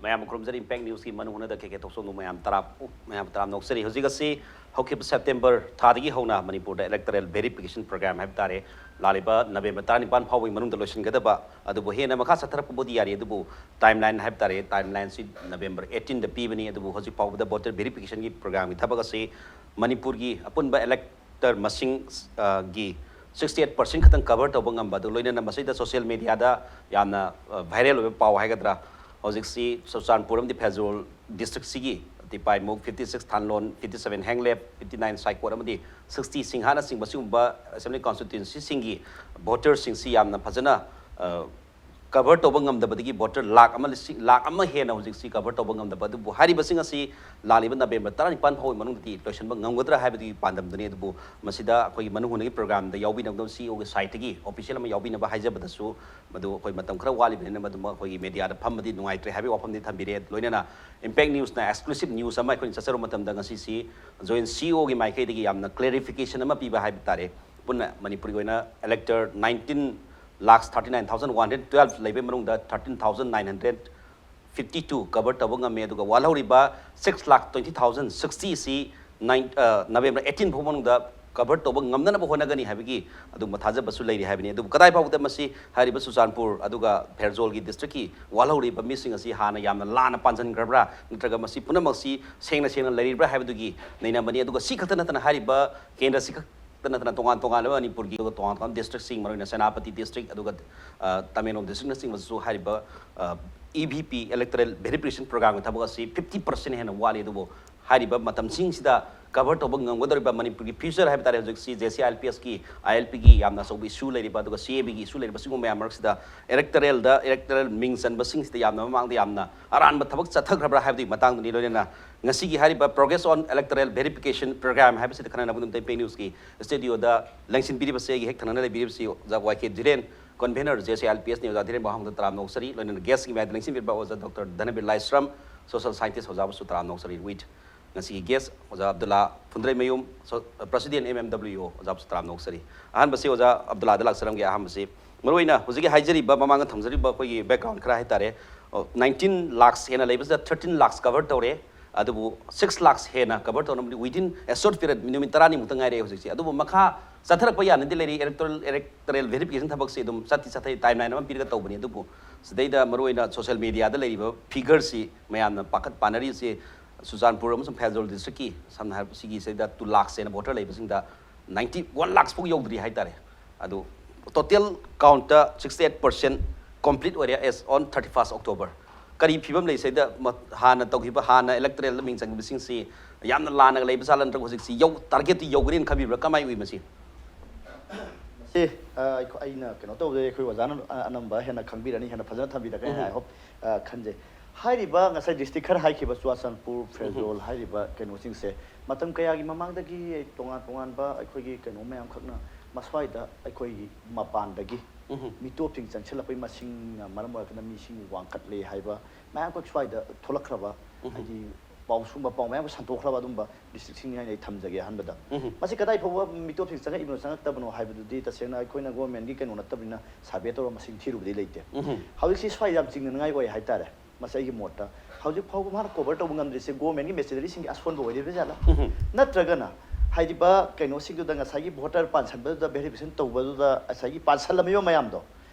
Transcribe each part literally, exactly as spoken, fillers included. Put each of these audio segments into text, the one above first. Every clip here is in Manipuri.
ꯃꯌꯥꯝ ꯈꯨꯔꯨꯝꯖꯔꯤ꯫ Impact Newsꯀꯤ ꯃꯅꯨꯡ ꯍꯨꯠꯅꯗ ꯀꯦ ꯀꯦ ꯊꯣꯛꯆꯣꯝꯕꯨ ꯃꯌꯥꯝ ꯇꯔꯥ, ꯃꯌꯥꯝ ꯇꯔꯥꯝꯅ ꯑꯣꯛꯆꯔꯤ꯫ ꯍꯧꯖꯤꯛ ꯑꯁꯤ ꯍꯧꯈꯤꯕ September ꯊꯥꯗꯒꯤ ꯍꯧꯅ ꯃꯅꯤꯄꯨꯔꯗ electoral verification program ꯍꯥꯏꯕ ꯇꯥꯔꯦ, ꯂꯥꯛꯂꯤꯕ November ꯇꯔꯥꯅꯤꯄꯥꯟ ꯐꯥꯎꯕꯒꯤ ꯃꯅꯨꯡꯗ ꯂꯣꯏꯁꯤꯟꯒꯗꯕ, ꯑꯗꯨꯕꯨ ꯍꯦꯟꯅ ꯃꯈꯥ ꯆꯠꯊꯔꯛꯄꯕꯨꯗꯤ ꯌꯥꯔꯤ, ꯑꯗꯨꯕꯨ timeline ꯍꯥꯏꯕ ꯇꯥꯔꯦ, timelineꯁꯤ November eighteenꯗ ꯄꯤꯕꯅꯤ꯫ ꯑꯗꯨꯕꯨ ꯍꯧꯖꯤꯛ ꯐꯥꯎꯕꯗ voter verificationꯒꯤ programꯒꯤ ꯊꯕꯛ ꯑꯁꯤ ꯃꯅꯤꯄꯨꯔꯒꯤ ꯑꯄꯨꯟꯕ elector ꯃꯁꯤꯡ, ꯑ, ꯒꯤ sixty eight percent ꯈꯛꯇꯪ cover ꯇꯧꯕ ꯉꯝꯕ, ꯑꯗꯨ ꯂꯣꯏꯅꯅ ꯃꯁꯤꯗ social mediaꯗ ꯌꯥꯝꯅ, ꯑ, viral ꯑꯣꯏꯕ ꯄꯥꯎ ꯍꯥꯏꯒꯗ꯭ꯔꯥ, ꯍꯧꯖꯤꯛꯁꯤ ꯆꯨꯔꯆꯥꯟꯄꯨꯔ ꯑꯃꯗꯤ Pherzawl districtꯁꯤꯒꯤ ꯇꯤꯄꯥꯏꯃꯨꯛ, fifty six ꯊꯥꯟꯂꯣꯟ, fifty seven ꯍꯦꯡꯂꯦꯞ, fifty nine ꯁꯥꯏꯀꯣꯠ ꯑꯃꯗꯤ sixty ꯁꯤꯡꯍꯥꯅꯆꯤꯡꯕ ꯁꯤꯒꯨꯝꯕ assembly constituencyꯁꯤꯡꯒꯤ voterꯁꯤꯡꯁꯤ ꯌꯥꯝꯅ ꯐꯖꯅ, ꯑ, cover ꯇꯧꯕ ꯉꯝꯗꯕꯗꯒꯤ voter ꯂꯥꯈ ꯑꯃ ꯂꯤꯁꯤꯡ, ꯂꯥꯈ ꯑꯃ ꯍꯦꯟꯅ ꯍꯧꯖꯤꯛꯁꯤ cover ꯇꯧꯕ ꯉꯝꯗꯕ꯫ ꯑꯗꯨꯕꯨ ꯍꯥꯏꯔꯤꯕꯁꯤꯡ ꯑꯁꯤ ꯂꯥꯛꯂꯤꯕ November ꯇꯔꯥꯅꯤꯄꯥꯟ ꯐꯥꯎꯕꯒꯤ ꯃꯅꯨꯡꯗꯗꯤ ꯂꯣꯏꯁꯤꯟꯕ ꯉꯝꯒꯗ꯭ꯔꯥ ꯍꯥꯏꯕꯗꯨꯒꯤ ꯄꯥꯟꯗꯝꯗꯨꯅꯤ꯫ ꯑꯗꯨꯕꯨ ꯃꯁꯤꯗ ꯑꯩꯈꯣꯏꯒꯤ ꯃꯅꯨꯡ ꯍꯨꯠꯅꯒꯤ programꯗ ꯌꯥꯎꯕꯤꯅꯕꯗ CEOꯒꯤ sideꯇꯒꯤ official ꯑꯃ ꯌꯥꯎꯕꯤꯅꯕ ꯍꯥꯏꯖꯕꯗꯁꯨ, ꯃꯗꯨ ꯑꯩꯈꯣꯏ ꯃꯇꯝ ꯈꯔ ꯋꯥꯠꯂꯤꯕꯅꯤꯅ ꯃꯗꯨꯃ ꯑꯩꯈꯣꯏꯒꯤ mediaꯗ ꯐꯝꯕꯗꯤ ꯅꯨꯡꯉꯥꯏꯇ꯭ꯔꯦ ꯍꯥꯏꯕꯒꯤ ꯋꯥꯐꯝꯗꯤ ꯊꯝꯕꯤꯔꯦ꯫ ꯂꯣꯏꯅꯅ Impact Newsꯅ exclusive news ꯑꯃ ꯑꯩꯈꯣꯏꯅ ꯆꯠꯆꯔꯨꯕ ꯃꯇꯝꯗ ꯉꯁꯤꯁꯤ Joint CEOꯒꯤ ꯃꯥꯏꯀꯩꯗꯒꯤ ꯌꯥꯝꯅ clarification ꯑꯃ ꯄꯤꯕ ꯍꯥꯏꯕ ꯇꯥꯔꯦ꯫ ꯄꯨꯟꯅ ꯃꯅꯤꯄꯨꯔꯒꯤ ꯑꯣꯏꯅ elector nineteen lakhs thirty nine thousand one hundred twelve ꯂꯩꯕꯒꯤ ꯃꯅꯨꯡꯗ thirteen thousand nine hundred fifty two cover ꯇꯧꯕ ꯉꯝꯃꯦ, ꯑꯗꯨꯒ ꯋꯥꯠꯍꯧꯔꯤꯕ six lakh twenty thousand sixty ꯑꯁꯤ nine, ꯑ, November eighteen ꯐꯥꯎ ꯃꯅꯨꯡꯗ cover ꯇꯧꯕ ꯉꯝꯅꯅꯕ ꯍꯣꯠꯅꯒꯅꯤ ꯍꯥꯏꯕꯒꯤ ꯑꯗꯨꯒꯨꯝꯕ ꯊꯥꯖꯕꯁꯨ ꯂꯩꯔꯤ ꯍꯥꯏꯕꯅꯤ꯫ ꯑꯗꯨꯕꯨ ꯀꯗꯥꯏ ꯐꯥꯎꯕꯗ ꯃꯁꯤ ꯍꯥꯏꯔꯤꯕ ꯆꯨꯔꯆꯥꯟꯄꯨꯔ ꯑꯗꯨꯒ ꯐꯦꯔꯖꯣꯜꯒꯤ districtꯀꯤ ꯋꯥꯠꯍꯧꯔꯤꯕ ꯃꯤꯁꯤꯡ ꯑꯁꯤ ꯍꯥꯟꯅ ꯌꯥꯝꯅ ꯂꯥꯟꯅ ꯄꯥꯟꯁꯤꯟꯈ꯭ꯔꯕ꯭ꯔꯥ, ꯅꯠꯇ꯭ꯔꯒ ꯃꯁꯤ ꯄꯨꯝꯅꯃꯛꯁꯤ ꯁꯦꯡꯅ ꯁꯦꯡꯅ ꯂꯩꯔꯤꯕ꯭ꯔꯥ ꯍꯥꯏꯕꯗꯨꯒꯤ ꯅꯩꯅꯕꯅꯤ꯫ ꯑꯗꯨꯒ ꯁꯤ ꯈꯛꯇ ꯅꯠꯇꯅ ꯍꯥꯏꯔꯤꯕ ꯀꯦꯟꯗ꯭ꯔꯁꯤ ꯈꯛ ꯇ ꯅꯠꯇꯅ ꯇꯣꯉꯥꯟ ꯇꯣꯉꯥꯟꯕ ꯃꯅꯤꯄꯨꯔꯒꯤ ꯑꯗꯨꯒ ꯇꯣꯉꯥꯟ ꯇꯣꯉꯥꯟꯕ districtꯁꯤꯡ, ꯃꯔꯨꯑꯣꯏꯅ ꯁꯦꯅꯥꯄꯇꯤ district ꯑꯗꯨꯒ, ꯑ, ꯇꯃꯦꯡꯂꯣꯡ districtꯅꯆꯤꯡꯕꯁꯨ ꯍꯥꯏꯔꯤꯕ, ꯑ, EVP electoral verification programꯒꯤ ꯊꯕꯛ ꯑꯁꯤ fifty percent ꯍꯦꯟꯅ ꯋꯥꯠꯂꯤ꯫ ꯑꯗꯨꯕꯨ ꯍꯥꯏꯔꯤꯕ ꯃꯇꯝꯁꯤꯡꯁꯤꯗ cover ꯇꯧꯕ ꯉꯝꯒꯗꯧꯔꯤꯕ ꯃꯅꯤꯄꯨꯔꯒꯤ future ꯍꯥꯏꯕ ꯇꯥꯔꯦ, ꯍꯧꯖꯤꯛꯁꯤ JCILPSꯀꯤ, ILPꯒꯤ ꯌꯥꯝꯅ ꯑꯆꯧꯕ issue ꯂꯩꯔꯤꯕ, ꯑꯗꯨꯒ CABꯒꯤ issue ꯂꯩꯔꯤꯕ, ꯁꯤꯒꯨꯝꯕ ꯃꯌꯥꯝ ꯃꯔꯛꯁꯤꯗ electoralꯗ, electoral ꯃꯤꯡ ꯆꯟꯕꯁꯤꯡꯁꯤꯗ ꯌꯥꯝꯅ ꯃꯃꯥꯡꯗ ꯌꯥꯝꯅ ꯑꯔꯥꯟꯕ ꯊꯕꯛ ꯆꯠꯊꯈ꯭ꯔꯕ꯭ꯔꯥ ꯍꯥꯏꯕꯗꯨꯒꯤ ꯃꯇꯥꯡꯗꯅꯤ꯫ ꯂꯣꯏꯅꯅ ꯉꯁꯤꯒꯤ ꯍꯥꯏꯔꯤꯕ Progress on Electoral Verification Program ꯍꯥꯏꯕꯁꯤꯗ ꯈꯟꯅꯅꯕꯒꯤꯗꯃꯛꯇ Impact Newsꯀꯤ studioꯗ ꯂꯦꯡꯁꯤꯟꯕꯤꯔꯤꯕꯁꯤ ꯑꯩꯒꯤ ꯍꯦꯛ ꯊꯪꯅꯅ ꯂꯩꯕꯤꯔꯤꯕꯁꯤ ꯑꯣꯖꯥ ꯋꯥꯏ ꯀꯦ ꯙꯤꯔꯦꯟ, convener JCILPSꯅꯤ꯫ ꯑꯣꯖꯥ ꯙꯤꯔꯦꯟꯕꯨ ꯑꯍꯥꯟꯕꯗ ꯇꯔꯥꯝꯅ ꯑꯣꯛꯆꯔꯤ꯫ ꯂꯣꯏꯅꯅ guestꯀꯤ ꯃꯌꯥꯏꯗ ꯂꯦꯡꯁꯤꯟꯕꯤꯔꯤꯕ ꯑꯣꯖꯥ Doctor ꯙꯅꯕꯤꯔ ꯂꯥꯏꯁ꯭ꯔꯝ, social scientist, ꯑꯣꯖꯥꯕꯨꯁꯨ ꯇꯔꯥꯝꯅ ꯑꯣꯛꯆꯔꯤ꯫ With ꯉꯁꯤꯒꯤ guest ꯑꯣꯖꯥ ꯑꯕꯗꯨꯜꯂꯥ ꯐꯨꯟꯗ꯭ꯔꯩꯃꯌꯨꯝ, so, president MMWO, ꯑꯣꯖꯥꯕꯨꯁꯨ ꯇꯔꯥꯝꯅ ꯑꯣꯛꯆꯔꯤ꯫ ꯑꯍꯥꯟꯕꯁꯤ ꯑꯣꯖꯥ ꯑꯕꯗꯨꯜꯂꯥꯗ ꯂꯥꯛꯆꯔꯝꯒꯦ꯫ ꯑꯍꯥꯟꯕꯁꯤ ꯃꯔꯨꯑꯣꯏꯅ ꯍꯧꯖꯤꯛꯀꯤ ꯍꯥꯏꯖꯔꯤꯕ, ꯃꯃꯥꯡꯗ ꯊꯝꯖꯔꯤꯕ ꯑꯩꯈꯣꯏꯒꯤ background ꯈꯔ ꯍꯥꯏꯇꯥꯔꯦ, ꯅꯥꯏꯟꯇꯤꯟ ꯂꯥꯛꯁ ꯍꯦꯟꯅ ꯂꯩꯕꯁꯤꯗ ꯊꯥꯔꯇꯤꯟ ꯂꯥꯛꯁ ꯀꯚꯔ ꯇꯧꯔꯦ꯫ ꯑꯗꯨꯕꯨ ꯁꯤꯛꯁ ꯂꯥꯛꯁ ꯍꯦꯟꯅ cover ꯇꯧꯅꯕꯗꯤ within a short period, ꯅꯨꯃꯤꯠ ꯇꯔꯥꯅꯤꯃꯨꯛꯇ ꯉꯥꯏꯔꯛꯑꯦ ꯍꯧꯖꯤꯛꯁꯦ꯫ ꯑꯗꯨꯕꯨ ꯃꯈꯥ ꯆꯠꯊꯔꯛꯄ ꯌꯥꯅꯗꯤ ꯂꯩꯔꯤ꯫ ꯏꯂꯦꯛꯇꯣꯔꯦꯜ ꯏꯂꯦꯛꯇꯣꯔꯦꯜ ꯚꯦꯔꯤꯐꯤꯀꯦꯁꯟ ꯊꯕꯛꯁꯤ ꯑꯗꯨꯝ ꯆꯠꯇꯤ ꯆꯠꯊꯩ, ꯇꯥꯏꯝ ꯂꯥꯏꯟ ꯑꯃ ꯄꯤꯔꯒ ꯇꯧꯕꯅꯤ꯫ ꯑꯗꯨꯕꯨ ꯁꯤꯗꯩꯗ ꯃꯔꯨꯑꯣꯏꯅ ꯁꯣꯁꯤꯌꯦꯜ ꯃꯦꯗꯤꯌꯥꯗ ꯂꯩꯔꯤꯕ ꯐꯤꯒꯔꯁꯤ ꯃꯌꯥꯝꯅ ꯄꯥꯈꯠ ꯄꯥꯅꯔꯤꯁꯤ ꯆꯨꯔꯆꯥꯟꯄꯨꯔ ꯑꯃꯁꯨꯡ ꯐꯦꯔꯖꯣꯜ ꯗꯤꯁꯇ꯭ꯔꯤꯛꯀꯤ ꯁꯝꯅ ꯍꯥꯏꯔꯕ ꯁꯤꯒꯤ ꯁꯤꯗ ꯇꯨ ꯂꯥꯛꯁ ꯍꯦꯟꯅ ꯚꯣꯇꯔ ꯂꯩꯕꯁꯤꯡꯗ ꯅꯥꯏꯟꯇꯤ ꯋꯥꯟ ꯂꯥꯛꯁ ꯐꯥꯎ ꯌꯧꯗ꯭ꯔꯤ ꯍꯥꯏꯇꯥꯔꯦ꯫ ꯑꯗꯨ ꯇꯣꯇꯦꯜ ꯀꯥꯎꯟꯠꯇ ꯁꯤꯛꯁꯇꯤ ꯑꯩꯠ ꯄꯥꯔꯁꯦꯟ ꯀꯣꯝꯄ꯭ꯂꯤꯠ ꯑꯣꯏꯔꯦ as on thirty first October꯫ ꯀꯔꯤ ꯐꯤꯕꯝ ꯂꯩ ꯁꯤꯗ? ꯃ-, ꯍꯥꯟꯅ ꯇꯧꯈꯤꯕ, ꯍꯥꯟꯅ ꯏꯂꯦꯛꯇꯣꯔꯦꯜꯗ ꯃꯤꯡ ꯆꯟꯈꯤꯕꯁꯤꯡꯁꯤ ꯌꯥꯝꯅ ꯂꯥꯟꯅꯒ ꯂꯩꯕ ꯖꯥꯠꯂꯥ, ꯅꯠꯇ꯭ꯔꯒ ꯍꯧꯖꯤꯛꯁꯤ ꯌꯧ-, ꯇꯥꯔꯒꯦꯠꯇꯨ ꯌꯧꯒꯅꯤꯅ ꯈꯟꯕꯤꯕ꯭ꯔꯥ? ꯀꯃꯥꯏꯅ ꯎꯏ ꯃꯁꯤ? ꯁꯤ, ꯑ, ꯑꯩꯈꯣꯏ, ꯑꯩꯅ ꯀꯩꯅꯣ ꯇꯧꯕꯗ ꯑꯩꯈꯣꯏ ꯑꯣꯖꯥꯅ ꯑ-, ꯑꯅꯝꯕ ꯍꯦꯟꯅ ꯈꯪꯕꯤꯔꯅꯤ, ꯍꯦꯟꯅ ꯐꯖꯅ ꯊꯝꯕꯤꯔꯒꯅꯤ, ꯎꯝ꯫ I hope, ꯑ, ꯈꯟꯖꯩ꯫ ꯍꯥꯏꯔꯤꯕ ꯉꯁꯥꯏ ꯗꯤꯁꯇ꯭ꯔꯤꯛ ꯈꯔ ꯍꯥꯏꯈꯤꯕ, ꯆꯨꯔꯥꯆꯥꯟꯄꯨꯔ, ꯎꯝ꯫ ꯐꯦꯔꯖꯣꯜ ꯍꯥꯏꯔꯤꯕ ꯀꯩꯅꯣꯁꯤꯡꯁꯦ ꯃꯇꯝ ꯀꯌꯥꯒꯤ ꯃꯃꯥꯡꯗꯒꯤ ꯇꯣꯉꯥꯟ ꯇꯣꯉꯥꯟꯕ ꯑꯩꯈꯣꯏꯒꯤ ꯀꯩꯅꯣ ꯃꯌꯥꯝꯈꯛꯅ ꯃꯁ꯭ꯋꯥꯏꯗ ꯑꯩꯈꯣꯏꯒꯤ ꯃꯄꯥꯟꯗꯒꯤ ꯎꯝ꯫ ꯃꯤꯇꯣꯞꯁꯤꯡ ꯆꯪꯁꯤꯜꯂꯛꯄꯒꯤ ꯃꯁꯤꯡꯅ ꯃꯔꯝ ꯑꯣꯏꯔꯒꯅ ꯃꯤꯁꯤꯡ ꯋꯥꯡꯈꯠꯂꯦ ꯍꯥꯏꯕ ꯃꯌꯥꯝꯈꯛ ꯁ꯭ꯋꯥꯏꯗ ꯊꯣꯛꯂꯛꯈ꯭ꯔꯕ, ꯎꯝ꯫ ꯍꯥꯏꯗꯤ ꯄꯥꯎ, ꯁꯨꯝꯕ ꯄꯥꯎ ꯃꯌꯥꯝ ꯁꯟꯗꯣꯛꯈ꯭ꯔꯕ ꯑꯗꯨꯝꯕ ꯗꯤꯁꯇ꯭ꯔꯤꯛꯁꯤꯡꯅꯤ ꯍꯥꯏꯅ ꯑꯩ ꯊꯝꯖꯒꯦ ꯑꯍꯥꯟꯕꯗ꯫ ꯎꯝ꯫ ꯃꯁꯤ ꯀꯗꯥꯏ ꯐꯥꯎꯕ ꯃꯤꯇꯣꯞꯁꯤꯡ ꯆꯪꯉꯛꯏꯕꯅꯣ ꯆꯪꯉꯛꯇꯕꯅꯣ ꯍꯥꯏꯕꯗꯨꯗꯤ ꯇꯁꯦꯡꯅ ꯑꯩꯈꯣꯏꯅ ꯒꯣꯔꯃꯦꯟꯒꯤ ꯀꯩꯅꯣ ꯅꯠꯇꯕꯅꯤꯅ ꯁꯔꯚꯦ ꯇꯧꯔ ꯃꯁꯤꯡ ꯊꯤꯔꯨꯕꯗꯤ ꯂꯩꯇꯦ꯫ ꯎꯝ꯫ ꯍꯧꯖꯤꯛꯁꯤ ꯁ꯭ꯋꯥꯏ ꯌꯥꯝ ꯆꯤꯡꯅꯅꯤꯡꯉꯥꯏ ꯑꯣꯏ ꯍꯥꯏꯇꯥꯔꯦ꯫ ꯃꯁꯤ ꯑꯩꯒꯤ ꯃꯣꯠꯇ ꯍꯧꯖꯤꯛ ꯐꯥꯎꯕ ꯃꯥꯅ ꯀꯣꯚꯔ ꯇꯧꯕ ꯉꯝꯗ꯭ꯔꯤꯁꯦ ꯒꯣꯔꯃꯦꯟꯒꯤ ꯃꯦꯆꯤꯅꯔꯤꯁꯤꯡꯒꯤ ꯑꯁꯣꯟꯕ ꯑꯣꯏꯔꯤꯕ ꯖꯥꯠꯂꯥ? ꯎꯝ꯫ ꯅꯠꯇ꯭ꯔꯒꯅ ꯍꯥꯏꯔꯤꯕ ꯀꯩꯅꯣꯁꯤꯡꯗꯨꯗ ꯉꯁꯥꯏꯒꯤ ꯚꯣꯇꯔ ꯄꯥꯟꯁꯟꯕꯗꯨꯗ, ꯚꯦꯔꯤꯐꯤꯀꯦꯁꯟ ꯇꯧꯕꯗꯨꯗ ꯉꯁꯥꯏꯒꯤ ꯄꯥꯟꯁꯜꯂꯝꯃꯤꯕ ꯃꯌꯥꯝꯗꯣ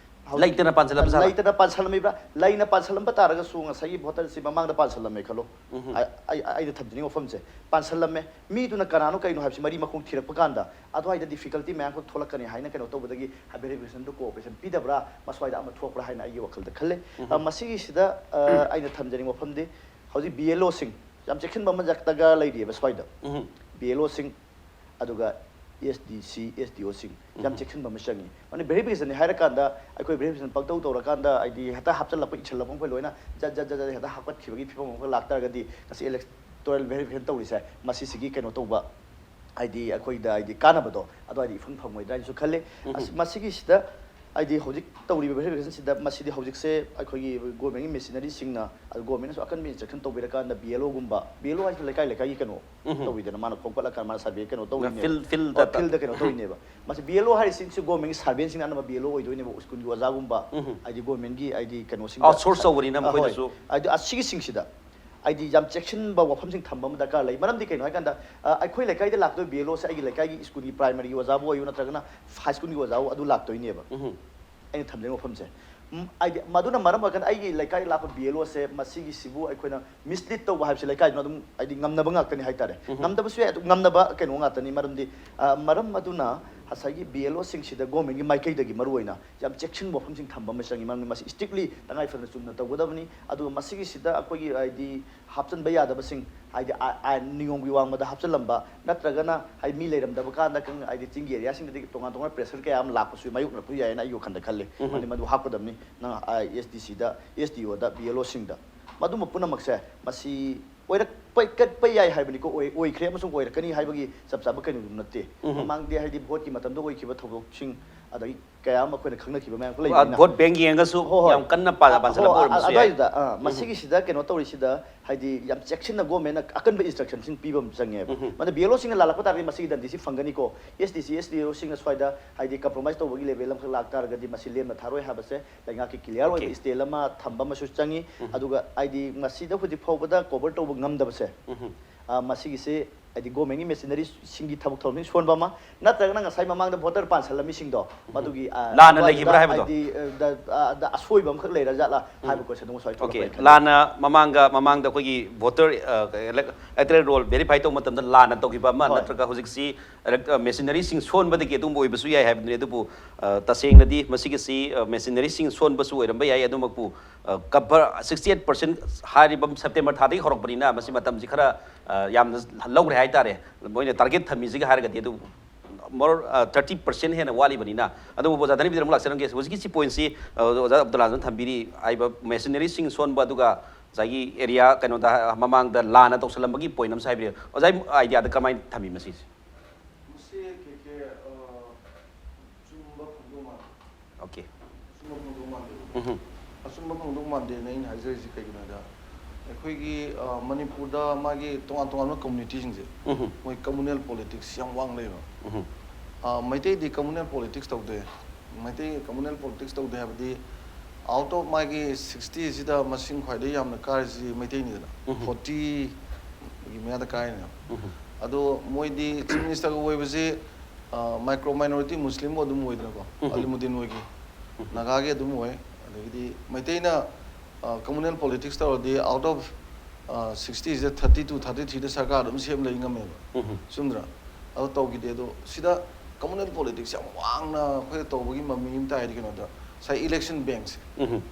ꯍꯧꯖꯤꯛ ꯂꯩꯇꯅ ꯄꯥꯟꯁꯤꯜꯂꯝꯕ ꯖꯥꯠꯂꯥ? ꯂꯩꯇꯅ ꯄꯥꯟꯁꯤꯜꯂꯝꯃꯤꯕ꯭ꯔꯥ? ꯂꯩꯅ ꯄꯥꯟꯁꯤꯜꯂꯝꯕ ꯇꯥꯔꯒꯁꯨ ꯉꯁꯥꯏꯒꯤ ꯚꯣꯇꯔꯁꯤ ꯃꯃꯥꯡꯗ ꯄꯥꯟꯁꯤꯜꯂꯝꯃꯦ ꯈꯜꯂꯣ꯫ ꯎꯝ꯫ ꯑꯩ, ꯑꯩ, ꯑꯩꯅ ꯊꯝꯖꯅꯤꯡꯕ ꯋꯥꯐꯝꯁꯦ, ꯄꯥꯟꯁꯤꯜꯂꯝꯃꯦ, ꯃꯤꯗꯨꯅ ꯀꯅꯥꯅꯣ ꯀꯩꯅꯣ ꯍꯥꯏꯕꯁꯤ ꯃꯔꯤ ꯃꯈꯣꯡ ꯊꯤꯔꯛꯄ ꯀꯥꯟꯗ ꯑꯗꯨꯋꯥꯏꯗ ꯗꯤꯐꯤꯀꯜꯇꯤ ꯃꯌꯥꯝ ꯑꯃ ꯊꯣꯛꯂꯛꯀꯅꯤ ꯍꯥꯏꯅ ꯀꯩꯅꯣ ꯇꯧꯕꯗꯒꯤ ꯚꯦꯔꯤꯐꯤꯀꯦꯁꯟꯗꯨ ꯀꯣꯑꯣꯄꯔꯦꯁꯟ ꯄꯤꯗꯕ꯭ꯔꯥ, ꯃꯁ꯭ꯋꯥꯏꯗ ꯑꯃ ꯊꯣꯛꯄ꯭ꯔꯥ ꯍꯥꯏꯅ ꯑꯩꯒꯤ ꯋꯥꯈꯜꯗ ꯈꯜꯂꯦ꯫ ꯎꯝ꯫ ꯑ, ꯃꯁꯤꯒꯤꯁꯤꯗ, ꯑ, ꯑꯩꯅ ꯊꯝꯖꯅꯤꯡꯕ ꯋꯥꯐꯝꯗꯤ ꯍꯧꯖꯤꯛ ꯕꯤ ꯑꯦꯜ ꯑꯣꯁꯤꯡ ꯌꯥꯝ ꯆꯦꯛꯁꯤꯟꯕ ꯑꯃ ꯖꯒꯥ ꯂꯩꯔꯤꯑꯕ ꯁ꯭ꯋꯥꯏꯗ꯫ ꯎꯝ꯫ ꯕꯤ ꯑꯦꯜ ꯑꯣꯁꯤꯡ ꯑꯗꯨꯒ ꯑꯦꯁ ꯗꯤ ꯁꯤ, ꯑꯦꯁ ꯗꯤ ꯑꯣꯁꯤꯡ ꯌꯥꯝ ꯎꯝ꯫ ꯆꯦꯛꯁꯤꯟꯕ ꯑꯃ ꯆꯪꯉꯤ꯫ ꯃꯥꯅꯤ, ꯚꯦꯔꯤꯐꯤꯀꯦꯁꯟꯅꯤ ꯍꯥꯏꯔꯀꯥꯟꯗ ꯑꯩꯈꯣꯏ ꯚꯦꯔꯤꯐꯤꯀꯦꯁꯟ ꯄꯪꯇꯧ ꯇꯧꯔꯀꯥꯟꯗ ꯍꯥꯏꯗꯤ ꯍꯦꯛꯇ ꯍꯥꯞꯆꯤꯜꯂꯛꯄ, ꯏꯁꯤꯜꯂꯛꯄ ꯃꯈꯣꯏ ꯂꯣꯏꯅ ꯖꯠ ꯖꯠ ꯖꯠ ꯖꯠ ꯍꯦꯛꯇ ꯍꯥꯞꯀꯠꯈꯤꯕꯒꯤ ꯐꯤꯕꯝ ꯑꯃꯈꯛ ꯂꯥꯛꯇꯥꯔꯒꯗꯤ ꯉꯁꯤ ꯏꯂꯦꯛꯇꯣꯔꯦꯜ ꯚꯦꯔꯤꯐꯤꯀꯦꯁꯟ ꯇꯧꯔꯤꯁꯦ ꯃꯁꯤꯁꯤꯒꯤ ꯀꯩꯅꯣ ꯇꯧꯕ ꯍꯥꯏꯗꯤ ꯑꯩꯈꯣꯏꯗ ꯍꯥꯏꯗꯤ ꯀꯥꯟꯅꯕꯗꯣ ꯑꯗꯨꯋꯥꯏꯗꯤ ꯏꯐꯪ ꯐꯪꯉꯣꯏꯗ꯭ꯔꯥ ꯍꯥꯏꯅꯁꯨ ꯈꯜꯂꯤ꯫ ꯎꯝ꯫ ꯑꯁ, ꯃꯁꯤꯒꯤꯁꯤꯗ ꯍꯥꯏꯗꯤ ꯍꯧꯖꯤꯛ ꯇꯧꯔꯤꯕ verification ꯁꯤꯗ, ꯃꯁꯤꯗꯤ ꯍꯧꯖꯤꯛꯁꯦ ꯑꯩꯈꯣꯏꯒꯤ government ꯀꯤ machinery ꯁꯤꯡꯅ, ꯑꯗꯨ government ꯅꯁꯨ ꯑꯀꯟꯕ instruction ꯇꯧꯕꯤꯔꯀꯥꯟꯗ B L O ꯒꯨꯝꯕ, B L O ꯍꯥꯏꯁꯤꯅ ꯂꯩꯀꯥꯏ ꯂꯩꯀꯥꯏꯒꯤ ꯀꯩꯅꯣ ꯎꯝ꯫ ꯇꯧꯕꯤꯗꯅ, ꯃꯥꯅ ꯈꯣꯝꯀꯠꯂꯀꯥꯟꯗ ꯃꯥꯅ survey ꯀꯩꯅꯣ ꯇꯧꯔꯤꯅꯦꯕ꯫ Field, field ꯗ꯫ ꯑꯣ, field ꯗ ꯀꯩꯅꯣ ꯇꯧꯔꯤꯅꯦꯕ꯫ ꯃꯁꯤ B L O ꯍꯥꯏꯔꯤꯁꯤꯡꯁꯤ government ꯀꯤ servant ꯁꯤꯡꯅ ꯑꯅꯝꯕ B L O ꯑꯣꯏꯗꯣꯏꯅꯦꯕ, ꯁ꯭ꯀꯨꯜꯒꯤ ꯑꯣꯖꯥꯒꯨꯝꯕ, ꯎꯝ꯫ ꯍꯥꯏꯗꯤ government ꯀꯤ ꯍꯥꯏꯗꯤ ꯀꯩꯅꯣꯁꯤꯡꯗ꯫ Outsource ꯇꯧꯕꯅꯤꯅ ꯑ, ꯍꯣꯏ꯫ ꯃꯈꯣꯏꯅꯁꯨ꯫ ꯍꯥꯏꯗꯤ ꯑꯁꯤꯒꯤꯁꯤꯡꯁꯤꯗ ꯍꯥꯏꯗꯤ ꯌꯥꯝ ꯆꯦꯛꯁꯤꯟꯕ ꯋꯥꯐꯝꯁꯤꯡ ꯊꯝꯕ ꯑꯃ ꯗꯔꯀꯥꯔ ꯂꯩ꯫ ꯃꯔꯝꯗꯤ ꯀꯩꯅꯣ ꯍꯥꯏꯀꯥꯟꯗ, ꯑ, ꯑꯩꯈꯣꯏ ꯂꯩꯀꯥꯏꯗ ꯂꯥꯛꯇꯣꯏ B L O ꯁꯦ ꯑꯩꯒꯤ ꯂꯩꯀꯥꯏꯒꯤ ꯁ꯭ꯀꯨꯜꯒꯤ primary ꯒꯤ ꯑꯣꯖꯥꯕꯨ ꯑꯣꯏꯌꯨ ꯅꯠꯇ꯭ꯔꯒꯅ high school ꯒꯤ ꯑꯣꯖꯥꯕꯨ ꯑꯗꯨ ꯂꯥꯛꯇꯣꯏꯅꯦꯕ꯫ ꯎꯝ꯫ ꯑꯩꯅ ꯊꯝꯖꯅꯤꯡꯕ ꯋꯥꯐꯝꯁꯦ, ꯎꯝ, ꯍꯥꯏꯗꯤ ꯃꯗꯨꯅ ꯃꯔꯝ ꯑꯣꯏꯔꯀꯥꯟꯗ ꯑꯩꯒꯤ ꯂꯩꯀꯥꯏ ꯂꯥꯛꯄ B L O ꯁꯦ ꯃꯁꯤꯒꯤꯁꯤꯕꯨ ꯑꯩꯈꯣꯏꯅ mislead ꯇꯧꯕ ꯍꯥꯏꯕꯁꯤ ꯂꯩꯀꯥꯏꯗꯨꯅ ꯑꯗꯨꯝ ꯍꯥꯏꯗꯤ ꯉꯝꯅꯕ ꯉꯥꯛꯇꯅꯤ ꯍꯥꯏꯇꯥꯔꯦ꯫ ꯎꯝ꯫ ꯉꯝꯗꯕꯁꯨ ꯌꯥꯏ, ꯑꯗꯨ ꯉꯝꯅꯕ ꯀꯩꯅꯣ ꯉꯥꯛꯇꯅꯤ꯫ ꯃꯔꯝꯗꯤ, ꯑ, ꯃꯔꯝ ꯑꯗꯨꯅ ꯉꯁꯥꯏꯒꯤ B L O ꯁꯤꯡꯁꯤꯗ government ꯀꯤ ꯃꯥꯏꯀꯩꯗꯒꯤ ꯃꯔꯨꯑꯣꯏꯅ ꯌꯥꯝ ꯆꯦꯛꯁꯤꯟꯕ ꯋꯥꯐꯝꯁꯤꯡ ꯊꯝꯕ ꯑꯃ ꯆꯪꯉꯤ꯫ ꯃꯔꯝꯗꯤ ꯃꯁꯤ strictly ꯇꯉꯥꯏ ꯐꯗꯅ ꯆꯨꯝꯅ ꯇꯧꯒꯗꯕꯅꯤ꯫ ꯑꯗꯨꯒ ꯃꯁꯤꯒꯤꯁꯤꯗ ꯑꯩꯈꯣꯏꯒꯤ ꯍꯥꯏꯗꯤ ꯍꯥꯞꯆꯤꯟꯕ ꯌꯥꯗꯕꯁꯤꯡ, ꯍꯥꯏꯗꯤ ꯑꯥ, ꯑꯥ, ꯅꯤꯌꯣꯝꯒꯤ ꯋꯥꯡꯃꯗ ꯍꯥꯞꯆꯤꯜꯂꯝꯕ, ꯅꯠꯇ꯭ꯔꯒꯅ ꯍꯥꯏꯗꯤ ꯃꯤ ꯂꯩꯔꯝꯗꯕ ꯀꯥꯟꯗ ꯀꯪ-, ꯍꯥꯏꯗꯤ ꯆꯤꯡꯒꯤ area ꯁꯤꯡꯗꯗꯤ ꯇꯣꯉꯥꯟ ꯇꯣꯉꯥꯟꯕ pressure ꯀꯌꯥ ꯑꯃ ꯂꯥꯛꯄꯁꯨ ꯃꯥꯌꯣꯛꯅꯔꯛꯄ ꯌꯥꯏꯅ ꯑꯩꯒꯤ ꯋꯥꯈꯜꯗ ꯈꯜꯂꯤ꯫ ꯎꯝ꯫ ꯃꯔꯝꯗꯤ ꯃꯗꯨ ꯍꯥꯞꯀꯗꯕꯅꯤ꯫ ꯅꯪ, ꯑꯥ, S D C ꯗ, S D O ꯗ, B L O ꯁꯤꯡꯗ꯫ ꯃꯗꯨ ꯄꯨꯝꯅꯃꯛꯁꯦ ꯃꯁꯤ ꯑꯣꯏꯔꯛꯄ, ꯀꯠꯄ ꯌꯥꯏ ꯍꯥꯏꯕꯅꯤꯀꯣ, ꯑꯣꯏ-, ꯑꯣꯏꯈ꯭ꯔꯦ ꯑꯃꯁꯨꯡ ꯑꯣꯏꯔꯛꯀꯅꯤ ꯍꯥꯏꯕꯒꯤ ꯆꯞ ꯆꯥꯕ ꯀꯩꯅꯣꯗꯨ ꯅꯠꯇꯦ꯫ ꯎꯝ꯫ ꯃꯃꯥꯡꯗꯤ ꯍꯥꯏꯗꯤ vote ꯀꯤ ꯃꯇꯝꯗ ꯑꯣꯏꯈꯤꯕ ꯊꯧꯗꯣꯛꯁꯤꯡ, ꯑꯗꯒꯤ ꯀꯌꯥ ꯑꯃ ꯑꯩꯈꯣꯏꯅ ꯈꯪꯅꯈꯤꯕ ꯃꯌꯥꯝ ꯑꯃ ꯑ, ꯂꯩꯕꯅꯤꯅ꯫ Vote bank ꯌꯦꯡꯉꯒꯁꯨ ꯍꯣꯏ, ꯍꯣꯏ꯫ ꯌꯥꯝ ꯀꯟꯅ ꯄꯥ-, ꯑ, ꯄꯥꯟꯁꯤꯜꯂꯛꯄ ꯍꯣꯏ, ꯑꯣꯏꯔꯝꯕꯁꯨ ꯌꯥꯏ꯫ ꯑꯗꯨꯋꯥꯏꯗꯨꯗ, ꯑ, ꯎꯝ꯫ ꯃꯁꯤꯒꯤꯁꯤꯗ ꯀꯩꯅꯣ ꯇꯧꯔꯤꯁꯤꯗ ꯍꯥꯏꯗꯤ ꯌꯥꯝ ꯆꯦꯛꯁꯤꯟꯅ government ꯅ ꯑꯀꯟꯕ instruction ꯁꯤꯡ ꯄꯤꯕ ꯑꯃ ꯆꯪꯉꯦꯕ꯫ ꯎꯝ꯫ ꯃꯗ B L O ꯁꯤꯡꯅ ꯂꯥꯜꯂꯛꯄ ꯇꯥꯔꯗꯤ ꯃꯁꯤꯒꯤ ꯗꯟꯗꯤꯁꯤ ꯐꯪꯒꯅꯤꯀꯣ꯫ S D C, S D O ꯁꯤꯡꯅ ꯁ꯭ꯋꯥꯏꯗ ꯍꯥꯏꯗꯤ compromise ꯇꯧꯕꯒꯤ level ꯑꯃꯈꯛ ꯂꯥꯛ ꯇꯥꯔꯒꯗꯤ ꯃꯁꯤ ꯂꯦꯝꯅ ꯊꯥꯔꯣꯏ ꯍꯥꯏꯕꯁꯦ ꯂꯩꯉꯥꯛꯀꯤ clear ꯑꯣꯏꯕ OK. style ꯑꯃ ꯊꯝꯕ ꯑꯃꯁꯨ ꯆꯪꯉꯤ꯫ ꯎꯝ꯫ ꯑꯗꯨꯒ ꯍꯥꯏꯗꯤ ꯃꯁꯤꯗ ꯍꯧꯖꯤꯛ ꯐꯥꯎꯕꯗ cover ꯇꯧꯕ ꯉꯝꯗꯕꯁꯦ, ꯎꯝ꯫ ꯑ, ꯃꯁꯤꯒꯤꯁꯦ ꯍꯥꯏꯗꯤ government ꯀꯤ machinery ꯁꯤꯡꯒꯤ ꯊꯕꯛ ꯊꯧꯔꯝꯁꯤꯡ ꯁꯣꯟꯕ ꯑꯃ, ꯅꯠꯇ꯭ꯔꯒꯅ ꯉꯁꯥꯏ ꯃꯃꯥꯡꯗ voter ꯄꯥꯟꯁꯤꯜꯂꯝꯃꯤꯁꯤꯡꯗꯣ, ꯎꯝ꯫ ꯃꯗꯨꯒꯤ, ꯑ, ꯂꯥꯟꯅ ꯑꯗꯨꯋꯥꯏꯗꯨꯗ ꯂꯩꯈꯤꯕ꯭ꯔꯥ ꯍꯥꯏꯕꯗꯣ? ꯍꯥꯏꯗꯤ, ꯑ, ꯗ, ꯑ, ꯗ ꯑꯁꯣꯏꯕ ꯑꯃꯈꯛ ꯂꯩꯔꯖꯥꯠꯂꯥ ꯎꯝ꯫ ꯍꯥꯏꯕ question ꯑꯃꯁꯨ ꯑꯩ OK. ꯊꯣꯛꯂꯛꯄ ꯌꯥꯏ ꯈꯜꯂꯤ꯫ ꯂꯥꯟꯅ ꯃꯃꯥꯡꯒ, ꯃꯃꯥꯡꯗ ꯑꯩꯈꯣꯏꯒꯤ voter, ꯑ, elec-, electoral roll verify ꯇꯧꯕ ꯃꯇꯝꯗ ꯂꯥꯟꯅ ꯇꯧꯈꯤꯕ ꯑꯃ, ꯍꯣꯏ꯫ ꯅꯠꯇ꯭ꯔꯒ ꯍꯧꯖꯤꯛꯁꯤ elect-, ꯑ, machinery ꯁꯤꯡ ꯁꯣꯟꯕꯗꯒꯤ ꯑꯗꯨꯝꯕ ꯑꯣꯏꯕꯁꯨ ꯌꯥꯏ ꯍꯥꯏꯕꯗꯨꯅꯤ꯫ ꯑꯗꯨꯕꯨ, ꯑ, ꯇꯁꯦꯡꯅꯗꯤ ꯃꯁꯤꯒꯤꯁꯤ, ꯑ, machinery ꯁꯤꯡ ꯁꯣꯟꯕꯁꯨ ꯑꯣꯏꯔꯝꯕ ꯌꯥꯏ꯫ ꯑꯗꯨꯃꯛꯄꯨ, ꯑ, cover sixty eight percent ꯍꯥꯏꯔꯤꯕ September ꯊꯥꯗꯒꯤ ꯍꯧꯔꯛꯄꯅꯤꯅ ꯃꯁꯤ ꯃꯇꯝꯁꯤ ꯈꯔ, ꯑ, ꯌꯥꯝꯅ ꯂꯧꯈ꯭ꯔꯦ ꯍꯥꯏꯇꯥꯔꯦ꯫ ꯃꯣꯏꯅ target ꯊꯝꯃꯤꯁꯤꯒ ꯍꯥꯏꯔꯒꯗꯤ ꯑꯗꯨ more, ꯑ, thirty percent ꯍꯦꯟꯅ ꯋꯥꯠꯂꯤꯕꯅꯤꯅ꯫ ꯑꯗꯨꯕꯨ ꯑꯣꯖꯥ ꯙꯅꯤꯕꯤꯗ ꯑꯃꯨꯛ ꯂꯥꯛꯆꯔꯝꯒꯦ꯫ ꯍꯧꯖꯤꯛꯀꯤ ꯁꯤ point ꯁꯤ, ꯑ, ꯑꯣꯖꯥ ꯑꯕꯗꯨꯜꯂꯥꯅ ꯊꯝꯕꯤꯔꯤ ꯍꯥꯏꯕ machinery ꯁꯤꯡ ꯁꯣꯟꯕ, ꯑꯗꯨꯒ ꯉꯁꯥꯏꯒꯤ area ꯀꯩꯅꯣꯗ, ꯑ, ꯃꯃꯥꯡꯗ ꯂꯥꯟꯅ ꯇꯧꯁꯜꯂꯝꯕꯒꯤ point ꯑꯃꯁꯨ ꯍꯥꯏꯕꯤꯔꯛꯑꯣ꯫ ꯑꯣꯖꯥ, idea ꯗ ꯀꯃꯥꯏꯅ ꯊꯝꯕꯤ ꯃꯁꯤꯁꯦ? ꯃꯁꯤ ꯀꯩ ꯀꯩ, ꯑ, ꯆꯨꯝꯕ ꯐꯪꯗꯧ ꯃꯥꯜꯂꯤ꯫ Okay. ꯑꯆꯨꯝꯕ ꯐꯣꯡꯗꯣꯛ ꯃꯥꯟꯗꯦ꯫ ꯎꯝ. ꯑꯆꯨꯝꯕ ꯐꯣꯡꯗꯣꯛ ꯃꯥꯟꯗꯦꯅ ꯑꯩꯅ ꯍꯥꯏꯖꯔꯤꯁꯤ ꯀꯩꯒꯤꯅꯣꯗ, ꯑꯩꯈꯣꯏꯒꯤ ꯑ, ꯃꯅꯤꯄꯨꯔꯗ ꯃꯥꯒꯤ ꯇꯣꯉꯥꯟ ꯇꯣꯉꯥꯟꯕ ꯀꯝꯃꯨꯅꯤꯇꯤꯁꯤꯡꯁꯦ, ꯎꯝ. ꯃꯣꯏ ꯀꯝꯃꯨꯅꯦꯜ ꯄꯣꯂꯤꯇꯤꯛꯁ ꯌꯥꯝ ꯋꯥꯡꯅ ꯂꯩꯕ꯫ ꯎꯝ. ꯑ, ꯃꯩꯇꯩꯗꯤ ꯀꯝꯃꯨꯅꯦꯜ ꯄꯣꯂꯤꯇꯤꯛꯁ ꯇꯧꯗꯦ꯫ ꯃꯩꯇꯩ ꯀꯝꯃꯨꯅꯦꯜ ꯄꯣꯂꯤꯇꯤꯛꯁ ꯇꯧꯗꯦ ꯍꯥꯏꯕꯗꯤ, ꯑꯥꯎꯠ ꯑꯣꯐ ꯃꯥꯒꯤ ꯁꯤꯛꯁꯇꯤꯁꯤꯗ ꯃꯁꯤꯡ ꯈ꯭ꯋꯥꯏꯗꯒꯤ ꯌꯥꯝꯅ ꯀꯥꯔꯤꯁꯤ ꯃꯩꯇꯩꯅꯤꯗꯅ, ꯎꯝ. ꯐꯣꯔꯇꯤꯒꯤ ꯃꯌꯥꯗ ꯀꯥꯏꯅꯦꯕ꯫ ꯎꯝ. ꯑꯗꯣ ꯃꯣꯏꯗꯤ ꯆꯤꯐ ꯃꯤꯅꯤꯁꯇꯔꯒ ꯑꯣꯏꯕꯁꯦ, ꯃꯥꯏꯀ꯭ꯔꯣ ꯃꯥꯏꯅꯣꯔꯤꯇꯤ ꯃꯨꯁꯂꯤꯝ ꯑꯗꯨꯝ ꯑꯣꯏꯗꯅꯀꯣ, ꯎꯝ. ꯑꯂꯤꯃꯨꯗꯤꯟ ꯍꯣꯏꯒꯤ, ꯅꯥꯒꯥꯒꯤ ꯑꯗꯨꯝ ꯑꯣꯏ꯫ ꯑꯗꯒꯤꯗꯤ ꯃꯩꯇꯩꯅ ꯀꯝꯃꯨꯅꯦꯜ ꯄꯣꯂꯤꯇꯤꯛꯁ ꯇꯧꯔꯗꯤ, ꯑꯥꯎꯠ ꯑꯣꯐ ꯁꯤꯛꯁꯇꯤꯁꯤꯗ ꯊꯥꯔꯇꯤ ꯇꯨ, ꯊꯥꯔꯇꯤ ꯊ꯭ꯔꯤꯗ ꯁꯔꯀꯥꯔ ꯑꯗꯨꯝ ꯁꯦꯝ ꯂꯩ ꯉꯝꯃꯦꯕ꯫ ꯎꯝ. ꯆꯨꯝꯗ꯭ꯔꯥ? ꯑꯗꯣ ꯇꯧꯈꯤꯗꯦ꯫ ꯑꯗꯣ ꯁꯤꯗ ꯀꯝꯃꯨꯅꯦꯜ ꯄꯣꯂꯤꯇꯤꯛꯁ ꯌꯥꯝ ꯋꯥꯡꯅ ꯑꯩꯈꯣꯏꯅ ꯇꯧꯕꯒꯤ ꯃꯃꯤ ꯑꯃ ꯇꯥꯏꯗꯤ ꯀꯩꯅꯣꯗ, ꯉꯁꯥꯏ ꯏꯂꯦꯛꯁꯟ ꯕꯦꯡꯁꯦ, ꯎꯝ.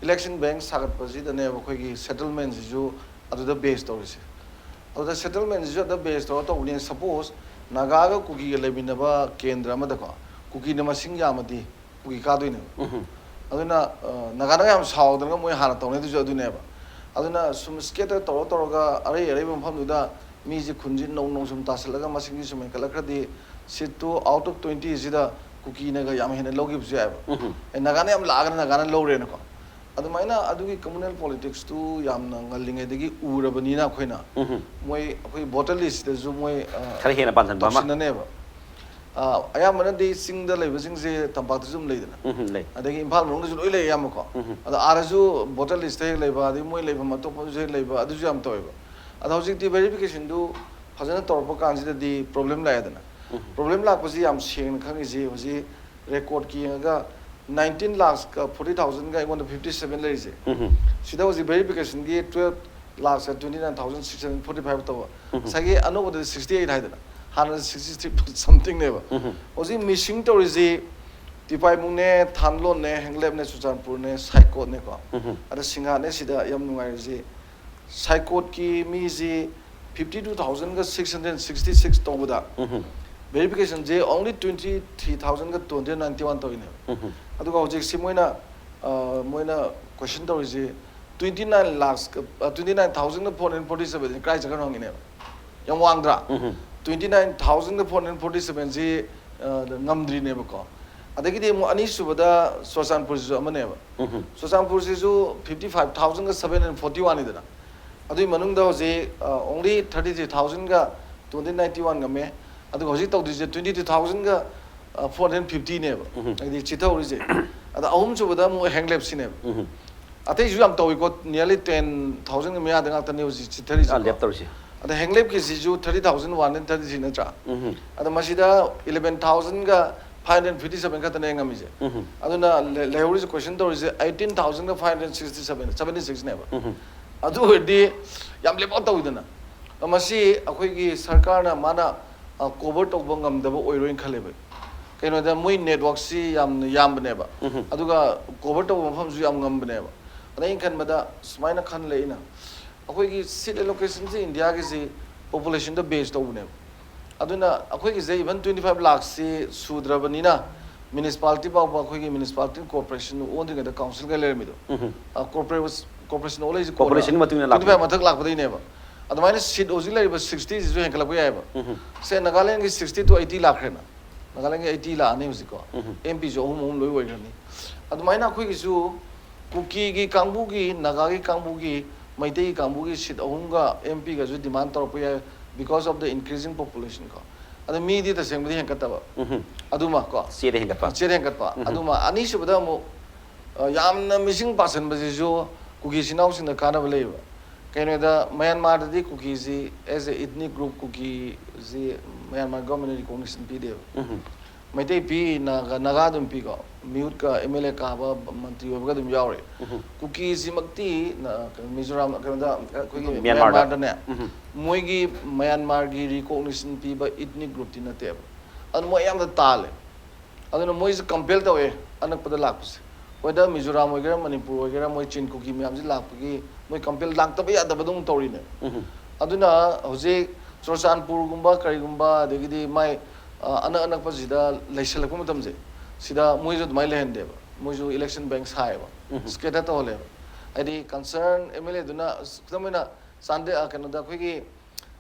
ꯏꯂꯦꯛꯁꯟ ꯕꯦꯡ ꯁꯥꯒꯠꯄꯁꯤꯗꯅꯦꯕ ꯑꯩꯈꯣꯏꯒꯤ ꯁꯦꯇꯜꯃꯦꯟꯁꯤꯁꯨ ꯑꯗꯨꯗ ꯕꯦꯁ ꯇꯧꯔꯤꯁꯦ꯫ ꯑꯗꯨꯗ ꯁꯦꯇꯜꯃꯦꯟꯁꯤꯁꯨ ꯑꯗꯨꯗ ꯕꯦꯁ ꯇꯧꯔ ꯇꯧꯕꯅꯤ꯫ ꯁꯄꯣꯁ, ꯅꯥꯒꯥꯒ ꯀꯨꯀꯤꯒ ꯂꯩꯃꯤꯟꯅꯕ ꯀꯦꯟꯗ꯭ꯔ ꯑꯃꯗꯀꯣ, ꯀꯨꯀꯤꯅ ꯃꯁꯤꯡ ꯌꯥꯝꯃꯗꯤ ꯀꯨꯀꯤ ꯀꯥꯗꯣꯏꯅꯦꯕ꯫ ꯎꯝ. ꯑꯗꯨꯅ ꯑ, ꯅꯥꯒꯥꯅ ꯌꯥꯝ ꯁꯥꯎꯗꯅꯒ ꯃꯣꯏ ꯍꯥꯟꯅ ꯇꯧꯅꯩꯗꯨꯁꯨ ꯑꯗꯨꯅꯦꯕ꯫ ꯑꯗꯨꯅ ꯁꯨꯝ ꯁ꯭ꯀꯦꯇꯔ ꯇꯧꯔ ꯇꯧꯔꯒ ꯑꯔꯩ ꯑꯔꯩꯕ ꯃꯐꯝꯗꯨꯗ ꯃꯤꯁꯦ ꯈꯨꯟꯁꯤ ꯅꯧ ꯅꯧ ꯁꯨꯝ ꯇꯥꯁꯤꯜꯂꯒ ꯃꯁꯤꯡꯁꯤ ꯁꯨꯝ ꯍꯦꯟꯀꯠꯂꯛꯈ꯭ꯔꯗꯤ, ꯁꯤꯠꯇꯨ ꯑꯥꯎꯠ ꯑꯣꯐ ꯇ꯭ꯋꯦꯟꯇꯤꯁꯤꯗ ꯀꯨꯀꯤꯅꯒ ꯌꯥꯝ ꯍꯦꯟꯅ ꯂꯧꯈꯤꯕꯁꯨ ꯌꯥꯏꯑꯕ꯫ ꯎꯝ. ꯑꯦ, ꯅꯥꯒꯥꯅ ꯌꯥꯝ ꯂꯥꯛꯑꯒꯅ ꯅꯥꯒꯥꯅ ꯂꯧꯔꯦꯅꯀꯣ꯫ ꯑꯗꯨꯃꯥꯏꯅ ꯑꯗꯨꯒꯤ ꯀꯝꯃꯨꯅꯦꯜ ꯄꯣꯂꯤꯇꯤꯛꯁꯇꯨ ꯌꯥꯝꯅ ꯉꯜꯂꯤꯉꯩꯗꯒꯤ ꯎꯔꯕꯅꯤꯅ ꯑꯩꯈꯣꯏꯅ, ꯎꯝ. ꯃꯣꯏ ꯑꯩꯈꯣꯏ ꯚꯣꯇꯔ ꯂꯤꯁꯇꯁꯨ ꯃꯣꯏ ꯑ, ꯈꯔ ꯍꯦꯟꯅ ꯄꯥꯟꯁꯤꯟꯕ ꯑꯃ. ꯇꯧꯁꯤꯟꯅꯅꯦꯕ꯫ ꯑ, ꯑꯌꯥꯝꯕꯅꯗꯤ ꯆꯤꯡꯗ ꯂꯩꯕꯁꯤꯡꯁꯦ ꯇꯝꯄꯥꯛꯇꯁꯨ ꯑꯗꯨꯝ ꯂꯩꯗꯅ, ꯎꯝ, ꯂꯩ. ꯑꯗꯒꯤ ꯏꯝꯐꯥꯜ ꯃꯅꯨꯡꯗꯁꯨ ꯂꯣꯏ ꯂꯩ ꯑꯌꯥꯝꯕꯀꯣ꯫ ꯎꯝ. ꯑꯗꯣ ꯑꯥꯗꯁꯨ ꯚꯣꯇꯔ ꯂꯤꯁꯇ ꯍꯦꯛ ꯂꯩꯕ, ꯑꯗꯒꯤ ꯃꯣꯏ ꯂꯩꯐꯝ ꯑꯇꯣꯞꯄꯁꯨ ꯍꯦꯛ ꯂꯩꯕ, ꯑꯗꯨꯁꯨ ꯌꯥꯝ ꯇꯧꯋꯦꯕ꯫ ꯑꯗꯣ ꯍꯧꯖꯤꯛꯇꯤ ꯚꯦꯔꯤꯐꯤꯀꯦꯁꯟꯗꯨ ꯐꯖꯅ ꯇꯧꯔꯛꯄ ꯀꯥꯟꯁꯤꯗꯗꯤ ꯄ꯭ꯔꯣꯕ꯭ꯂꯦꯝ ꯂꯥꯛꯑꯦꯗꯅ꯫ ꯎꯝ. ꯄ꯭ꯔꯣꯕ꯭ꯂꯦꯝ ꯂꯥꯛꯄꯁꯤ ꯌꯥꯝ ꯁꯦꯡꯅ ꯈꯪꯉꯤꯁꯤ ꯍꯧꯖꯤꯛ ꯔꯦꯀꯣꯔꯗꯀꯤ ꯌꯦꯡꯉꯒ, ꯅꯥꯏꯟꯇꯤꯟ ꯂꯥꯛꯁꯀ ꯐꯣꯔꯇꯤ ꯊꯥꯎꯖꯟꯒ ꯑꯩꯉꯣꯟꯗ ꯐꯤꯐꯇꯤ ꯁꯚꯦꯟ ꯂꯩꯔꯤꯁꯦ꯫ ꯎꯝ. ꯁꯤꯗ ꯍꯧꯖꯤꯛ ꯚꯦꯔꯤꯐꯤꯀꯦꯁꯟꯒꯤ twelve lakh twenty nine thousand six hundred forty five ꯇꯧꯕ꯫ ꯎꯝ. ꯉꯁꯥꯏꯒꯤ ꯑꯅꯧꯕꯗꯗꯤ ꯁꯤꯛꯁꯇꯤ ꯑꯩꯠ ꯍꯥꯏꯗꯅ, ꯍꯥꯟꯅꯗꯤ ꯁꯤꯛꯁꯇꯤ ꯊ꯭ꯔꯤ ꯁꯝꯊꯤꯡꯅꯦꯕ꯫ ꯎꯝ. ꯍꯧꯖꯤꯛ ꯃꯤꯁꯤꯡ ꯇꯧꯔꯤꯁꯤ ꯇꯤꯄꯥꯏꯃꯨꯡꯅꯦ, ꯊꯥꯟꯂꯣꯟꯅꯦ, ꯍꯦꯡꯂꯦꯞꯅꯦ, ꯆꯨꯔꯆꯥꯟꯄꯨꯔꯅꯦ, ꯁꯥꯏꯀꯣꯠꯅꯦꯀꯣ꯫ ꯎꯝ. ꯑꯗ ꯁꯤꯡꯍꯥꯠꯅꯦ꯫ ꯁꯤꯗ ꯌꯥꯝ ꯅꯨꯡꯉꯥꯏꯔꯤꯁꯤ, ꯁꯥꯏꯀꯣꯠꯀꯤ ꯃꯤꯁꯤ ꯐꯤꯐꯇꯤ ꯇꯨ ꯊꯥꯎꯖꯟꯒ ꯁꯤꯛꯁ ꯍꯟꯗ꯭ꯔꯦꯠ ꯁꯤꯛꯁꯇꯤ ꯁꯤꯛꯁ ꯇꯧꯕꯗ, ꯎꯝ. ꯚꯦꯔꯤꯐꯤꯀꯦꯁꯟꯁꯦ ꯑꯣꯡꯂꯤ ꯇ꯭ꯋꯦꯟꯇꯤ ꯊ꯭ꯔꯤ ꯊꯥꯎꯖꯟꯒ ꯇꯨ ꯍꯟꯗ꯭ꯔꯦꯠ ꯅꯥꯏꯟꯇꯤ ꯋꯥꯟ ꯇꯧꯔꯤꯅꯦꯕ꯫ ꯎꯝ. ꯑꯗꯨꯒ ꯍꯧꯖꯤꯛꯁꯤ ꯃꯣꯏꯅ, ꯑ, ꯃꯣꯏꯅ ꯀꯣꯏꯁꯟ ꯇꯧꯔꯤꯁꯤ twenty nine lakh, twenty nine ꯊꯥꯎꯖꯟꯒ ꯐꯣꯔ ꯍꯟꯗ꯭ꯔꯦꯠ ꯐꯣꯔꯇꯤ ꯁꯚꯦꯟꯁꯤ ꯀꯥꯏ ꯆꯠꯈ꯭ꯔꯅꯣ ꯍꯪꯉꯤꯅꯦꯕ꯫ ꯌꯥꯝ ꯋꯥꯡꯗ꯭ꯔꯥ? ꯎꯝ. ꯇ꯭ꯋꯦꯟꯇꯤ ꯅꯥꯏꯟ ꯊꯥꯎꯖꯟꯒ ꯐꯣꯔ ꯍꯟꯗ꯭ꯔꯦꯠ ꯐꯣꯔꯇꯤ ꯁꯚꯦꯟꯁꯤ, ꯑ, ꯉꯝꯗ꯭ꯔꯤꯅꯦꯕꯀꯣ꯫ ꯑꯗꯒꯤꯗꯤ ꯑꯃꯨꯛ ꯑꯅꯤꯁꯨꯕꯗ ꯆꯨꯔꯆꯥꯟꯄꯨꯔꯁꯤꯁꯨ ꯑꯃꯅꯦꯕ꯫ ꯎꯝ꯫ ꯆꯨꯔꯆꯥꯟꯄꯨꯔꯁꯤꯁꯨ fifty five thousand seven hundred forty one ꯅꯤꯗꯅ, ꯑꯗꯨꯒꯤ ꯃꯅꯨꯡꯗ ꯍꯧꯖꯤꯛ ꯑ, only thirty three thousand ꯒ two hundred ninety one ꯉꯝꯃꯦ꯫ ꯑꯗꯨꯒ ꯍꯧꯖꯤꯛ ꯇꯧꯗꯣꯏꯁꯦ twenty two thousand ꯒ four hundred fifty ꯅꯦꯕ꯫ ꯎꯝ꯫ ꯍꯥꯏꯗꯤ ꯆꯤꯊꯍꯧꯔꯤꯁꯦ꯫ ꯑꯗ ꯑꯍꯨꯝꯁꯨꯕꯗ ꯑꯃꯨꯛ ꯍꯦꯡꯂꯦꯞꯁꯤꯅꯦꯕ꯫ ꯎꯝ꯫ ꯑꯇꯩꯁꯨ ꯌꯥꯝ ꯇꯧꯏꯀꯣ, nearly ten thousand ꯒꯤ ꯃꯌꯥꯗ ꯉꯥꯛꯇꯅꯦ ꯍꯧꯖꯤꯛ ꯆꯤꯊꯔꯤꯁꯦ꯫ ꯑꯥ, ꯂꯦꯞꯇꯧꯔꯤꯁꯦ꯫ ꯑꯗ ꯍꯦꯡꯂꯦꯞꯀꯤꯁꯤꯁꯨ thirty thousand one hundred thirty three ꯅꯠꯇ꯭ꯔꯥ? ꯎꯝ꯫ ꯑꯗ ꯃꯁꯤꯗ eleven thousand ꯒ five hundred fifty seven ꯈꯛꯇꯅꯦ ꯉꯝꯃꯤꯁꯦ꯫ ꯎꯝ꯫ ꯑꯗꯨꯅ ꯂꯩ-, ꯂꯩꯍꯧꯔꯤꯁꯦ, question ꯇꯧꯔꯤꯁꯦ eighteen thousand ꯒ five hundred sixty seven, seventy six ꯅꯦꯕ꯫ ꯎꯝ꯫ ꯑꯗꯨ ꯑꯣꯏꯔꯗꯤ ꯌꯥꯝ ꯂꯦꯞ ꯑꯥꯎꯠ ꯇꯧꯋꯤꯗꯅ꯫ ꯃꯁꯤ ꯑꯩꯈꯣꯏꯒꯤ ꯁꯔꯀꯥꯔꯅ ꯃꯥꯅ, ꯑ, cover ꯇꯧꯕ ꯉꯝꯗꯕ ꯑꯣꯏꯔꯣꯏꯅ ꯈꯜꯂꯦꯕ꯫ ꯀꯩꯅꯣꯗ ꯃꯣꯏ network ꯁꯤ ꯌꯥꯝꯅ ꯌꯥꯝꯕꯅꯦꯕ꯫ ꯎꯝ꯫ ꯑꯗꯨꯒ cover ꯇꯧꯕ ꯃꯐꯝꯁꯨ ꯌꯥꯝ ꯉꯝꯕꯅꯦꯕ꯫ ꯑꯗ ꯑꯩꯅ ꯈꯟꯕꯗ ꯁꯨꯃꯥꯏꯅ ꯈꯜꯂꯦ ꯑꯩꯅ, ꯑꯩꯈꯣꯏꯒꯤ seat allocation ꯁꯤ India ꯒꯤꯁꯤ population ꯗ base ꯇꯧꯕꯅꯦꯕ꯫ ꯑꯗꯨꯅ ꯑꯩꯈꯣꯏꯒꯤꯁꯦ even twenty five ꯂꯥꯛꯁꯤ ꯁꯨꯗ꯭ꯔꯕꯅꯤꯅ municipality ꯐꯥꯎꯕ ꯑꯩꯈꯣꯏꯒꯤ municipality corporation ꯑꯣꯟꯗ꯭ꯔꯤꯉꯩꯗ council ꯒ ꯂꯩꯔꯝꯃꯤꯗꯣ꯫ ꯎꯝ꯫ ꯑ, corpora-, corporation ꯑꯣꯜꯂꯛꯏꯁꯦ ꯀꯣꯟꯅ population ꯒꯤ ꯃꯇꯨꯡ ꯏꯟꯅ ꯂꯥꯛꯄ꯫ Twenty five ꯃꯊꯛ ꯂꯥꯛꯄꯗꯩꯅꯦꯕ꯫ ꯑꯗꯨꯃꯥꯏꯅ seat ꯍꯧꯖꯤꯛ ꯂꯩꯔꯤꯕ sixty ꯁꯤꯁꯨ ꯍꯦꯟꯒꯠꯂꯛꯄ ꯌꯥꯏꯑꯕ꯫ ꯎꯝ꯫ ꯁꯦ, ꯅꯥꯒꯥꯂꯦꯟꯒꯤ sixty to eighty ꯂꯥꯛꯈ꯭ꯔꯦꯅ, ꯅꯥꯒꯥꯂꯦꯟꯒꯤ eighty ꯂꯥꯛꯑꯅꯤ ꯍꯧꯖꯤꯛꯀꯣ꯫ ꯎꯝ꯫ M P ꯁꯨ ꯑꯍꯨꯝ ꯑꯍꯨꯝ ꯂꯣꯏ ꯑꯣꯏꯈ꯭ꯔꯅꯤ꯫ ꯑꯗꯨꯃꯥꯏꯅ ꯑꯩꯈꯣꯏꯒꯤꯁꯨ ꯀꯨꯀꯤꯒꯤ ꯀꯥꯡꯕꯨꯒꯤ, ꯅꯥꯒꯥꯒꯤ ꯀꯥꯡꯕꯨꯒꯤ, ꯃꯩꯇꯩꯒꯤ ꯀꯥꯡꯕꯨꯒꯤ seat ꯑꯍꯨꯝꯒ M P ꯒꯁꯨ demand ꯇꯧꯔꯛꯄ ꯌꯥꯏ, because of the increasing population ꯀꯣ꯫ ꯑꯗꯣ ꯃꯤꯗꯤ ꯇꯁꯦꯡꯕꯗꯤ ꯍꯦꯟꯒꯠꯇꯕ꯫ ꯎꯝ꯫ ꯑꯗꯨꯃ ꯀꯣ꯫ ꯆꯦꯗ ꯍꯦꯟꯒꯠꯄ꯫ ꯆꯦꯗ ꯍꯦꯟꯒꯠꯄ꯫ ꯎꯝ꯫ ꯑꯗꯨꯃ, ꯑꯅꯤꯁꯨꯕꯗ ꯑꯃꯨꯛ, ꯑ, ꯌꯥꯝꯅ ꯃꯤꯁꯤꯡ ꯄꯥꯁꯟꯕꯁꯤꯁꯨ ꯀꯨꯀꯤ ꯏꯆꯤꯟ ꯏꯅꯥꯎꯁꯤꯡꯗ ꯀꯥꯟꯅꯕ ꯂꯩꯌꯦꯕ꯫ ꯀꯩꯅꯣꯗ ꯃ꯭ꯌꯥꯟꯃꯥꯔꯗꯗꯤ ꯀꯨꯀꯤꯁꯤ as a ethnic group ꯀꯨꯀꯤꯁꯤ ꯃ꯭ꯌꯥꯟꯃꯥꯔ government ꯅ recognition ꯄꯤꯗꯦꯕ꯫ ꯎꯝ꯫ ꯃꯩꯇꯩ ꯄꯤ, ꯅꯥꯒꯥ, ꯅꯥꯒꯥ ꯑꯗꯨꯝ ꯄꯤꯀꯣ꯫ ꯃꯤꯍꯨꯠꯀ M L A ꯀꯥꯕ, ꯃꯟꯇ꯭ꯔꯤ ꯑꯣꯏꯕꯒ ꯑꯗꯨꯝ ꯌꯥꯎꯔꯦ꯫ ꯎꯝ꯫ ꯀꯨꯀꯤꯁꯤꯃꯛꯇꯤ ꯅ-, ꯀꯩꯅꯣ, ꯃꯤꯖꯣꯔꯥꯝ, ꯀꯩꯅꯣꯗ, ꯑꯩꯈꯣꯏꯒꯤ ꯃ꯭ꯌꯥꯟꯃꯥꯔꯗ꯫ ꯃ꯭ꯌꯥꯟꯃꯥꯔꯗꯅꯦ, ꯎꯝ꯫ ꯃꯣꯏꯒꯤ ꯃ꯭ꯌꯥꯟꯃꯥꯔꯒꯤ recognition ꯄꯤꯕ ethnic group ꯇꯤ ꯅꯠꯇꯦꯕ꯫ ꯑꯗꯨ ꯃꯣꯏ ꯑꯌꯥꯝꯕ ꯇꯥꯜꯂꯦ꯫ ꯑꯗꯨꯅ ꯃꯣꯏꯁꯦ compel ꯇꯧꯋꯦ ꯑꯅꯛꯄꯗ ꯂꯥꯛꯄꯁꯦ꯫ Whether ꯃꯤꯖꯣꯔꯥꯝ ꯑꯣꯏꯒꯦꯔꯥ, ꯃꯅꯤꯄꯨꯔ ꯑꯣꯏꯒꯦꯔꯥ, ꯃꯣꯏ ꯆꯤꯟ ꯀꯨꯀꯤ ꯃꯌꯥꯝꯁꯦ ꯂꯥꯛꯄꯒꯤ ꯃꯣꯏ compel, ꯂꯥꯛꯇꯕ ꯌꯥꯗꯕꯗꯧꯅ ꯇꯧꯔꯤꯅꯦ꯫ ꯎꯝ꯫ ꯑꯗꯨꯅ ꯍꯧꯖꯤꯛ ꯆꯨꯔꯆꯥꯟꯄꯨꯔꯒꯨꯝꯕ ꯀꯔꯤꯒꯨꯝꯕ, ꯑꯗꯒꯤꯗꯤ ꯃꯥꯏ, ꯑ, ꯑꯅꯛ ꯑꯅꯛꯄꯁꯤꯗ ꯂꯩꯁꯜꯂꯛꯄ ꯃꯇꯝꯁꯦ, ꯁꯤꯗ ꯃꯣꯏꯁꯨ ꯑꯗꯨꯃꯥꯏꯅ ꯂꯩꯍꯟꯗꯦꯕ꯫ ꯃꯣꯏꯁꯨ election bank ꯁꯥꯏꯌꯦꯕ, ꯎꯝ꯫ Scatter ꯇꯧꯍꯜꯂꯦꯕ꯫ ꯍꯥꯏꯗꯤ concern M L A ꯗꯨꯅ, ꯑꯁ, ꯈꯨꯗꯝ ꯑꯣꯏꯅ ꯆꯥꯟꯗꯦ-, ꯑ, ꯀꯩꯅꯣꯗ ꯑꯩꯈꯣꯏꯒꯤ,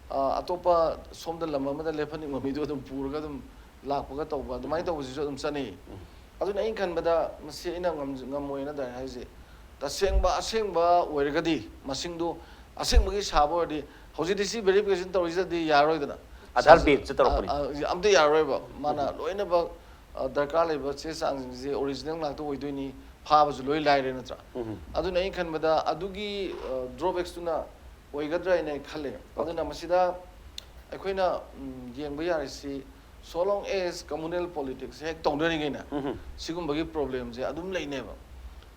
ꯑ, ꯑꯇꯣꯞꯄ ꯁꯣꯝꯗ ꯂꯝ ꯑꯃꯗ ꯂꯦꯞꯍꯟꯅꯤꯡꯕ ꯃꯤꯗꯨ ꯑꯗꯨꯝ ꯄꯨꯔꯒ ꯑꯗꯨꯝ ꯂꯥꯛꯄꯒ ꯇꯧꯕ ꯑꯗꯨꯃꯥꯏꯅ ꯇꯧꯕꯁꯤꯁꯨ ꯑꯗꯨꯝ ꯆꯠꯅꯩ꯫ ꯑꯗꯨꯅ ꯑꯩꯅ ꯈꯟꯕꯗ ꯃꯁꯤ ꯑꯩꯅ ꯉꯝ- ꯉꯝꯃꯣꯏꯅ ꯗꯥꯏꯔꯦꯛ ꯍꯥꯏꯁꯦ, ꯇꯁꯦꯡꯕ ꯑꯁꯦꯡꯕ ꯑꯣꯏꯔꯒꯗꯤ, ꯃꯁꯤꯡꯗꯨ ꯑꯁꯦꯡꯕꯒꯤ ꯁꯥꯕ ꯑꯣꯏꯔꯗꯤ, ꯍꯧꯖꯤꯛꯇꯤ ꯁꯤ ꯚꯦꯔꯤꯐꯤꯀꯦꯁꯟ ꯇꯧꯔꯤꯁꯤꯗꯗꯤ ꯌꯥꯔꯣꯏꯗꯅ꯫ ꯑꯙꯥꯔ based ꯇ ꯇꯧꯔꯛꯄꯅꯤ꯫ ꯑ, ꯑ, ꯑꯝꯇ ꯌꯥꯔꯔꯣꯏꯕ꯫ ꯃꯥꯅ ꯂꯣꯏꯅꯃꯛ, ꯑ, ꯗꯔꯀꯥꯔ ꯂꯩꯕ ꯆꯦ ꯆꯥꯡꯁꯤꯡꯁꯦ ꯑꯣꯔꯤꯖꯤꯅꯦꯜ ꯉꯥꯛꯇ ꯑꯣꯏꯗꯣꯏꯅꯤ, ꯐꯥꯕꯁꯨ ꯂꯣꯏ ꯂꯥꯏꯔꯦ, ꯅꯠꯇ꯭ꯔꯥ? ꯑꯗꯨꯅ ꯑꯩꯅ ꯈꯟꯕꯗ ꯑꯗꯨꯒꯤ, ꯑ, ꯗ꯭ꯔꯣꯕꯦꯛꯁꯇꯨꯅ ꯑꯣꯏꯒꯗ꯭ꯔꯥ ꯍꯥꯏꯅ ꯑꯩ ꯈꯜꯂꯦ꯫ ꯑꯗꯨꯅ ꯃꯁꯤꯗ ꯑꯩꯈꯣꯏꯅ, ꯎꯝ, ꯌꯦꯡꯕ ꯌꯥꯔꯤꯁꯤ, so long as communal politics ꯍꯦꯛ ꯇꯧꯅꯔꯤꯉꯩꯅ ꯁꯤꯒꯨꯝꯕꯒꯤ ꯄ꯭ꯔꯣꯕ꯭ꯂꯦꯝꯁꯦ ꯑꯗꯨꯝ ꯂꯩꯅꯦꯕ꯫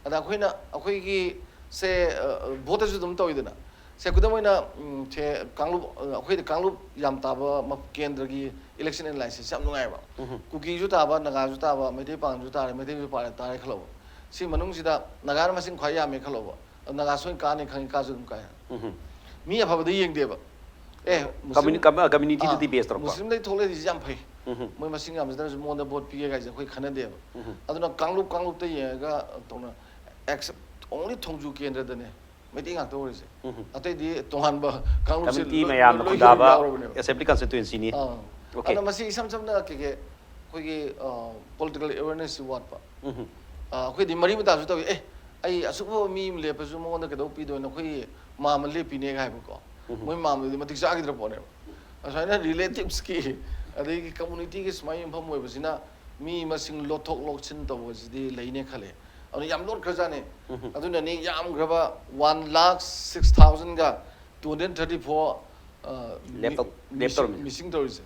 ꯑꯗ ꯑꯩꯈꯣꯏꯅ, ꯑꯩꯈꯣꯏꯒꯤ ꯁꯦ, ꯑ, ꯚꯣꯠꯇꯁꯨ ꯑꯗꯨꯝ ꯇꯧꯋꯤꯗꯅ꯫ ꯁꯦ, ꯈꯨꯗꯝ ꯑꯣꯏꯅ, ꯎꯝ, ꯁꯦ, ꯀꯥꯡꯂꯨꯞ, ꯑ, ꯑꯩꯈꯣꯏꯗ ꯀꯥꯡꯂꯨꯞ ꯌꯥꯝ ꯇꯥꯕ ꯃꯞ-, ꯀꯦꯟꯗ꯭ꯔꯒꯤ ꯏꯂꯦꯛꯁꯟ ꯑꯦꯅꯥꯂꯥꯏꯁꯤꯁ ꯌꯥꯝ ꯅꯨꯡꯉꯥꯏꯕ꯫ ꯀꯨꯀꯤꯁꯨ ꯇꯥꯕ, ꯅꯥꯒꯥꯁꯨ ꯇꯥꯕ, ꯃꯩꯇꯩ ꯄꯥꯉꯜꯁꯨ ꯇꯥꯔꯦ, ꯃꯩꯇꯩꯁꯨ ꯄꯥꯔꯦ, ꯇꯥꯔꯦ ꯈꯜꯂꯣꯕ꯫ ꯁꯤ ꯃꯅꯨꯡꯁꯤꯗ ꯅꯥꯒꯥꯅ ꯃꯁꯤꯡ ꯈ꯭ꯋꯥꯏ ꯌꯥꯝꯃꯦ ꯈꯜꯂꯣꯕ꯫ ꯑꯗꯣ ꯅꯥꯒꯥ ꯁꯣꯏꯅ ꯀꯥꯅꯤ ꯈꯪꯉꯤ, ꯀꯥꯁꯨ ꯑꯗꯨꯝ ꯀꯥꯏ꯫ ꯃꯤ ꯑꯐꯕꯗ ꯌꯦꯡꯗꯦꯕ꯫ ꯑꯦ, ꯃꯨꯁꯂꯤꯝ, ꯀꯝꯃ꯭ꯌꯨꯅꯤ-, ꯀꯝ-, ꯑ, community ꯗꯗꯤ ꯑꯥ, base ꯇꯧꯔꯛꯄ꯫ ꯃꯨꯁꯂꯤꯝꯗꯩ ꯊꯣꯛꯂꯛꯏꯁꯤ ꯌꯥꯝ ꯐꯩ꯫ ꯃꯣꯏ ꯃꯁꯤꯡ ꯌꯥꯝꯖꯗ꯭ꯔꯁꯨ ꯃꯉꯣꯟꯗ ꯚꯣꯠ ꯄꯤꯒꯦ ꯀꯥꯏꯁꯦ ꯑꯩꯈꯣꯏ ꯈꯟꯅꯗꯦꯕ꯫ ꯑꯗꯨꯅ ꯀꯥꯡꯂꯨꯞ ꯀꯥꯡꯂꯨꯞꯇ ꯌꯦꯡꯉꯒ ꯇꯧꯅ, except only ꯊꯣꯡꯖꯨ ꯀꯦꯟꯗ꯭ꯔꯗꯅꯦ ꯃꯩꯇꯩ ꯉꯥꯛꯇ ꯑꯣꯏꯔꯤꯁꯦ꯫ ꯑꯇꯩꯗꯤ ꯇꯣꯉꯥꯟꯕ ꯀꯥꯡꯂꯨꯞꯁꯦ Community ꯂꯣꯏ, ꯃꯌꯥꯝꯅ ꯂꯣꯏ ꯈꯨꯟꯗꯥꯕ ꯌꯥꯎꯔꯕꯅꯦꯕ꯫ Assembly Constituency ꯅꯤ꯫ ꯑꯥ꯫ Okay. ꯑꯗꯣ ꯃꯁꯤ ꯏꯁꯝ ꯁꯝꯅ ꯀꯩ ꯀꯩ ꯑꯩꯈꯣꯏꯒꯤ, ꯑ, political awareness ꯁꯤ ꯋꯥꯠꯄ꯫ ꯑ, ꯑꯩꯈꯣꯏꯗꯤ ꯃꯔꯤ ꯃꯇꯥꯁꯨ ꯇꯧꯏ꯫ "ꯑꯦ, ꯑꯩ ꯑꯁꯨꯛ ꯐꯕ ꯃꯤ ꯑꯃ ꯂꯦꯞꯄꯁꯨ ꯃꯉꯣꯟꯗ ꯀꯩꯗꯧ ꯄꯤꯗꯣꯏꯅꯣ? ꯑꯩꯈꯣꯏꯒꯤ ꯃꯥꯝꯃ ꯂꯦꯞꯄꯤꯅꯦꯒ" ꯍꯥꯏꯕꯀꯣ꯫ ꯃꯣꯏ ꯃꯥꯝꯃꯗꯨꯗꯤ ꯃꯇꯤꯛ ꯆꯥꯈꯤꯗ꯭ꯔ ꯄꯣꯠꯅꯦꯕ꯫ ꯑꯁꯨꯃꯥꯏꯅ relatives ꯀꯤ, ꯑꯗꯒꯤ community ꯒꯤ ꯁꯨꯃꯥꯏꯅ ꯌꯨꯝꯐꯝ ꯑꯣꯏꯕꯁꯤꯅ ꯃꯤ ꯃꯁꯤꯡ ꯂꯣꯠꯊꯣꯛ ꯂꯣꯠꯁꯤꯟ ꯇꯧꯕꯁꯤꯗꯤ ꯂꯩꯅꯦ ꯈꯜꯂꯦ꯫ ꯑꯗꯨꯅ ꯌꯥꯝ ꯂꯣꯠꯈ꯭ꯔꯖꯥꯠꯅꯤ꯫ ꯑꯗꯨꯅꯅꯤ ꯌꯥꯝꯈ꯭ꯔꯕ one lakh six thousand ꯒ two hundred thirty four, ꯑ, ꯂꯦꯞꯇꯧ-, ꯃꯤ-, ꯂꯦꯞꯇꯧꯔꯝꯃꯤ꯫ ꯃꯤꯁꯤꯡ ꯇꯧꯔꯤꯁꯦ꯫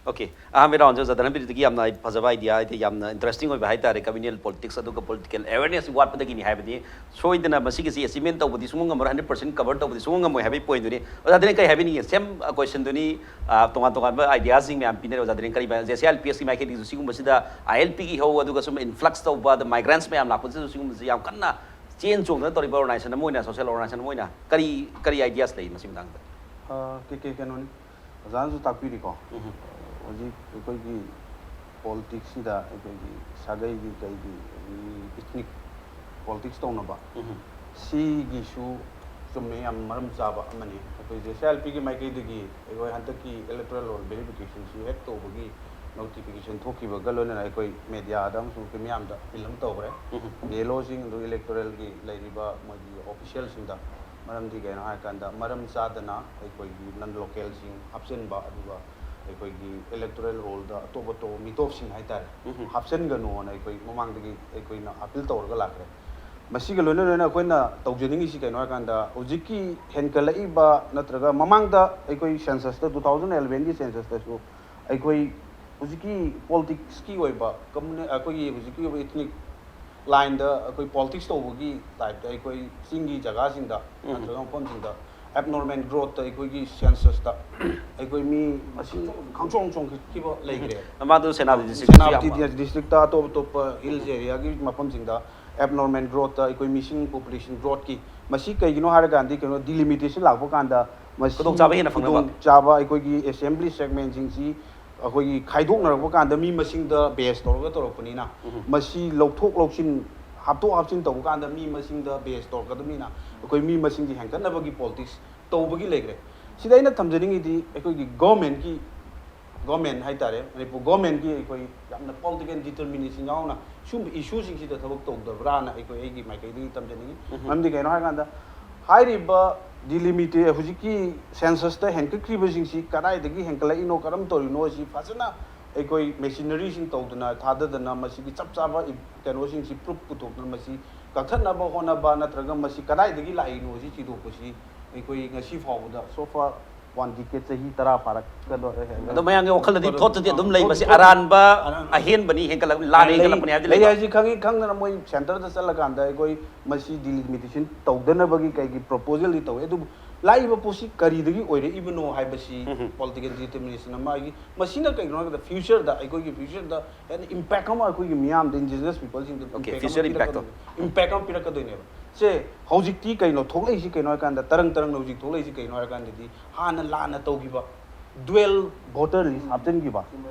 Okay. ꯑꯍꯥꯟꯕ round ꯁꯦ ꯖꯗꯅꯕꯤꯔꯗꯒꯤ ꯌꯥꯝꯅ ꯐꯖꯕ idea, ꯍꯥꯏꯗꯤ ꯌꯥꯝꯅ interesting ꯑꯣꯏꯕ ꯍꯥꯏꯇꯥꯔꯦ, communal politics ꯑꯗꯨꯒ political awareness ꯋꯥꯠꯄꯗꯒꯤꯅꯤ ꯍꯥꯏꯕꯗꯤ, ꯁꯣꯏꯗꯅ ꯃꯁꯤꯒꯤꯁꯤ achievement ꯇꯧꯕꯗꯤ ꯁꯨꯡꯉꯝ ꯉꯝꯃꯔꯣꯏ, hundred percent cover ꯇꯧꯕꯗꯤ ꯁꯨꯡꯉꯝ ꯉꯝꯃꯣꯏ ꯍꯥꯏꯕꯒꯤ point ꯗꯨꯅꯤ꯫ ꯑꯣꯖꯥ ꯙꯤꯔꯦꯟ ꯀꯔꯤ ꯍꯥꯏꯕꯤꯅꯤꯡꯉꯤ? Same, ꯑ, question ꯗꯨꯅꯤ, ꯑ, ꯇꯣꯉꯥꯟ ꯇꯣꯉꯥꯟꯕ idea ꯁꯤꯡ ꯃꯌꯥꯝ ꯄꯤꯅꯔꯦ꯫ ꯑꯣꯖꯥ ꯙꯤꯔꯦꯟ ꯀꯔꯤ, J C I L P S ꯀꯤ ꯃꯥꯏꯀꯩꯗꯒꯤꯁꯨ ꯁꯤꯒꯨꯝꯕꯁꯤꯗ I L P ꯒꯤ ꯏꯍꯧ, ꯑꯗꯨꯒ ꯁꯨꯝ influx ꯇꯧꯕ, ꯑꯗ migrants ꯃꯌꯥꯝ ꯂꯥꯛꯄꯁꯤꯗꯁꯨ ꯁꯤꯒꯨꯝꯕꯁꯤ ꯌꯥꯝ ꯀꯟꯅ ꯆꯦꯟ ꯆꯣꯡꯗꯅ ꯇꯧꯔꯤꯕ organization ꯑꯃ ꯑꯣꯏꯅ, social organization ꯑꯃ ꯑꯣꯏꯅ ꯀꯔꯤ, ꯀꯔꯤ ideas ꯂꯩ ꯃꯁꯤ ꯃꯇꯥꯡꯗ? ꯑ, ꯀꯦ ꯀꯦ, ꯀꯩꯅꯣꯅꯤ, ꯑꯣꯖꯥꯅꯁꯨ ꯇꯥꯛꯄꯤꯔꯤꯀꯣ꯫ ꯍꯧꯖꯤꯛ ꯑꯩꯈꯣꯏꯒꯤ politics ꯁꯤꯗ ꯑꯩꯈꯣꯏꯒꯤ ꯁꯥꯒꯩꯒꯤ ꯀꯩꯒꯤ, ꯑꯗꯒꯤ ethnic politics ꯇꯧꯅꯕ, ꯁꯤꯒꯤꯁꯨ ꯆꯨꯝꯃꯦ, ꯌꯥꯝ ꯃꯔꯝ ꯆꯥꯕ ꯑꯃꯅꯤ꯫ ꯑꯩꯈꯣꯏ J C I L P ꯒꯤ ꯃꯥꯏꯀꯩꯗꯒꯤ ꯑꯩꯈꯣꯏ ꯍꯟꯗꯛꯀꯤ electoral roll verification ꯁꯤ ꯍꯦꯛ ꯇꯧꯕꯒꯤ ꯅꯣꯇꯤꯐꯤꯀꯦꯁꯟ ꯊꯣꯛꯈꯤꯕꯒ ꯂꯣꯏꯅꯅ ꯑꯩꯈꯣꯏ ꯃꯦꯗꯤꯌꯥꯗ ꯑꯃꯁꯨꯡ ꯑꯩꯈꯣꯏ ꯃꯌꯥꯝꯗ ꯑꯄꯤꯜ ꯑꯃ ꯇꯧꯈ꯭ꯔꯦ꯫ ꯕꯤ ꯑꯦꯜ ꯑꯣꯁꯤꯡ ꯑꯗꯨ ꯏꯂꯦꯛꯇꯣꯔꯦꯜꯒꯤ ꯂꯩꯔꯤꯕ ꯃꯣꯏꯒꯤ ꯑꯣꯐꯤꯁꯤꯌꯦꯜꯁꯤꯡꯗ, ꯃꯔꯝꯗꯤ ꯀꯩꯅꯣ ꯍꯥꯏꯔꯀꯥꯟꯗ ꯃꯔꯝ ꯆꯥꯗꯅ ꯑꯩꯈꯣꯏꯒꯤ ꯅꯟ ꯂꯣꯀꯦꯜꯁꯤꯡ ꯍꯥꯞꯆꯤꯟꯕ, ꯑꯗꯨꯒ ꯑꯩꯈꯣꯏꯒꯤ ꯏꯂꯦꯛꯇꯣꯔꯦꯜ ꯔꯣꯜꯗ ꯑꯇꯣꯞ ꯑꯇꯣꯞꯄ ꯃꯤꯇꯣꯞꯁꯤꯡ ꯍꯥꯏꯇꯥꯔꯦ, ꯍꯥꯞꯆꯤꯟꯒꯅꯨꯅ ꯑꯩꯈꯣꯏ ꯃꯃꯥꯡꯗꯒꯤ ꯑꯩꯈꯣꯏꯅ ꯑꯄꯤꯜ ꯇꯧꯔꯒ ꯂꯥꯛꯈ꯭ꯔꯦ꯫ ꯃꯁꯤꯒ ꯂꯣꯏꯅ ꯂꯣꯏꯅ ꯑꯩꯈꯣꯏꯅ ꯇꯧꯖꯅꯤꯡꯉꯤꯁꯤ ꯀꯩꯅꯣ ꯍꯥꯏꯔꯀꯥꯟꯗ, ꯍꯧꯖꯤꯛꯀꯤ ꯍꯦꯟꯒꯠꯂꯛꯏꯕ, ꯅꯠꯇ꯭ꯔꯒ ꯃꯃꯥꯡꯗ ꯑꯩꯈꯣꯏ ꯁꯦꯟꯁꯁꯇ, ꯇꯨ ꯊꯥꯎꯖꯟ ꯑꯦꯂꯚꯦꯟꯒꯤ ꯁꯦꯟꯁꯁꯇꯁꯨ ꯑꯩꯈꯣꯏ ꯍꯧꯖꯤꯛꯀꯤ ꯄꯣꯂꯤꯇꯤꯛꯁꯀꯤ ꯑꯣꯏꯕ ꯀꯝꯃꯨꯅꯤ-, ꯑꯩꯈꯣꯏꯒꯤ ꯍꯧꯖꯤꯛꯀꯤ ꯑꯣꯏꯕ ꯏꯊꯅꯤꯛ ꯂꯥꯏꯟꯗ ꯑꯩꯈꯣꯏ ꯄꯣꯂꯤꯇꯤꯛꯁ ꯇꯧꯕꯒꯤ ꯇꯥꯏꯞꯇ ꯑꯩꯈꯣꯏ ꯆꯤꯡꯒꯤ ꯖꯒꯥꯁꯤꯡꯗ ꯅꯠꯇ꯭ꯔꯒ ꯃꯐꯝꯁꯤꯡꯗ ꯑꯦꯕꯅꯣꯔꯃꯦꯜ ꯒ꯭ꯔꯣꯠꯇ ꯑꯩꯈꯣꯏꯒꯤ ꯁꯦꯟꯁꯁꯇ ꯑꯩꯈꯣꯏ ꯃꯤ ꯃꯁꯤꯡ ꯈꯪꯆꯣꯡ ꯆꯣꯡꯈꯠꯈꯤꯕ ꯂꯩꯈ꯭ꯔꯦ꯫ ꯃꯃꯥꯡꯗ ꯁꯦꯅꯥꯄꯇꯤ ꯗꯤꯁꯇ꯭ꯔꯤꯛꯇꯁꯨ ꯌꯥꯝꯕ꯫ ꯁꯦꯅꯥꯄꯇꯤ ꯗꯤꯁꯇ꯭ꯔꯤꯛꯇ ꯑꯇꯣꯞ ꯑꯇꯣꯞꯄ ꯍꯤꯜꯁ ꯑꯦꯔꯤꯌꯥꯒꯤ ꯃꯐꯝꯁꯤꯡꯗ ꯑꯦꯕꯅꯣꯔꯃꯦꯜ ꯒ꯭ꯔꯣꯠꯇ ꯑꯩꯈꯣꯏ ꯃꯤꯁꯤꯡ ꯄꯣꯄꯨꯂꯦꯁꯟ ꯒ꯭ꯔꯣꯠꯀꯤ, ꯃꯁꯤ ꯀꯩꯒꯤꯅꯣ ꯍꯥꯏꯔꯀꯥꯟꯗꯤ ꯀꯩꯅꯣ ꯗꯤꯂꯤꯃꯤꯇꯦꯁꯟ ꯂꯥꯛꯄ ꯀꯥꯟꯗ ꯃꯁꯤ ꯈꯨꯗꯣꯡꯆꯥꯕ ꯍꯦꯟꯅ ꯐꯪꯅꯕ꯫ ꯈꯨꯗꯣꯡꯆꯥꯕ ꯑꯩꯈꯣꯏꯒꯤ ꯑꯦꯁꯦꯝꯕ꯭ꯂꯤ ꯁꯦꯒꯃꯦꯟꯁꯤꯡꯁꯤ ꯑꯩꯈꯣꯏꯒꯤ ꯈꯥꯏꯗꯣꯛꯅꯔꯛꯄ ꯀꯥꯟꯗ ꯃꯤ ꯃꯁꯤꯡꯗ ꯕꯦꯁ ꯇꯧꯔꯒ ꯇꯧꯔꯛꯄꯅꯤꯅ ꯃꯁꯤ ꯂꯧꯊꯣꯛ ꯂꯧꯁꯤꯟ, ꯍꯥꯞꯇꯣꯛ ꯍꯥꯞꯆꯤꯟ ꯇꯧꯕ ꯀꯥꯟꯗ ꯃꯤ ꯃꯁꯤꯡꯗ ꯕꯦꯁ ꯇꯧꯔꯛꯀꯗꯕꯅꯤꯅ ꯑꯩꯈꯣꯏ ꯃꯤ ꯃꯁꯤꯡꯁꯤ ꯍꯦꯟꯒꯠꯅꯕꯒꯤ ꯄꯣꯂꯤꯇꯤꯛꯁ ꯇꯧꯕꯒꯤ ꯂꯩꯈ꯭ꯔꯦ꯫ ꯁꯤꯗ ꯑꯩꯅ ꯊꯝꯖꯅꯤꯡꯉꯤꯗꯤ ꯑꯩꯈꯣꯏꯒꯤ ꯒꯣꯔꯃꯦꯟꯒꯤ, ꯒꯣꯔꯃꯦꯟ ꯍꯥꯏꯇꯥꯔꯦ, ꯃꯅꯤꯄꯨꯔ ꯒꯣꯔꯃꯦꯟꯒꯤ ꯑꯩꯈꯣꯏ ꯌꯥꯝꯅ ꯄꯣꯂꯤꯇꯤꯀꯦꯜ ꯗꯤꯇꯔꯃꯤꯅꯦꯁꯟ ꯌꯥꯎꯅ ꯁꯤꯒꯨꯝꯕ ꯏꯁꯨꯁꯤꯡꯁꯤꯗ ꯊꯕꯛ ꯇꯧꯗꯕ꯭ꯔꯥꯅ ꯑꯩꯈꯣꯏ ꯑꯩꯒꯤ ꯃꯥꯏꯀꯩꯗꯒꯤ ꯊꯝꯖꯅꯤꯡꯉꯤ꯫ ꯃꯔꯝꯗꯤ ꯀꯩꯅꯣ ꯍꯥꯏꯔꯀꯥꯟꯗ ꯍꯥꯏꯔꯤꯕ ꯗꯤꯂꯤꯃꯤꯇꯦ ꯍꯧꯖꯤꯛꯀꯤ ꯁꯦꯟꯁꯁꯇ ꯍꯦꯟꯒꯠꯈ꯭ꯔꯤꯕꯁꯤꯡꯁꯤ ꯀꯗꯥꯏꯗꯒꯤ ꯍꯦꯟꯒꯠꯂꯛꯏꯅꯣ, ꯀꯔꯝ ꯇꯧꯔꯤꯅꯣ ꯁꯤ ꯐꯖꯅ ꯑꯩꯈꯣꯏ ꯃꯦꯆꯤꯅꯔꯤꯁꯤꯡ ꯇꯧꯗꯅ ꯊꯥꯗꯗꯅ ꯃꯁꯤꯒꯤ ꯆꯞ ꯆꯥꯕ ꯏ-, ꯀꯩꯅꯣꯁꯤꯡꯁꯤ ꯄ꯭ꯔꯨꯐ ꯄꯨꯊꯣꯛꯇꯅ ꯃꯁꯤ ꯀꯛꯊꯠꯅꯕ ꯍꯣꯠꯅꯕ ꯅꯠꯇ꯭ꯔꯒ ꯃꯁꯤ ꯀꯗꯥꯏꯗꯒꯤ ꯂꯥꯛꯏꯅꯣ ꯁꯤ ꯊꯤꯗꯣꯛꯄꯁꯤ ꯑꯩꯈꯣꯏ ꯉꯁꯤ ꯐꯥꯎꯕꯗ so far one decade, ꯆꯍꯤ ꯇꯔꯥ ꯐꯥꯔꯛꯀꯗꯧꯔꯦ꯫ ꯑꯗꯣ ꯃꯌꯥꯝꯒꯤ ꯋꯥꯈꯜꯗꯗꯤ ꯊꯣꯠꯇꯗꯤ ꯑꯗꯨꯝ ꯂꯩ, ꯃꯁꯤ ꯑꯔꯥꯟꯕ ꯑꯍꯦꯟꯕꯅꯤ, ꯍꯦꯟꯒꯠꯂꯛ-, ꯂꯥꯟꯅ ꯍꯦꯟꯒꯠꯂꯛꯄꯅꯤ ꯍꯥꯏꯕꯗꯤ ꯂꯩ ꯂꯩꯇꯕ꯫ ꯍꯥꯏꯁꯤ ꯈꯪꯉꯤ, ꯈꯪꯗꯅ ꯃꯣꯏ ꯁꯦꯟꯇꯔꯗ ꯆꯠꯂꯀꯥꯟꯗ ꯑꯩꯈꯣꯏ ꯃꯁꯤ ꯗꯤꯂꯤꯃꯤꯇꯦꯁꯟ ꯇꯧꯗꯅꯕꯒꯤ ꯀꯩꯒꯤ ꯄ꯭ꯔꯣꯄꯣꯖꯦꯜꯗꯤ ꯇꯧꯋꯦ, ꯑꯗꯨꯕꯨ ꯂꯥꯛꯏꯕ ꯄꯣꯠꯁꯤ ꯀꯔꯤꯗꯒꯤ ꯑꯣꯏꯔꯛꯏꯕꯅꯣ ꯍꯥꯏꯕꯁꯤ ꯄꯣꯂꯤꯇꯤꯀꯦꯜ ꯗꯤꯇꯔꯃꯤꯅꯦꯁꯟ ꯑꯃ ꯑꯩꯒꯤ, ꯃꯁꯤꯅ ꯀꯩꯒꯤꯅꯣ ꯍꯥꯏꯕꯗ ꯐ꯭ꯌꯨꯆꯔꯗ, ꯑꯩꯈꯣꯏꯒꯤ ꯐ꯭ꯌꯨꯆꯔꯗ ꯍꯦꯟꯅ ꯏꯝꯄꯦꯛ ꯑꯃ ꯑꯩꯈꯣꯏꯒꯤ ꯃꯤꯌꯥꯝꯗ, ꯏꯟꯗꯤꯖꯤꯅꯁ ꯄꯤꯄꯜꯁꯤꯡꯗ Okay, ꯏꯝꯄꯦꯛ future ꯑꯃ impact ꯇꯣ꯫ ꯄꯤꯔꯛꯀꯗꯣꯏꯅꯦ, ꯏꯝꯄꯦꯛ ꯑꯃ ꯄꯤꯔꯛꯀꯗꯣꯏꯅꯦꯕ꯫ ꯁꯦ ꯍꯧꯖꯤꯛꯇꯤ ꯀꯩꯅꯣ ꯊꯣꯛꯂꯛꯏꯁꯤ ꯀꯩꯅꯣ ꯍꯥꯏꯔꯀꯥꯟꯗ, ꯇꯔꯪ ꯇꯔꯪꯅ ꯍꯧꯖꯤꯛ ꯊꯣꯛꯂꯛꯏꯁꯤ ꯀꯩꯅꯣ ꯍꯥꯏꯔꯀꯥꯟꯗꯗꯤ ꯍꯥꯟꯅ ꯂꯥꯟꯅ ꯇꯧꯈꯤꯕ, ꯗꯨꯋꯦꯜ ꯚꯣꯇꯔ ꯂꯤꯁ ꯍꯥꯞꯆꯤꯟꯈꯤꯕ,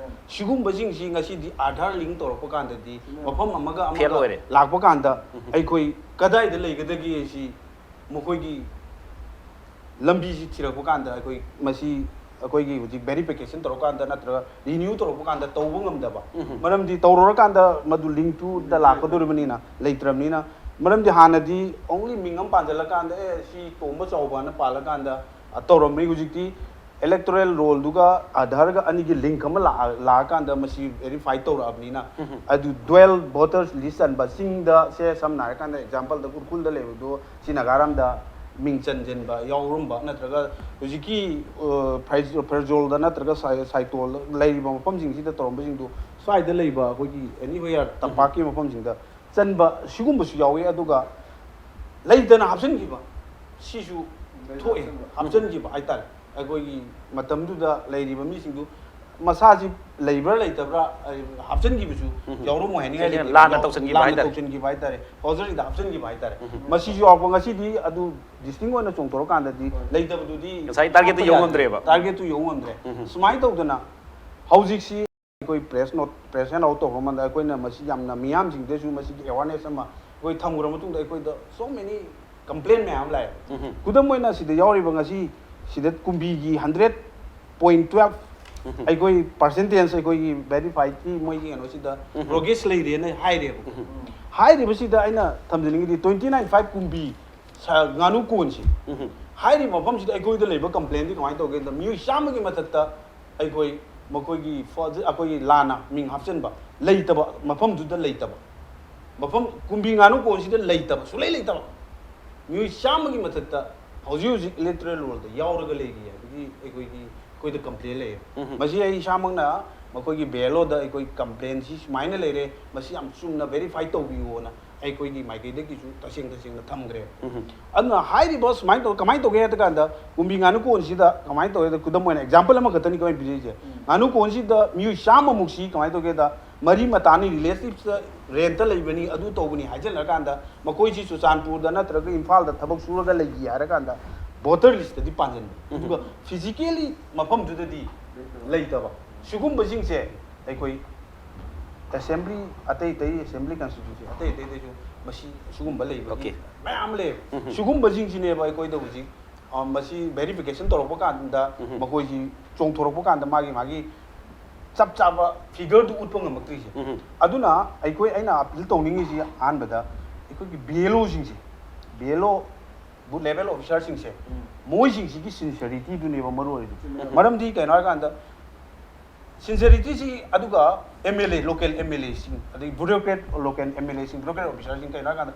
ꯁꯤꯒꯨꯝꯕꯁꯤꯡꯁꯤ ꯉꯁꯤꯗꯤ ꯑꯥꯙꯥꯔ ꯂꯤꯡ ꯇꯧꯔꯛꯄ ꯀꯥꯟꯗꯗꯤ ꯃꯐꯝ ꯑꯃꯒ Fail ꯑꯃꯒ ꯑꯣꯏꯔꯦ꯫ ꯂꯥꯛꯄ ꯀꯥꯟꯗ ꯑꯩꯈꯣꯏ ꯀꯗꯥꯏꯗ ꯂꯩꯒꯗꯒꯦ ꯁꯤ ꯃꯈꯣꯏꯒꯤ ꯂꯝꯕꯤꯁꯤ ꯊꯤꯔꯛꯄ ꯀꯥꯟꯗ ꯑꯩꯈꯣꯏ ꯃꯁꯤ ꯑꯩꯈꯣꯏꯒꯤ ꯍꯧꯖꯤꯛ verification ꯇꯧꯔꯀꯥꯟꯗ ꯅꯠꯇ꯭ꯔꯒ renew ꯇꯧꯔꯛꯄ ꯀꯥꯟꯗ ꯇꯧꯕ ꯉꯝꯗꯕ, ꯃꯔꯝꯗꯤ ꯇꯧꯔꯨꯔꯀꯥꯟꯗ ꯃꯗꯨ link to ꯗ ꯂꯥꯛꯀꯗꯧꯔꯤꯕꯅꯤꯅ, ꯂꯩꯇ꯭ꯔꯕꯅꯤꯅ, ꯃꯔꯝꯗꯤ ꯍꯥꯟꯅꯗꯤ only ꯃꯤꯡ ꯑꯃ ꯄꯥꯟꯁꯤꯜꯂꯀꯥꯟꯗ, ꯑꯦ, ꯁꯤ ꯇꯣꯝꯕ ꯆꯥꯎꯕꯅ ꯄꯥꯜꯂꯀꯥꯟꯗ, ꯑ, ꯇꯧꯔꯝꯕꯅꯤ꯫ ꯍꯧꯖꯤꯛꯇꯤ electoral roll ꯗꯨꯒ Aadhaar ꯒ ꯑꯅꯤꯒꯤ link ꯑꯃ ꯂꯥꯛꯑ-, ꯂꯥꯛꯑꯀꯥꯟꯗ ꯃꯁꯤ verify ꯇꯧꯔꯛꯑꯕꯅꯤꯅ, ꯑꯗꯨ dual voter list ꯆꯟꯕ ꯆꯤꯡꯗ, ꯁꯦ, ꯁꯝꯅ ꯍꯥꯏꯔꯀꯥꯟꯗ example ꯗ ꯎꯈ꯭ꯔꯨꯜꯗ ꯂꯩꯕꯗꯣ ꯁꯤ ꯅꯥꯒꯥꯔꯥꯝꯗ ꯃꯤꯡ ꯆꯟꯁꯤꯟꯕ ꯌꯥꯎꯔꯝꯕ, ꯅꯠꯇ꯭ꯔꯒ ꯍꯧꯖꯤꯛꯀꯤ, ꯑ, ꯐꯩ-, ꯐꯦꯔꯖꯣꯜꯗ ꯅꯠꯇ꯭ꯔꯒ ꯁꯥꯏ-, ꯁꯥꯏꯇꯣꯜꯗ ꯂꯩꯔꯤꯕ ꯃꯐꯝꯁꯤꯡꯁꯤꯗ ꯇꯧꯔꯝꯕꯁꯤꯡꯗꯨ ꯁ꯭ꯋꯥꯏꯗ ꯂꯩꯕ ꯑꯩꯈꯣꯏꯒꯤ anywhere ꯇꯝꯄꯥꯛꯀꯤ ꯃꯐꯝꯁꯤꯡꯗ ꯆꯟꯕ ꯁꯤꯒꯨꯝꯕꯁꯨ ꯌꯥꯎꯏ꯫ ꯑꯗꯨꯒ ꯂꯩꯇꯅ ꯍꯥꯞꯆꯤꯟꯈꯤꯕ ꯁꯤꯁꯨ ꯊꯣꯛꯑꯦ, ꯍꯥꯞꯆꯤꯟꯈꯤꯕ ꯍꯥꯏꯇꯥꯔꯦ꯫ ꯑꯩꯈꯣꯏꯒꯤ ꯃꯇꯝꯗꯨꯗ ꯂꯩꯔꯤꯕ ꯃꯤꯁꯤꯡꯗꯨ ꯃꯁꯥꯁꯤ ꯂꯩꯕ꯭ꯔꯥ ꯂꯩꯇꯕ꯭ꯔꯥ, ꯑ, ꯍꯥꯞꯆꯤꯟꯈꯤꯕꯁꯨ ꯌꯥꯎꯔꯝꯃꯣꯏ ꯍꯥꯏꯅꯤꯡꯉꯥꯏ ꯂꯩꯇꯦ꯫ ꯂꯥꯟꯅ ꯇꯧꯁꯤꯟꯈꯤꯕ ꯂꯥꯟꯅ ꯍꯥꯏꯇꯥꯔꯦ꯫ ꯇꯧꯁꯤꯟꯈꯤꯕ ꯍꯥꯏꯇꯥꯔꯦ, forgery ꯗ ꯍꯥꯞꯆꯤꯟꯈꯤꯕ ꯍꯥꯏꯇꯥꯔꯦ꯫ ꯃꯁꯤꯁꯨ ꯌꯥꯎꯔꯛꯄ, ꯉꯁꯤꯗꯤ ꯑꯗꯨ distinct ꯑꯣꯏꯅ ꯆꯣꯡꯊꯣꯔꯛꯀꯥꯟꯗꯗꯤ ꯂꯩꯇꯕꯗꯨꯗꯤ ꯉꯁꯥꯏ target ꯇꯨ ꯍꯥꯞꯄ ꯌꯧ ꯌꯥꯗ꯭ꯔꯦ꯫ ꯉꯝꯗ꯭ꯔꯦꯕ꯫ Target ꯇꯨ ꯌꯧ ꯉꯝꯗ꯭ꯔꯦ꯫ ꯁꯨꯃꯥꯏꯅ ꯇꯧꯗꯅ ꯍꯧꯖꯤꯛꯁꯤ ꯑꯩꯈꯣꯏ press note, press handout ꯇꯧꯈ꯭ꯔ ꯃꯇꯨꯡꯗ ꯑꯩꯈꯣꯏꯅ ꯃꯁꯤ ꯌꯥꯝꯅ ꯃꯤꯌꯥꯝꯁꯤꯡꯗꯁꯨ ꯃꯁꯤꯒꯤ awareness ꯑꯃ ꯑꯩꯈꯣꯏ ꯊꯝꯈ꯭ꯔ ꯃꯇꯨꯡꯗ ꯑꯩꯈꯣꯏꯗ so many complain ꯃꯌꯥꯝ ꯂꯥꯛꯑꯦ꯫ ꯈꯨꯗꯝ ꯑꯣꯏꯅ ꯁꯤꯗ ꯌꯥꯎꯔꯤꯕ ꯉꯁꯤ ꯁꯤꯗ ꯀꯨꯝꯕꯤꯒꯤ hundred point twelve ꯑꯩꯈꯣꯏ percentage ꯑꯩꯈꯣꯏꯒꯤ verified ꯀꯤ ꯃꯣꯏꯒꯤ ꯀꯩꯅꯣꯁꯤꯗ progress ꯂꯩꯔꯦꯅ ꯍꯥꯏꯔꯦꯕ꯫ ꯍꯥꯏꯔꯤꯕꯁꯤꯗ ꯑꯩꯅ ꯊꯝꯖꯅꯤꯡꯉꯤꯗꯤ twenty nine five ꯀꯨꯝꯕꯤ ꯁꯥ-, ꯉꯥꯅꯨ ꯀꯣꯟꯁꯤ ꯍꯥꯏꯔꯤꯕ ꯃꯐꯝꯁꯤꯗ ꯑꯩꯈꯣꯏꯗ ꯂꯩꯕ complain ꯗꯤ ꯀꯃꯥꯏꯅ ꯇꯧꯒꯦꯗ, ꯃꯤꯑꯣꯏ ꯆꯥꯝꯃꯒꯤ ꯃꯊꯛꯇ ꯑꯩꯈꯣꯏ ꯃꯈꯣꯏꯒꯤ ꯐ-, ꯑꯩꯈꯣꯏꯒꯤ ꯂꯥꯟꯅ ꯃꯤꯡ ꯍꯥꯞꯆꯤꯟꯕ ꯂꯩꯇꯕ, ꯃꯐꯝꯗꯨꯗ ꯂꯩꯇꯕ, ꯃꯐꯝ ꯀꯨꯝꯕꯤ ꯉꯥꯅꯨ ꯀꯣꯟꯁꯤꯗ ꯂꯩꯇꯕ, ꯁꯨꯡꯂꯩ ꯂꯩꯇꯕ ꯃꯤꯑꯣꯏ ꯆꯥꯝꯃꯒꯤ ꯃꯊꯛꯇ ꯍꯧꯖꯤꯛ ꯍꯧꯖꯤꯛ electoral roll ꯗ ꯌꯥꯎꯔꯒ ꯂꯩꯔꯤ ꯍꯥꯏꯕꯒꯤ ꯑꯩꯈꯣꯏꯒꯤ, ꯑꯩꯈꯣꯏꯗ complain ꯂꯩꯌꯦꯕ꯫ ꯃꯁꯤ ꯑꯩ ꯏꯁꯥꯃꯛꯅ ꯃꯈꯣꯏꯒꯤ B L O ꯗ ꯑꯩꯈꯣꯏ complain ꯁꯤ ꯁꯨꯃꯥꯏꯅ ꯂꯩꯔꯦ, ꯃꯁꯤ ꯌꯥꯝ ꯆꯨꯝꯅ verify ꯇꯧꯕꯤꯌꯣꯅ ꯑꯩꯈꯣꯏꯒꯤ ꯃꯥꯏꯀꯩꯗꯒꯤꯁꯨ ꯇꯁꯦꯡ ꯇꯁꯦꯡꯅ ꯊꯝꯈ꯭ꯔꯦ꯫ ꯑꯗꯨꯅ ꯍꯥꯏꯔꯤꯕ ꯁꯨꯃꯥꯏꯅ ꯇꯧ-, ꯀꯃꯥꯏꯅ ꯇꯧꯒꯦ ꯍꯥꯏꯕ ꯀꯥꯟꯗ, ꯀꯨꯝꯕꯤ ꯉꯥꯅꯨ ꯀꯣꯟꯁꯤꯗ ꯀꯃꯥꯏꯅ ꯇꯧꯒꯦꯗ, ꯈꯨꯗꯝ ꯑꯣꯏꯅ example ꯑꯃꯈꯛꯇꯅꯤ ꯀꯃꯥꯏꯅ ꯄꯤꯖꯔꯤꯁꯦ꯫ ꯉꯥꯅꯨ ꯀꯣꯟꯁꯤꯗ ꯃꯤꯑꯣꯏ ꯆꯥꯝꯃꯃꯨꯛꯁꯤ ꯀꯃꯥꯏꯅ ꯇꯧꯒꯦꯗ, ꯃꯔꯤ ꯃꯇꯥꯅꯤ, relatives ꯗ rent ꯇ ꯂꯩꯕꯅꯤ, ꯑꯗꯨ ꯇꯧꯕꯅꯤ ꯍꯥꯏꯖꯤꯜꯂꯀꯥꯟꯗ ꯃꯈꯣꯏꯁꯤ ꯆꯨꯔꯆꯥꯟꯄꯨꯔꯗ ꯅꯠꯇ꯭ꯔꯒ ꯏꯝꯐꯥꯜꯗ ꯊꯕꯛ ꯁꯨꯔꯒ ꯂꯩꯈꯤ ꯍꯥꯏꯔꯀꯥꯟꯗ voter list ꯇꯗꯤ ꯄꯥꯟꯁꯤꯟꯕ, ꯑꯗꯨꯒ physically ꯃꯐꯝꯗꯨꯗꯗꯤ ꯂꯩꯇꯕ꯫ ꯁꯤꯒꯨꯝꯕꯁꯤꯡꯁꯦ ꯑꯩꯈꯣꯏ assembly, ꯑꯇꯩ ꯑꯇꯩ assembly constituency ꯑꯇꯩ ꯑꯇꯩꯗꯁꯨ ꯃꯁꯤ ꯁꯤꯒꯨꯝꯕ ꯂꯩꯕꯒꯤ Okay. ꯃꯌꯥꯝ ꯂꯩꯌꯦꯕ꯫ ꯁꯤꯒꯨꯝꯕꯁꯤꯡꯁꯤꯅꯦꯕ ꯑꯩꯈꯣꯏꯗ ꯍꯧꯖꯤꯛ ꯑ, ꯃꯁꯤ ꯚꯦꯔꯤꯐꯤꯀꯦꯁꯟ ꯇꯧꯔꯛꯄ ꯀꯥꯟꯗ ꯎꯝ꯫ ꯃꯈꯣꯏꯁꯤ ꯆꯣꯡꯊꯣꯔꯛꯄ ꯀꯥꯟꯗ ꯃꯥꯒꯤ ꯃꯥꯒꯤ ꯆꯞ ꯆꯥꯕ ꯐꯤꯒꯔꯗꯨ ꯎꯠꯄ ꯉꯝꯃꯛꯇ꯭ꯔꯤꯁꯦ꯫ ꯎꯝ꯫ ꯑꯗꯨꯅ ꯑꯩꯈꯣꯏ, ꯑꯩꯅ ꯑꯄꯤꯜ ꯇꯧꯅꯤꯡꯉꯤꯁꯤ ꯑꯍꯥꯟꯕꯗ ꯑꯩꯈꯣꯏꯒꯤ ꯕꯤ ꯑꯦꯜ ꯑꯣꯁꯤꯡꯁꯦ, B L O, booth level ꯑꯣꯐꯤꯁꯥꯔꯁꯤꯡꯁꯦ, ꯎꯝ꯫ ꯃꯣꯏꯁꯤꯡꯁꯤꯒꯤ ꯁꯤꯟꯁꯤꯌꯔꯤꯇꯤꯗꯨꯅꯦꯕ ꯃꯔꯨ ꯑꯣꯏꯔꯤꯗꯤ꯫ ꯎꯝ꯫ ꯃꯔꯝꯗꯤ ꯀꯩꯅꯣ ꯍꯥꯏꯔꯀꯥꯟꯗ, ꯁꯤꯟꯁꯤꯌꯔꯤꯇꯤꯁꯤ, ꯑꯗꯨꯒ M L A, local M L ꯑꯦꯁꯤꯡ, ꯑꯗꯒꯤ ꯕ꯭ꯌꯨꯔꯣꯀ꯭ꯔꯦꯠ, ꯂꯣꯀꯦꯜ ꯑꯦꯝ ꯑꯦꯜ ꯑꯦꯁꯤꯡ, ꯕ꯭ꯌꯨꯔꯣꯀ꯭ꯔꯦꯠ ꯑꯣꯐꯤꯁꯥꯔꯁꯤꯡ, ꯀꯩꯅꯣ ꯍꯥꯏꯔꯀꯥꯟꯗ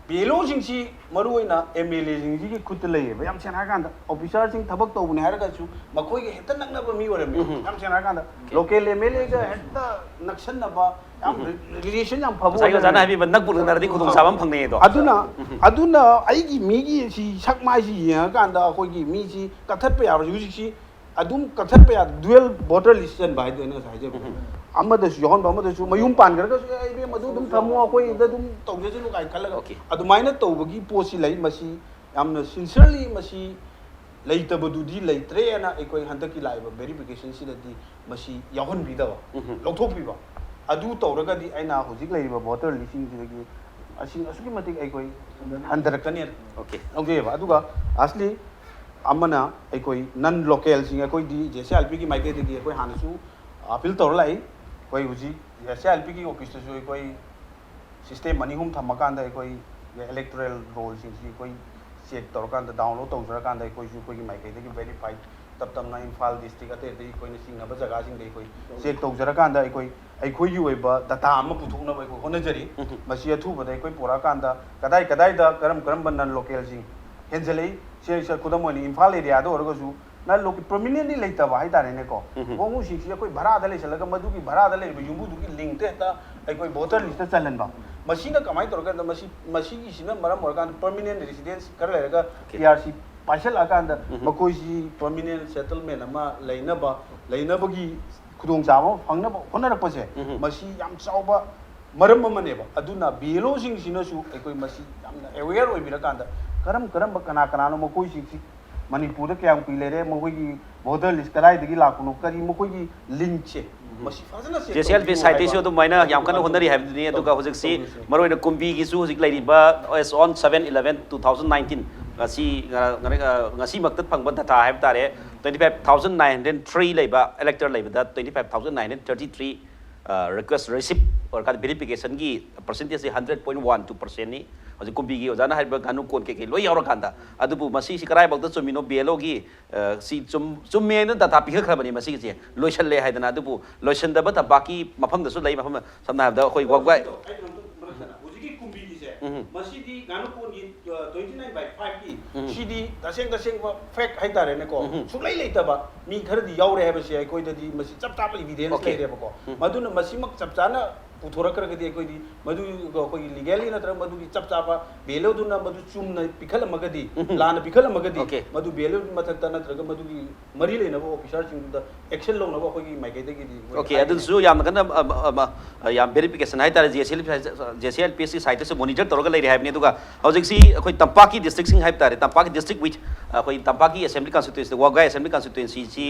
ꯕꯤ ꯑꯦꯜ ꯑꯣꯁꯤꯡꯁꯤ ꯃꯔꯨꯑꯣꯏꯅ ꯑꯦꯝ ꯑꯦꯜ ꯑꯦꯁꯤꯡꯁꯤꯒꯤ ꯈꯨꯠꯇ ꯂꯩꯌꯦꯕ꯫ ꯌꯥꯝ ꯁꯦꯡꯅ ꯍꯥꯏꯔꯀꯥꯟꯗ ꯑꯣꯐꯤꯁꯥꯔꯁꯤꯡ ꯊꯕꯛ ꯇꯧꯕꯅꯦ ꯍꯥꯏꯔꯒꯁꯨ ꯃꯈꯣꯏꯒ ꯍꯦꯛꯇ ꯅꯛꯅꯕ ꯃꯤ ꯑꯣꯏꯔꯝꯃꯦ꯫ ꯎꯝ꯫ ꯌꯥꯝ ꯁꯦꯡꯅ ꯍꯥꯏꯔꯀꯥꯟꯗ ꯂꯣꯀꯦꯜ ꯑꯦꯝ ꯑꯦꯜ ꯑꯦꯒ ꯍꯦꯛꯇ ꯅꯛꯁꯟꯅꯕ, ꯌꯥꯝ ꯔꯤꯂꯦꯁꯟ ꯌꯥꯝ ꯐꯕ ꯉꯁꯥꯏꯒꯤ ꯑꯣꯖꯥꯅ ꯑꯣꯏꯔꯝꯃꯦ꯫ ꯍꯥꯏꯕꯤꯕ ꯅꯛꯄꯨ ꯅꯛꯅꯔꯗꯤ ꯈꯨꯗꯣꯡꯆꯥꯕ ꯑꯃ ꯐꯪꯅꯩ ꯑꯗꯣ꯫ ꯑꯗꯨꯅ, ꯎꯝ꯫ ꯑꯗꯨꯅ ꯑꯩꯒꯤ ꯃꯤꯒꯤ ꯁꯤ ꯁꯛ ꯃꯥꯏꯁꯤ ꯌꯦꯡꯉꯀꯥꯟꯗ ꯑꯩꯈꯣꯏꯒꯤ ꯃꯤꯁꯤ ꯀꯛꯊꯠꯄ ꯌꯥꯕꯁꯤ ꯍꯧꯖꯤꯛꯁꯤ ꯑꯗꯨꯝ ꯀꯛꯊꯠꯄ ꯌꯥ-, ꯗꯨꯋꯦꯜ ꯚꯣꯇꯔ ꯂꯤꯁ ꯆꯟꯕ ꯍꯥꯏꯗꯣ ꯑꯩꯅ ꯉꯁꯥꯏ ꯍꯥꯏꯖꯕꯗꯣ꯫ ꯎꯝ꯫ ꯑꯃꯗꯁꯨ ꯌꯥꯎꯍꯟꯕ, ꯑꯃꯗꯁꯨ ꯃꯌꯨꯝ ꯄꯥꯟꯈ꯭ꯔꯒꯁꯨ, "ꯑꯦ, ꯏꯕꯦꯝ, ꯑꯗꯨ ꯑꯗꯨꯝ ꯊꯝꯃꯣ, ꯑꯩꯈꯣꯏꯗ ꯑꯗꯨꯝ ꯇꯧꯖꯁꯅꯨ" ꯀꯥꯏꯅ ꯈꯜꯂꯒ ꯑꯣꯀꯦ꯫ ꯑꯗꯨꯃꯥꯏꯅ ꯇꯧꯕꯒꯤ ꯄꯣꯠꯁꯤ ꯂꯩ꯫ ꯃꯁꯤ ꯌꯥꯝꯅ ꯁꯤꯟꯁꯤꯌꯔꯂꯤ ꯃꯁꯤ ꯂꯩꯇꯕꯗꯨꯗꯤ ꯂꯩꯇ꯭ꯔꯦꯅ ꯑꯩꯈꯣꯏ ꯍꯟꯗꯛꯀꯤ ꯂꯥꯛꯏꯕ ꯚꯦꯔꯤꯐꯤꯀꯦꯁꯟꯁꯤꯗꯗꯤ ꯃꯁꯤ ꯌꯥꯎꯍꯟꯕꯤꯗꯕ, ꯎꯝ꯫ ꯂꯧꯊꯣꯛꯄꯤꯕ꯫ ꯑꯗꯨ ꯇꯧꯔꯒꯗꯤ ꯑꯩꯅ ꯍꯧꯖꯤꯛ ꯂꯩꯔꯤꯕ ꯚꯣꯇꯔ ꯂꯤꯁꯁꯤꯡꯁꯤꯗꯒꯤ ꯑꯁꯤ ꯑꯁꯨꯛꯀꯤ ꯃꯇꯤꯛ ꯑꯩꯈꯣꯏ ꯍꯟꯊꯔꯛꯀꯅꯤ ꯑꯣꯀꯦ꯫ ꯂꯧꯖꯩꯑꯕ꯫ ꯑꯗꯨꯒ ꯑꯁꯂꯤ ꯑꯃꯅ ꯑꯩꯈꯣꯏ ꯅꯟ ꯂꯣꯀꯦꯜꯁꯤꯡ, ꯑꯩꯈꯣꯏꯗꯤ ꯖꯦ ꯁꯤ ꯑꯥꯔ ꯄꯤꯒꯤ ꯃꯥꯏꯀꯩꯗꯒꯤ ꯑꯩꯈꯣꯏ ꯍꯥꯟꯅꯁꯨ ꯑꯄꯤꯜ ꯇꯧꯔ ꯂꯥꯛꯏ꯫ ꯑꯩꯈꯣꯏ ꯍꯧꯖꯤꯛ ꯖꯦ ꯁꯤ ꯑꯥꯔ ꯄꯤꯒꯤ ꯑꯣꯐꯤꯁꯇꯁꯨ ꯑꯩꯈꯣꯏ ꯁꯤꯁꯇꯦꯝ ꯑꯅꯤ ꯑꯍꯨꯝ ꯊꯝꯃꯀꯥꯟꯗ ꯑꯩꯈꯣꯏ ꯏꯂꯦꯛꯇꯣꯔꯦꯜ ꯔꯣꯜꯁꯤꯡꯁꯤ ꯑꯩꯈꯣꯏ ꯆꯦꯛ ꯇꯧꯔꯀꯥꯟꯗ, ꯗꯥꯎꯟꯂꯣꯗ ꯇꯧꯖꯔꯀꯥꯟꯗ ꯑꯩꯈꯣꯏꯁꯨ ꯑꯩꯈꯣꯏꯒꯤ ꯃꯥꯏꯀꯩꯗꯒꯤ ꯚꯦꯔꯤꯐꯥꯏ ꯇꯞ ꯇꯞꯅ ꯏꯝꯐꯥꯜ ꯗꯤꯁꯇ꯭ꯔꯤꯛ ꯑꯇꯩ ꯑꯇꯩ ꯑꯩꯈꯣꯏꯅ ꯆꯤꯡꯅꯕ ꯖꯒꯥꯁꯤꯡꯗ ꯑꯩꯈꯣꯏ ꯆꯦꯛ ꯇꯧꯖꯔꯀꯥꯟꯗ ꯑꯩꯈꯣꯏ ꯑꯩꯈꯣꯏꯒꯤ ꯑꯣꯏꯕ ꯗꯇꯥ ꯑꯃ ꯄꯨꯊꯣꯛꯅꯕ ꯑꯩꯈꯣꯏ ꯍꯣꯠꯅꯖꯔꯤ꯫ ꯎꯝ꯫ ꯃꯁꯤ ꯑꯊꯨꯕꯗ ꯑꯩꯈꯣꯏ ꯄꯨꯔꯛꯑꯀꯥꯟꯗ ꯀꯗꯥꯏ ꯀꯗꯥꯏꯗ ꯀꯔꯝ ꯀꯔꯝꯕ ꯅꯟ ꯂꯣꯀꯦꯜꯁꯤꯡ ꯍꯦꯟꯖꯜꯂꯛꯏ, ꯁꯦ, ꯁꯦ, ꯈꯨꯗꯝ ꯑꯣꯏꯅ ꯏꯝꯐꯥꯜ ꯑꯦꯔꯤꯌꯥꯗ ꯑꯣꯏꯔꯒꯁꯨ ꯅꯟ ꯂꯣꯀꯦꯜ ꯄꯔꯃꯤꯅꯦꯟꯂꯤ ꯂꯩꯇꯕ ꯍꯥꯏꯇꯥꯔꯦꯅꯦꯀꯣ꯫ ꯎꯝ꯫ ꯋꯥꯉꯨꯁꯤꯡꯁꯤ ꯑꯩꯈꯣꯏ ꯚꯔꯥꯗ ꯂꯩꯁꯜꯂꯒ ꯃꯗꯨꯒꯤ ꯚꯔꯥꯗ ꯂꯩꯔꯤꯕ ꯌꯨꯝꯕꯨꯗꯨꯒꯤ ꯂꯤꯡꯇ ꯍꯦꯛꯇ ꯑꯩꯈꯣꯏ ꯚꯣꯇꯔ ꯂꯤꯁꯇ ꯆꯜꯍꯟꯕ꯫ ꯃꯁꯤꯅ ꯀꯃꯥꯏꯅ ꯇꯧꯔꯀꯥꯟꯗ ꯃꯁꯤ, ꯃꯁꯤꯒꯤꯁꯤꯅ ꯃꯔꯝ ꯑꯣꯏꯔꯀꯥꯟꯗ ꯄꯔꯃꯤꯅꯦꯟ ꯔꯦꯁꯤꯗꯦꯟꯁ ꯈꯔ ꯂꯩꯔꯒ ꯑꯣꯀꯦ꯫ ꯄꯤ ꯑꯥꯔ ꯁꯤ ꯄꯥꯏꯁꯜꯂꯛꯑꯀꯥꯟꯗ ꯎꯝ꯫ ꯃꯈꯣꯏꯁꯤ ꯄꯔꯃꯤꯅꯦꯟ ꯁꯦꯇꯜꯃꯦꯟ ꯑꯃ ꯂꯩꯅꯕ, ꯂꯩꯅꯕꯒꯤ ꯈꯨꯗꯣꯡꯆꯥꯕ ꯑꯃ ꯐꯪꯅꯕ ꯍꯣꯠꯅꯔꯛꯄꯁꯦ, ꯎꯝ꯫ ꯃꯁꯤ ꯌꯥꯝ ꯆꯥꯎꯕ ꯃꯔꯝ ꯑꯃꯅꯦꯕ꯫ ꯑꯗꯨꯅ ꯕꯤ ꯑꯦꯜ ꯑꯣꯁꯤꯡꯁꯤꯅꯁꯨ ꯑꯩꯈꯣꯏ ꯃꯁꯤ ꯌꯥꯝꯅ ꯑꯦꯋꯦꯌꯔ ꯑꯣꯏꯕꯤꯔꯀꯥꯟꯗ ꯀꯔꯝ ꯀꯔꯝꯕ ꯀꯅꯥ ꯀꯅꯥꯅꯣ ꯃꯈꯣꯏꯁꯤꯡꯁꯤ ꯃꯅꯤꯄꯨꯔꯗ ꯀꯌꯥꯝ ꯀꯨꯏ ꯂꯩꯔꯦ, ꯃꯈꯣꯏꯒꯤ ꯚꯣꯇꯔ ꯂꯤꯁ ꯀꯗꯥꯏꯗꯒꯤ ꯂꯥꯛꯄꯅꯣ, ꯀꯔꯤ ꯃꯈꯣꯏꯒꯤ ꯂꯤꯡꯁꯦ, ꯃꯁꯤ ꯐꯖꯅ ꯆꯦꯛ ꯖꯦ ꯁꯤ ꯑꯦꯜ ꯄꯤ ꯇꯧꯕꯤꯌꯨ ꯁꯥꯏꯠꯇꯩꯁꯨ ꯍꯥꯏꯕ ꯑꯗꯨꯃꯥꯏꯅ ꯌꯥꯝ ꯀꯟꯅ ꯍꯣꯠꯅꯔꯤ ꯍꯥꯏꯕꯗꯨꯅꯤ꯫ ꯑꯗꯨꯒ ꯍꯧꯖꯤꯛꯁꯤ ꯇꯧꯕꯤꯁꯤꯅꯤ꯫ ꯃꯔꯨꯑꯣꯏꯅ ꯀꯨꯝꯕꯤꯒꯤꯁꯨ ꯍꯧꯖꯤꯛ ꯂꯩꯔꯤꯕ, as on seven eleven two thousand nineteen, ꯉꯁꯤ ꯉ- ꯉ- ꯉꯁꯤꯃꯛꯇ ꯐꯪꯕ ꯗꯇꯥ ꯍꯥꯏꯕ ꯇꯥꯔꯦ, twenty five thousand nine hundred three ꯂꯩꯕ elector ꯂꯩꯕꯗ twenty five thousand nine hundred thirty three request receive ꯑꯣꯏꯔꯀꯥꯟꯗ verificationꯒꯤ percentageꯁꯤ hundred point one two percentꯅꯤ꯫ ꯍꯧꯖꯤꯛ ꯀꯨꯝꯕꯤꯒꯤ ꯑꯣꯖꯥꯅ ꯍꯥꯏꯔꯤꯕ ꯉꯥꯅꯨ ꯀꯣꯟ ꯀꯩꯀꯩ ꯂꯣꯏ ꯌꯥꯎꯔꯀꯥꯟꯗ꯫ ꯑꯗꯨꯕꯨ ꯃꯁꯤꯁꯤ ꯀꯗꯥꯏꯐꯥꯎꯗ ꯆꯨꯝꯃꯤꯅꯣ? BLOꯒꯤ ꯁꯤ ꯆꯨꯝ ꯆꯨꯝꯃꯦꯅ ꯗꯇꯥ ꯄꯤꯈꯠꯈ꯭ꯔꯕꯅꯤ꯫ ꯃꯁꯤꯒꯤꯁꯦ ꯂꯣꯏꯁꯜꯂꯦ ꯍꯥꯏꯗꯅ, ꯑꯗꯨꯕꯨ ꯂꯣꯏꯁꯟꯗꯕ ꯇꯝꯄꯥꯛꯀꯤ ꯃꯐꯝꯗꯁꯨ ꯂꯩ꯫ ꯃꯐꯝ ꯁꯝꯅ ꯍꯥꯏꯔꯕꯗ ꯑꯩꯈꯣꯏ ꯋꯥꯕꯒꯥꯏ꯫ ꯑꯩ ꯀꯩꯅꯣꯝꯇ ꯃꯔꯛ ꯊꯠꯅ, ꯍꯧꯖꯤꯛꯀꯤ ꯀꯨꯝꯕꯤꯒꯤꯁꯦ ꯎꯝ꯫ ꯃꯁꯤꯗꯤ ꯉꯥꯅꯨ ꯀꯣꯟꯒꯤ twenty nine by fiveꯀꯤ ꯎꯝ꯫ ꯁꯤꯗꯤ ꯇꯁꯦꯡ ꯇꯁꯦꯡꯕ fact ꯍꯥꯏꯇꯥꯔꯦꯅꯦꯀꯣ꯫ ꯎꯝ꯫ ꯁꯨꯡꯂꯩ ꯂꯩꯇꯕ ꯃꯤ ꯈꯔꯗꯤ ꯌꯥꯎꯔꯦ ꯍꯥꯏꯕꯁꯦ ꯑꯩꯈꯣꯏꯗꯗꯤ ꯃꯁꯤ ꯆꯞ ꯆꯥꯕ evidence Okay. ꯂꯩꯔꯦꯕꯀꯣ꯫ ꯎꯝ꯫ ꯃꯗꯨꯅ ꯃꯁꯤꯃꯛ ꯆꯞ ꯆꯥꯅ ꯄꯨꯊꯣꯔꯛꯈ꯭ꯔꯒꯗꯤ ꯑꯩꯈꯣꯏꯗꯤ ꯃꯗꯨ ꯑꯩꯈꯣꯏꯒꯤ legally ꯅꯠꯇ꯭ꯔꯒ ꯃꯗꯨꯒꯤ ꯆꯞ ꯆꯥꯕ BLOꯗꯨꯅ ꯃꯗꯨ ꯆꯨꯝꯅ ꯄꯤꯈꯠꯂꯝꯃꯒꯗꯤ, ꯎꯝ꯫ ꯂꯥꯟꯅ ꯄꯤꯈꯠꯂꯝꯃꯒꯗꯤ, Okay. ꯃꯗꯨ BLOꯒꯤ ꯃꯊꯛꯇ ꯅꯠꯇ꯭ꯔꯒ ꯃꯗꯨꯒꯤ ꯃꯔꯤ ꯂꯩꯅꯕ officerꯁꯤꯡꯗꯨꯗ action ꯂꯧꯅꯕ ꯑꯩꯈꯣꯏꯒꯤ ꯃꯥꯏꯀꯩꯗꯒꯤꯗꯤ ꯑꯩꯈꯣꯏ Okay, ꯍꯥꯏꯔꯤ꯫ ꯑꯗꯨꯁꯨ ꯌꯥꯝꯅ ꯀꯟꯅ ꯑ, ꯑ, ꯑ, ꯌꯥꯝ verification ꯍꯥꯏꯇꯥꯔꯦ꯫ JCL JCLPSꯀꯤ siteꯇꯁꯨ monitor ꯇꯧꯔꯒ ꯂꯩꯔꯦ ꯍꯥꯏꯕꯅꯤ꯫ ꯑꯗꯨꯒ ꯍꯧꯖꯤꯛꯁꯤ ꯑꯩꯈꯣꯏ ꯇꯝꯄꯥꯛꯀꯤ districtꯁꯤꯡ ꯍꯥꯏꯕ ꯇꯥꯔꯦ, ꯇꯝꯄꯥꯛꯀꯤ district with ꯑꯩꯈꯣꯏ ꯇꯝꯄꯥꯛꯀꯤ assembly constituency, ꯋꯥꯕꯒꯥꯏ assembly constituencyꯁꯤ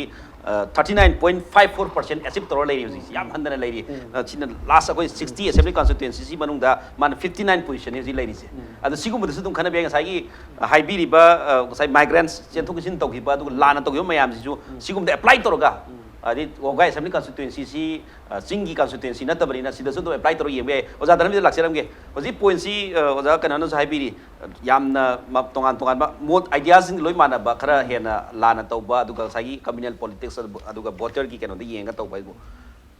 thirty nine point five four percent achieve ꯇꯧꯔ ꯂꯩꯔꯤ꯫ ꯍꯧꯖꯤꯛꯁꯤ ꯌꯥꯝ ꯍꯟꯊꯅ ꯂꯩꯔꯤ꯫ ꯑ, ꯁꯤꯅ last ꯑꯩꯈꯣꯏ sixty assembly constituencyꯁꯤ ꯃꯅꯨꯡꯗ ꯃꯥꯅ fifty nine positionꯅꯤ ꯍꯧꯖꯤꯛ ꯂꯩꯔꯤꯁꯦ꯫ ꯑꯗꯣ ꯁꯤꯒꯨꯝꯕꯗꯁꯨ ꯑꯗꯨꯝ ꯈꯟꯅꯕ ꯌꯥꯏ꯫ ꯉꯁꯥꯏꯒꯤ ꯑ, ꯍꯥꯏꯕꯤꯔꯤꯕ ꯑ, ꯉꯁꯥꯏ migrants ꯆꯦꯟꯊꯣꯛ ꯆꯦꯟꯁꯤꯟ ꯇꯧꯈꯤꯕ ꯑꯗꯨꯒ ꯂꯥꯟꯅ ꯇꯧꯈꯤꯕ ꯃꯌꯥꯝꯁꯤꯁꯨ ꯁꯤꯒꯨꯝꯕꯗ apply ꯇꯧꯔꯒ, ꯑꯗꯩ ꯋꯥꯕꯒꯥꯏ assembly constituencyꯁꯤ ꯑ, ꯆꯤꯡꯒꯤ constituency ꯅꯠꯇꯕꯅꯤꯅ ꯁꯤꯗꯁꯨ ꯑꯗꯨꯝ apply ꯇꯧꯔꯒ ꯌꯦꯡꯕ ꯌꯥꯏ꯫ ꯑꯣꯖꯥ ꯙꯔꯃꯦꯟꯗ꯭ꯔ ꯂꯥꯛꯆꯔꯝꯒꯦ꯫ ꯍꯧꯖꯤꯛ pointꯁꯤ ꯑ, ꯑꯣꯖꯥ ꯀꯩꯅꯣꯅꯁꯨ ꯍꯥꯏꯕꯤꯔꯤ, ꯌꯥꯝꯅ ꯃ- ꯇꯣꯉꯥꯟ ꯇꯣꯉꯥꯟꯕ ꯃꯣꯠ ideaꯁꯤꯡ ꯂꯣꯏ ꯃꯥꯟꯅꯕ ꯈꯔ ꯍꯦꯟꯅ ꯂꯥꯟꯅ ꯇꯧꯕ, ꯑꯗꯨꯒ ꯉꯁꯥꯏꯒꯤ communal politics ꯑꯗꯨ- ꯑꯗꯨꯒ voterꯒꯤ ꯀꯩꯅꯣꯗ ꯌꯦꯡꯉꯒ ꯇꯧꯕ ꯍꯥꯏꯕꯨ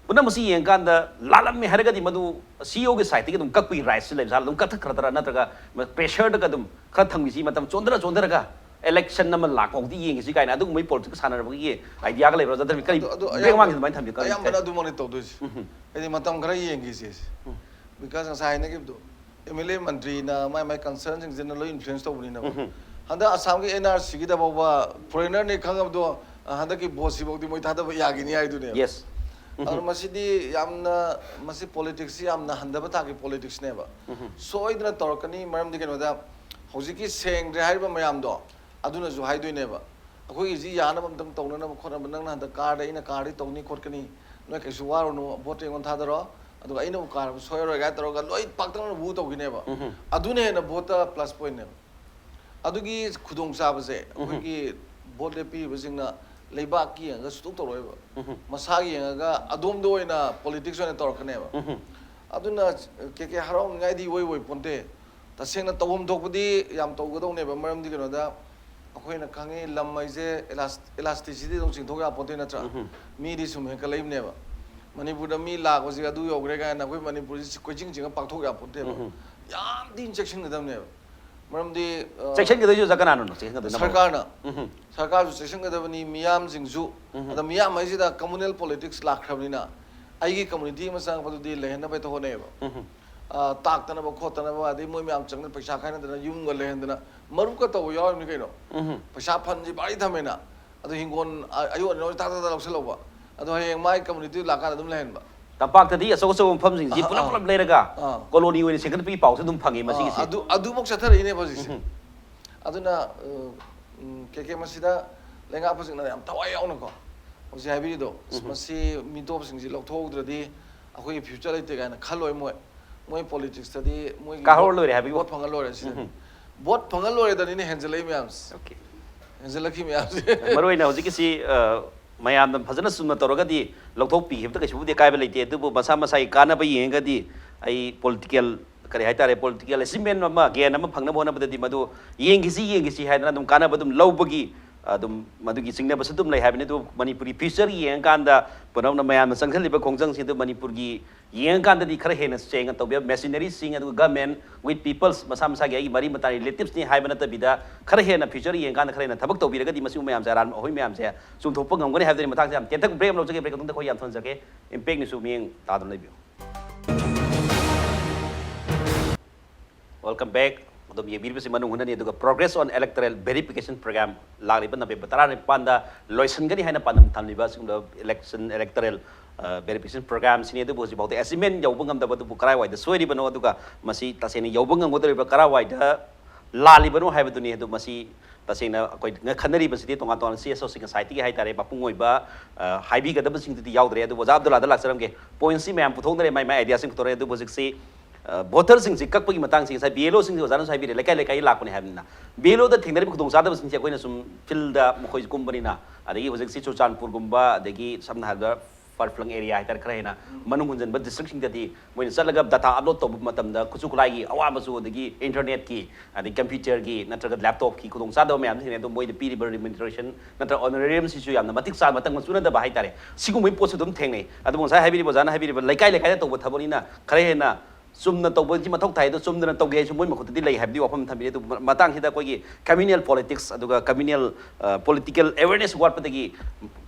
ꯄꯨꯝꯅꯃꯛꯁꯤ ꯌꯦꯡꯀꯥꯟꯗ ꯂꯥꯜꯂꯝꯃꯦ ꯍꯥꯏꯔꯒꯗꯤ ꯃꯗꯨ CEOꯒꯤ siteꯇꯒꯤ ꯑꯗꯨꯝ ꯀꯛꯄꯒꯤ rightꯁꯨ ꯂꯩꯕ ꯖꯥꯠꯂ? ꯑꯗꯨꯝ ꯀꯛꯊꯠꯈ꯭ꯔꯗ꯭ꯔꯥ? ꯅꯠꯇ꯭ꯔꯒ pressureꯗꯒ ꯑꯗꯨꯝ ꯈꯔ ꯊꯝꯈꯤꯁꯤ, ꯃꯇꯝ ꯆꯣꯟꯊꯔ ꯆꯣꯟꯊꯔꯒ election ꯑꯃ ꯂꯥꯛꯄ ꯐꯥꯎꯗꯤ ꯌꯦꯡꯈꯤꯁꯤ ꯀꯥꯏꯅ ꯑꯗꯨꯒꯨꯝꯕꯒꯤ politics ꯁꯥꯟꯅꯔꯛꯄꯒꯤ ideaꯒ ꯂꯩꯕ꯭ꯔꯥ? ꯅꯠꯇ꯭ꯔꯒ ꯀꯔꯤ ꯑꯗꯨ- ꯑꯗꯨ break ꯑꯌꯥꯝꯕ- ꯃꯥꯡꯈꯤꯁꯤ ꯑꯗꯨꯃꯥꯏꯅ ꯊꯝꯕꯤꯌꯨ, ꯀꯔꯤ- ꯑꯌꯥꯝꯕꯅ ꯑꯗꯨꯃꯛꯅꯤ ꯇꯧꯗꯣꯏꯁꯦ꯫ ꯎꯝ꯫ ꯍꯥꯏꯗꯤ ꯃꯇꯝ ꯈꯔ ꯌꯦꯡꯈꯤꯁꯦ꯫ Because ꯉꯁꯥꯏ ꯍꯥꯏꯅꯈꯤꯕꯗꯣ, MLA ꯃꯟꯇ꯭ꯔꯤꯅ ꯃꯥꯏ ꯃꯥꯏ concernꯁꯤꯡꯁꯤꯅ ꯂꯣꯏ influence ꯇꯧꯕꯅꯤꯅꯀꯣ꯫ ꯎꯝ꯫ ꯍꯟꯗꯛ ꯑꯁꯥꯝꯒꯤ NRCꯒꯤꯗ ꯐꯥꯎꯕ foreignerꯅꯤ ꯈꯪꯉꯕꯗꯣ, ꯑ, ꯍꯟꯗꯛꯀꯤ voteꯁꯤꯐꯥꯎꯗꯤ ꯃꯣꯏ ꯊꯥꯗꯕ ꯌꯥꯈꯤꯅꯤ ꯍꯥꯏꯗꯨꯅꯦꯕ꯫ Yes. ꯑꯗꯨꯅ ꯃꯁꯤꯗꯤ ꯌꯥꯝꯅ, ꯃꯁꯤ politicsꯁꯤ ꯌꯥꯝꯅ ꯍꯟꯊꯕ ꯊꯥꯛꯀꯤ politicsꯅꯦꯕ꯫ ꯁꯣꯏꯗꯅ ꯇꯧꯔꯛꯀꯅꯤ꯫ ꯃꯔꯝꯗꯤ ꯀꯩꯅꯣꯗ, ꯍꯧꯖꯤꯛꯀꯤ ꯁꯦꯡꯗ꯭ꯔꯦ ꯍꯥꯏꯔꯤꯕ ꯃꯌꯥꯝꯗꯣ ꯑꯗꯨꯅꯁꯨ ꯍꯥꯏꯗꯣꯏꯅꯦꯕ꯫ ꯑꯩꯈꯣꯏꯒꯤꯁꯤ ꯌꯥꯅꯕ ꯑꯝꯇꯪ ꯇꯧꯅꯅꯕ ꯈꯣꯠꯅꯕ, ꯅꯪꯅ ꯍꯟꯗꯛ ꯀꯥꯔꯗꯤ ꯑꯩꯅ ꯀꯥꯔꯗꯤ ꯇꯧꯅꯤ ꯈꯣꯠꯀꯅꯤ, ꯅꯣꯏ ꯀꯩꯁꯨ ꯋꯥꯔꯨꯅꯨ, voteꯇ ꯑꯩꯉꯣꯟꯗ ꯊꯥꯗꯔꯣ, ꯑꯗꯨꯒ ꯑꯩꯅꯕꯨ ꯀꯥꯔꯕ ꯁꯣꯏꯔꯔꯣꯏ ꯀꯥꯏꯅ ꯇꯧꯔꯒ ꯂꯣꯏ ꯄꯥꯛꯇꯛꯅꯅ ꯕꯨ ꯇꯧꯈꯤꯅꯦꯕ꯫ ꯑꯗꯨꯅ ꯍꯦꯟꯅ voteꯇ plus pointꯅꯦꯕ꯫ ꯑꯗꯨꯒꯤ ꯈꯨꯗꯣꯡꯆꯥꯕꯁꯦ ꯑꯩꯈꯣꯏꯒꯤ ꯚꯣꯠ ꯂꯦꯞꯄꯤꯕꯁꯤꯡꯅ ꯂꯩꯕꯥꯛꯀꯤ ꯌꯦꯡꯉꯒ ꯁꯨꯇꯧ ꯇꯧꯔꯣꯏꯕ꯫ ꯃꯁꯥꯒꯤ ꯌꯦꯡꯉꯒ ꯑꯗꯣꯝꯗ ꯑꯣꯏꯅ ꯄꯣꯂꯤꯇꯤꯛꯁ ꯑꯣꯏꯅ ꯇꯧꯔꯛꯀꯅꯦꯕ꯫ ꯑꯗꯨꯅ ꯀꯦ ꯀꯦ ꯍꯔꯥꯎꯅꯤꯡꯉꯥꯏꯗꯤ ꯏꯑꯣꯏ ꯑꯣꯏ ꯄꯣꯟꯇꯦ꯫ ꯇꯁꯦꯡꯅ ꯇꯧꯐꯝ ꯊꯣꯛꯄꯗꯤ ꯌꯥꯝ ꯇꯧꯒꯗꯧꯅꯦꯕ꯫ ꯃꯔꯝꯗꯤ ꯀꯩꯅꯣꯗ, ꯑꯩꯈꯣꯏꯅ ꯈꯪꯉꯤ, ꯂꯝ ꯍꯥꯏꯁꯦ ꯏꯂꯥꯁ-, ꯏꯂꯥꯁꯇꯤꯁꯤꯇꯤ ꯑꯗꯨꯝ ꯆꯤꯡꯊꯣꯛ ꯌꯥꯄꯣꯟꯇꯦ ꯅꯠꯇ꯭ꯔꯥ? ꯃꯤꯗꯤ ꯁꯨꯝ ꯍꯦꯟꯀꯠꯂꯛꯏꯕꯅꯦꯕ꯫ ꯃꯅꯤꯄꯨꯔꯗ ꯃꯤ ꯂꯥꯛꯄꯁꯤꯒ ꯑꯗꯨ ꯌꯧꯈ꯭ꯔꯦ ꯀꯥꯏꯅ ꯑꯩꯈꯣꯏ ꯃꯅꯤꯄꯨꯔꯁꯤ ꯀꯣꯏꯆꯤꯡ ꯆꯤꯡꯉ ꯄꯥꯛꯊꯣꯛ ꯌꯥꯄꯣꯟꯇꯦꯕ꯫ ꯌꯥꯝ ꯊꯤꯅ ꯆꯦꯛꯁꯤꯟꯒꯗꯕꯅꯦꯕ꯫ ꯃꯔꯝꯗꯤ, ꯑ, ꯆꯦꯛꯁꯤꯟꯒꯗꯣꯏꯁꯦ ꯑꯣꯖꯥ ꯀꯅꯥꯅꯣ ꯆꯦꯛꯁꯤꯟꯒꯗꯣꯏꯅꯣ? ꯁꯔꯀꯥꯔꯅ꯫ ꯁꯔꯀꯥꯔꯁꯨ ꯆꯦꯛꯁꯤꯟꯒꯗꯕꯅꯤ, ꯃꯤꯌꯥꯝꯁꯤꯡꯁꯨ꯫ ꯑꯗ ꯃꯤꯌꯥꯝ ꯍꯥꯏꯁꯤꯗ communal politics ꯂꯥꯛꯈ꯭ꯔꯕꯅꯤꯅ ꯑꯩꯒꯤ community ꯑꯃ ꯆꯪꯉꯛꯄꯗꯨꯗꯤ ꯂꯩꯍꯟꯅꯕ ꯍꯦꯛꯇ ꯍꯣꯠꯅꯩꯌꯦꯕ꯫ ꯑ, ꯇꯥꯛꯇꯅꯕ ꯈꯣꯠꯇꯅꯕ, ꯑꯗꯩ ꯃꯣꯏ ꯃꯌꯥꯝ ꯆꯪꯗꯅ ꯄꯩꯁꯥ ꯈꯥꯏꯅꯗꯅ ꯌꯨꯝꯒ ꯂꯩꯍꯟꯗꯅ ꯃꯔꯨꯞꯀ ꯇꯧꯕ ꯌꯥꯎꯔꯤꯕꯅꯤ ꯀꯩꯅꯣ꯫ ꯄꯩꯁꯥ ꯐꯟꯁꯤ ꯚꯥꯔꯤ ꯊꯝꯃꯦꯅ꯫ ꯑꯗꯨ ꯍꯤꯡꯒꯣꯜ ꯑ-, ꯑꯌꯣꯟ ꯑꯌꯣꯟ ꯇꯥꯛ ꯇꯥꯛ ꯇꯥꯛ ꯂꯧꯁꯤꯜꯍꯧꯕ꯫ ꯑꯗꯣ ꯍꯌꯦꯡ ꯃꯥꯏ community ꯂꯥꯛꯀꯥꯟꯗ ꯑꯗꯨꯝ ꯂꯩꯍꯟꯕ꯫ ꯇꯝꯄꯥꯛꯇꯗꯤ ꯑꯆꯧ ꯑꯆꯧꯕ ꯃꯐꯝꯁꯤꯡꯁꯤ ꯑꯥ, ꯄꯨꯂꯞ ꯑꯥ꯫ ꯄꯨꯂꯞ ꯂꯩꯔꯒ ꯑꯥ꯫ ꯀꯣꯂꯣꯅꯤ ꯑꯣꯏꯅ ꯁꯦꯝꯒꯠꯄꯒꯤ ꯄꯥꯎꯁꯨ ꯑꯗꯨꯝ ꯐꯪꯉꯤ ꯃꯁꯤꯒꯤꯁꯦ꯫ ꯑꯥ, ꯑꯗꯨ, ꯑꯗꯨꯐꯧ ꯆꯠꯊꯔꯛꯏꯅꯦꯕ ꯍꯧꯖꯤꯛꯁꯦ꯫ ꯑꯗꯨꯅ, ꯑ, ꯎꯝ, ꯀꯦ ꯀꯦ ꯃꯁꯤꯗ ꯂꯩꯉꯥꯛꯄꯁꯤꯡꯅ ꯌꯥꯝ ꯊꯋꯥꯏ ꯌꯥꯎꯅꯀꯣ ꯍꯧꯖꯤꯛ ꯍꯥꯏꯕꯤꯔꯤꯗꯣ, "ꯑꯁ, ꯃꯁꯤ ꯃꯤꯇꯣꯞꯁꯤꯡꯁꯤ ꯂꯧꯊꯣꯛꯍꯧꯗ꯭ꯔꯗꯤ ꯑꯩꯈꯣꯏꯒꯤ future ꯂꯩꯇꯦ" ꯀꯥꯏꯅ ꯈꯜꯂꯣꯏ ꯃꯣꯏ꯫ ꯃꯣꯏ politics ꯇꯗꯤ ꯃꯣꯏꯒꯤ ꯀꯥꯍꯧꯔ vote, ꯂꯣꯏꯔꯦ ꯍꯥꯏꯕꯒꯤ vote ꯐꯪꯉ ꯂꯣꯏꯔꯦ ꯁꯤꯗꯅꯤ꯫ Vote ꯐꯪꯉ ꯂꯣꯏꯔꯦꯗꯅꯤꯅꯦ ꯍꯦꯟꯖꯜꯂꯛꯏ ꯃꯌꯥꯝꯁꯦ꯫ Okay꯫ ꯍꯦꯟꯖꯜꯂꯛꯈꯤ ꯃꯌꯥꯝꯁꯦ꯫ ꯃꯔꯨ ꯑꯣꯏꯅ ꯍꯧꯖꯤꯛꯀꯤꯁꯤ, ꯑ, ꯃꯌꯥꯝꯅ ꯐꯖꯅ ꯆꯨꯝꯅ ꯇꯧꯔꯒꯗꯤ ꯂꯧꯊꯣꯛꯄꯤꯈꯤꯕꯗ ꯀꯩꯁꯨꯕꯨꯗꯤ ꯑꯀꯥꯏꯕ ꯂꯩꯇꯦ, ꯑꯗꯨꯕꯨ ꯃꯁꯥ ꯃꯁꯥꯒꯤ ꯀꯥꯟꯅꯕ ꯌꯦꯡꯉꯒꯗꯤ ꯑꯩ political, ꯀꯔꯤ ꯍꯥꯏꯇꯥꯔꯦ, political achievement ꯑꯃ, gain ꯑꯃ ꯐꯪꯅꯕ ꯍꯣꯠꯅꯕꯗꯗꯤ ꯃꯗꯨ ꯌꯦꯡꯈꯤꯁꯤ, ꯌꯦꯡꯈꯤꯁꯤ ꯍꯥꯏꯗꯅ ꯑꯗꯨꯝ ꯀꯥꯟꯅꯕ ꯑꯗꯨꯝ ꯂꯧꯕꯒꯤ, ꯑꯗꯨꯝ ꯃꯗꯨꯒꯤ ꯆꯤꯡꯅꯕꯁꯨ ꯑꯗꯨꯝ ꯂꯩ ꯍꯥꯏꯕꯅꯤ꯫ ꯑꯗꯨ ꯃꯅꯤꯄꯨꯔꯒꯤ future ꯌꯦꯡꯉꯀꯥꯟꯗ ꯄꯨꯝꯅꯃꯛꯅ ꯃꯌꯥꯝꯅ ꯆꯪꯁꯤꯜꯂꯤꯕ ꯈꯣꯡꯖꯪꯁꯤ ꯑꯗꯨ ꯃꯅꯤꯄꯨꯔꯒꯤ ꯌꯦꯡꯉꯀꯥꯟꯗꯗꯤ ꯈꯔ ꯍꯦꯟꯅ ꯁꯦꯡꯅ ꯇꯧꯕꯤꯕ, machineryꯁꯤꯡ, ꯑꯗꯨꯒ government with peoples, ꯃꯁꯥ ꯃꯁꯥꯒꯤ ꯑꯩꯒꯤ ꯃꯔꯤ ꯃꯇꯥꯅꯤ, relativesꯅꯤ ꯍꯥꯏꯕ ꯅꯠꯇꯕꯤꯗ ꯈꯔ ꯍꯦꯟꯅ future ꯌꯦꯡꯉꯀꯥꯟꯗ ꯈꯔ ꯍꯦꯟꯅ ꯊꯕꯛ ꯇꯧꯕꯤꯔꯒꯗꯤ ꯃꯁꯤꯒꯨꯝꯕ ꯃꯌꯥꯝꯁꯦ, ꯑꯔꯥꯟꯕ ꯑꯍꯣꯏ ꯃꯌꯥꯝꯁꯦ ꯆꯨꯝꯊꯣꯛꯄ ꯉꯝꯒꯅꯤ ꯍꯥꯏꯕꯗꯨꯒꯤ ꯃꯇꯥꯡꯁꯦ ꯌꯥꯝ ꯇꯦꯟꯇꯛ break ꯑꯃ ꯂꯧꯖꯒꯦ꯫ Break ꯃꯇꯨꯡꯗ ꯑꯩꯈꯣꯏ ꯌꯥꯝ ꯊꯝꯖꯒꯦ꯫ Impactꯅꯤꯁꯨ ꯃꯤꯠꯌꯦꯡ ꯇꯥꯗꯨꯅ ꯂꯩꯕꯤꯌꯨ꯫ Welcome back꯫ ꯑꯗꯨꯝ ꯌꯦꯡꯕꯤꯔꯤꯕꯁꯤ ꯃꯅꯨꯡ ꯍꯨꯠꯅꯅꯤ, ꯑꯗꯨꯒ Progress on Electoral Verification Program ꯂꯥꯛꯂꯤꯕ November ꯇꯔꯥꯅꯤꯄꯥꯟꯗ ꯂꯣꯏꯁꯤꯟꯒꯅꯤ ꯍꯥꯏꯅ ꯄꯥꯟꯗꯝ ꯊꯝꯂꯤꯕ ꯑꯁꯤꯒꯨꯝꯂꯕ election, electoral, ꯑ, verification programꯁꯤꯅꯤ꯫ ꯑꯗꯨꯕꯨ ꯍꯧꯖꯤꯛꯐꯥꯎꯗ achievement ꯌꯧꯕ ꯉꯝꯗꯕ ꯑꯗꯨꯕꯨ ꯀꯔꯥꯏꯋꯥꯏꯗ ꯁꯣꯏꯔꯤꯕꯅꯣ, ꯑꯗꯨꯒ ꯃꯁꯤ ꯇꯁꯦꯡꯅ ꯌꯧꯕ ꯉꯝꯒꯗꯧꯔꯤꯕ ꯀꯔꯥꯏꯋꯥꯏꯗ ꯂꯥꯜꯂꯤꯕꯅꯣ ꯍꯥꯏꯕꯗꯨꯅꯤ꯫ ꯑꯗꯨ ꯃꯁꯤ ꯇꯁꯦꯡꯅ ꯑꯩꯈꯣꯏꯅ ꯈꯟꯅꯔꯤꯕꯁꯤꯗꯤ ꯇꯣꯉꯥꯟ ꯇꯣꯉꯥꯟꯕ CSOꯁꯤꯡ, societyꯒꯤ ꯍꯥꯏꯇꯥꯔꯦ, ꯃꯄꯨꯡ ꯑꯣꯏꯕ, ꯑ, ꯍꯥꯏꯕꯤꯒꯗꯕꯁꯤꯡꯗꯨꯗꯤ ꯌꯥꯎꯗ꯭ꯔꯦ꯫ ꯑꯗꯨꯕꯨ ꯑꯣꯖꯥ ꯑꯕꯗꯨꯜꯂꯥꯗ ꯂꯥꯛꯆꯔꯝꯒꯦ꯫ Pointꯁꯤ ꯃꯌꯥꯝ ꯄꯨꯊꯣꯛꯅꯔꯦ, ꯃꯥꯏ ꯃꯥꯏ ideaꯁꯤꯡ ꯄꯨꯊꯣꯔꯛꯑꯦ꯫ ꯑꯗꯨꯕꯨ ꯍꯧꯖꯤꯛꯁꯤ ꯚꯣꯇꯔꯁꯤꯡꯁꯤ ꯀꯛꯄꯒꯤ ꯃꯇꯥꯡꯁꯤ ꯉꯁꯥꯏ ꯕꯤ ꯑꯦꯜ ꯑꯣꯁꯤꯡꯁꯤ ꯑꯣꯖꯥꯅꯁꯨ ꯍꯥꯏꯕꯤꯔꯦ, ꯂꯩꯀꯥꯏ ꯂꯩꯀꯥꯏ ꯂꯥꯛꯄꯅꯦ ꯍꯥꯏꯕꯅꯤꯅ, ꯕꯤ ꯑꯦꯜ ꯑꯣꯗ ꯊꯦꯡꯅꯔꯤꯕ ꯈꯨꯗꯣꯡꯆꯥꯗꯕꯁꯤꯡꯁꯦ ꯑꯩꯈꯣꯏꯅ ꯁꯨꯝ ꯐꯤꯜꯗ ꯃꯈꯣꯏꯁꯨ ꯀꯨꯝꯕꯅꯤꯅ, ꯑꯗꯒꯤ ꯍꯧꯖꯤꯛꯁꯤ ꯆꯨꯔꯆꯥꯟꯄꯨꯔꯒꯨꯝꯕ, ꯑꯗꯒꯤ ꯁꯝꯅ ꯍꯥꯏꯔꯕꯗ ꯐꯔ ꯐ꯭ꯂꯪ ꯑꯦꯔꯤꯌꯥ ꯍꯥꯏꯇꯥꯔꯦ, ꯈꯔ ꯍꯦꯟꯅ ꯃꯅꯨꯡ ꯍꯨꯟꯖꯤꯟꯕ ꯗꯤꯁꯇ꯭ꯔꯤꯛꯁꯤꯡꯗꯗꯤ ꯃꯣꯏꯅ ꯆꯠꯂꯒ ꯗꯇꯥ ꯑꯞꯂꯣꯗ ꯇꯧꯕ ꯃꯇꯝꯗ ꯈꯨꯠꯁꯨ ꯈꯨꯠꯂꯥꯏꯒꯤ ꯑꯋꯥꯕꯁꯨ, ꯑꯗꯒꯤ ꯏꯟꯇꯔꯅꯦꯠꯀꯤ, ꯑꯗꯒꯤ ꯀꯝꯄ꯭ꯌꯨꯇꯔꯒꯤ ꯅꯠꯇ꯭ꯔꯒ ꯂꯦꯞꯇꯣꯞꯀꯤ ꯈꯨꯗꯣꯡꯆꯥꯗꯕ ꯃꯌꯥꯝꯁꯨ ꯊꯦꯡꯅꯩ꯫ ꯑꯗꯣ ꯃꯣꯏꯗ ꯄꯤꯔꯤꯕ ꯔꯤꯃ꯭ꯌꯨꯅꯔꯦꯁꯟ ꯅꯠꯇ꯭ꯔꯒ ꯑꯣꯅꯔꯦꯔꯤꯌꯝꯁꯤꯁꯨ ꯌꯥꯝꯅ ꯃꯇꯤꯛ ꯆꯥ ꯃꯇꯝꯒ ꯆꯨꯅꯗꯕ ꯍꯥꯏꯇꯥꯔꯦ꯫ ꯁꯤꯒꯨꯝꯕꯒꯤ ꯄꯣꯠꯁꯨ ꯑꯗꯨꯝ ꯊꯦꯡꯅꯩ꯫ ꯑꯗꯨꯕꯨ ꯉꯁꯥꯏ ꯍꯥꯏꯕꯤꯔꯤꯕ ꯑꯣꯖꯥꯅ ꯍꯥꯏꯕꯤꯔꯤꯕ ꯂꯩꯀꯥꯏ ꯂꯩꯀꯥꯏꯗ ꯇꯧꯕ ꯊꯕꯛꯅꯤꯅ ꯈꯔ ꯍꯦꯟꯅ ꯆꯨꯝꯅ ꯇꯧꯕꯒꯤ ꯃꯊꯧ ꯇꯥꯏ꯫ ꯑꯗꯣ ꯆꯨꯝꯗꯅ ꯇꯧꯒꯦ ꯍꯥꯏꯁꯨ ꯃꯣꯏ ꯃꯈꯨꯠꯇꯗꯤ ꯂꯩ ꯍꯥꯏꯕꯗꯤ ꯋꯥꯐꯝ ꯊꯝꯕꯤꯔꯤ꯫ ꯑꯗꯨꯕꯨ ꯃꯇꯥꯡꯁꯤꯗ ꯑꯩꯈꯣꯏꯒꯤ ꯀꯝꯃ꯭ꯌꯨꯅꯦꯜ ꯄꯣꯂꯤꯇꯤꯛꯁ ꯑꯗꯨꯒ ꯀꯝꯃ꯭ꯌꯨꯅꯦꯜ ꯄꯣꯂꯤꯇꯤꯀꯦꯜ ꯑꯦꯋꯦꯔꯅꯦꯁ ꯋꯥꯠꯄꯗꯒꯤ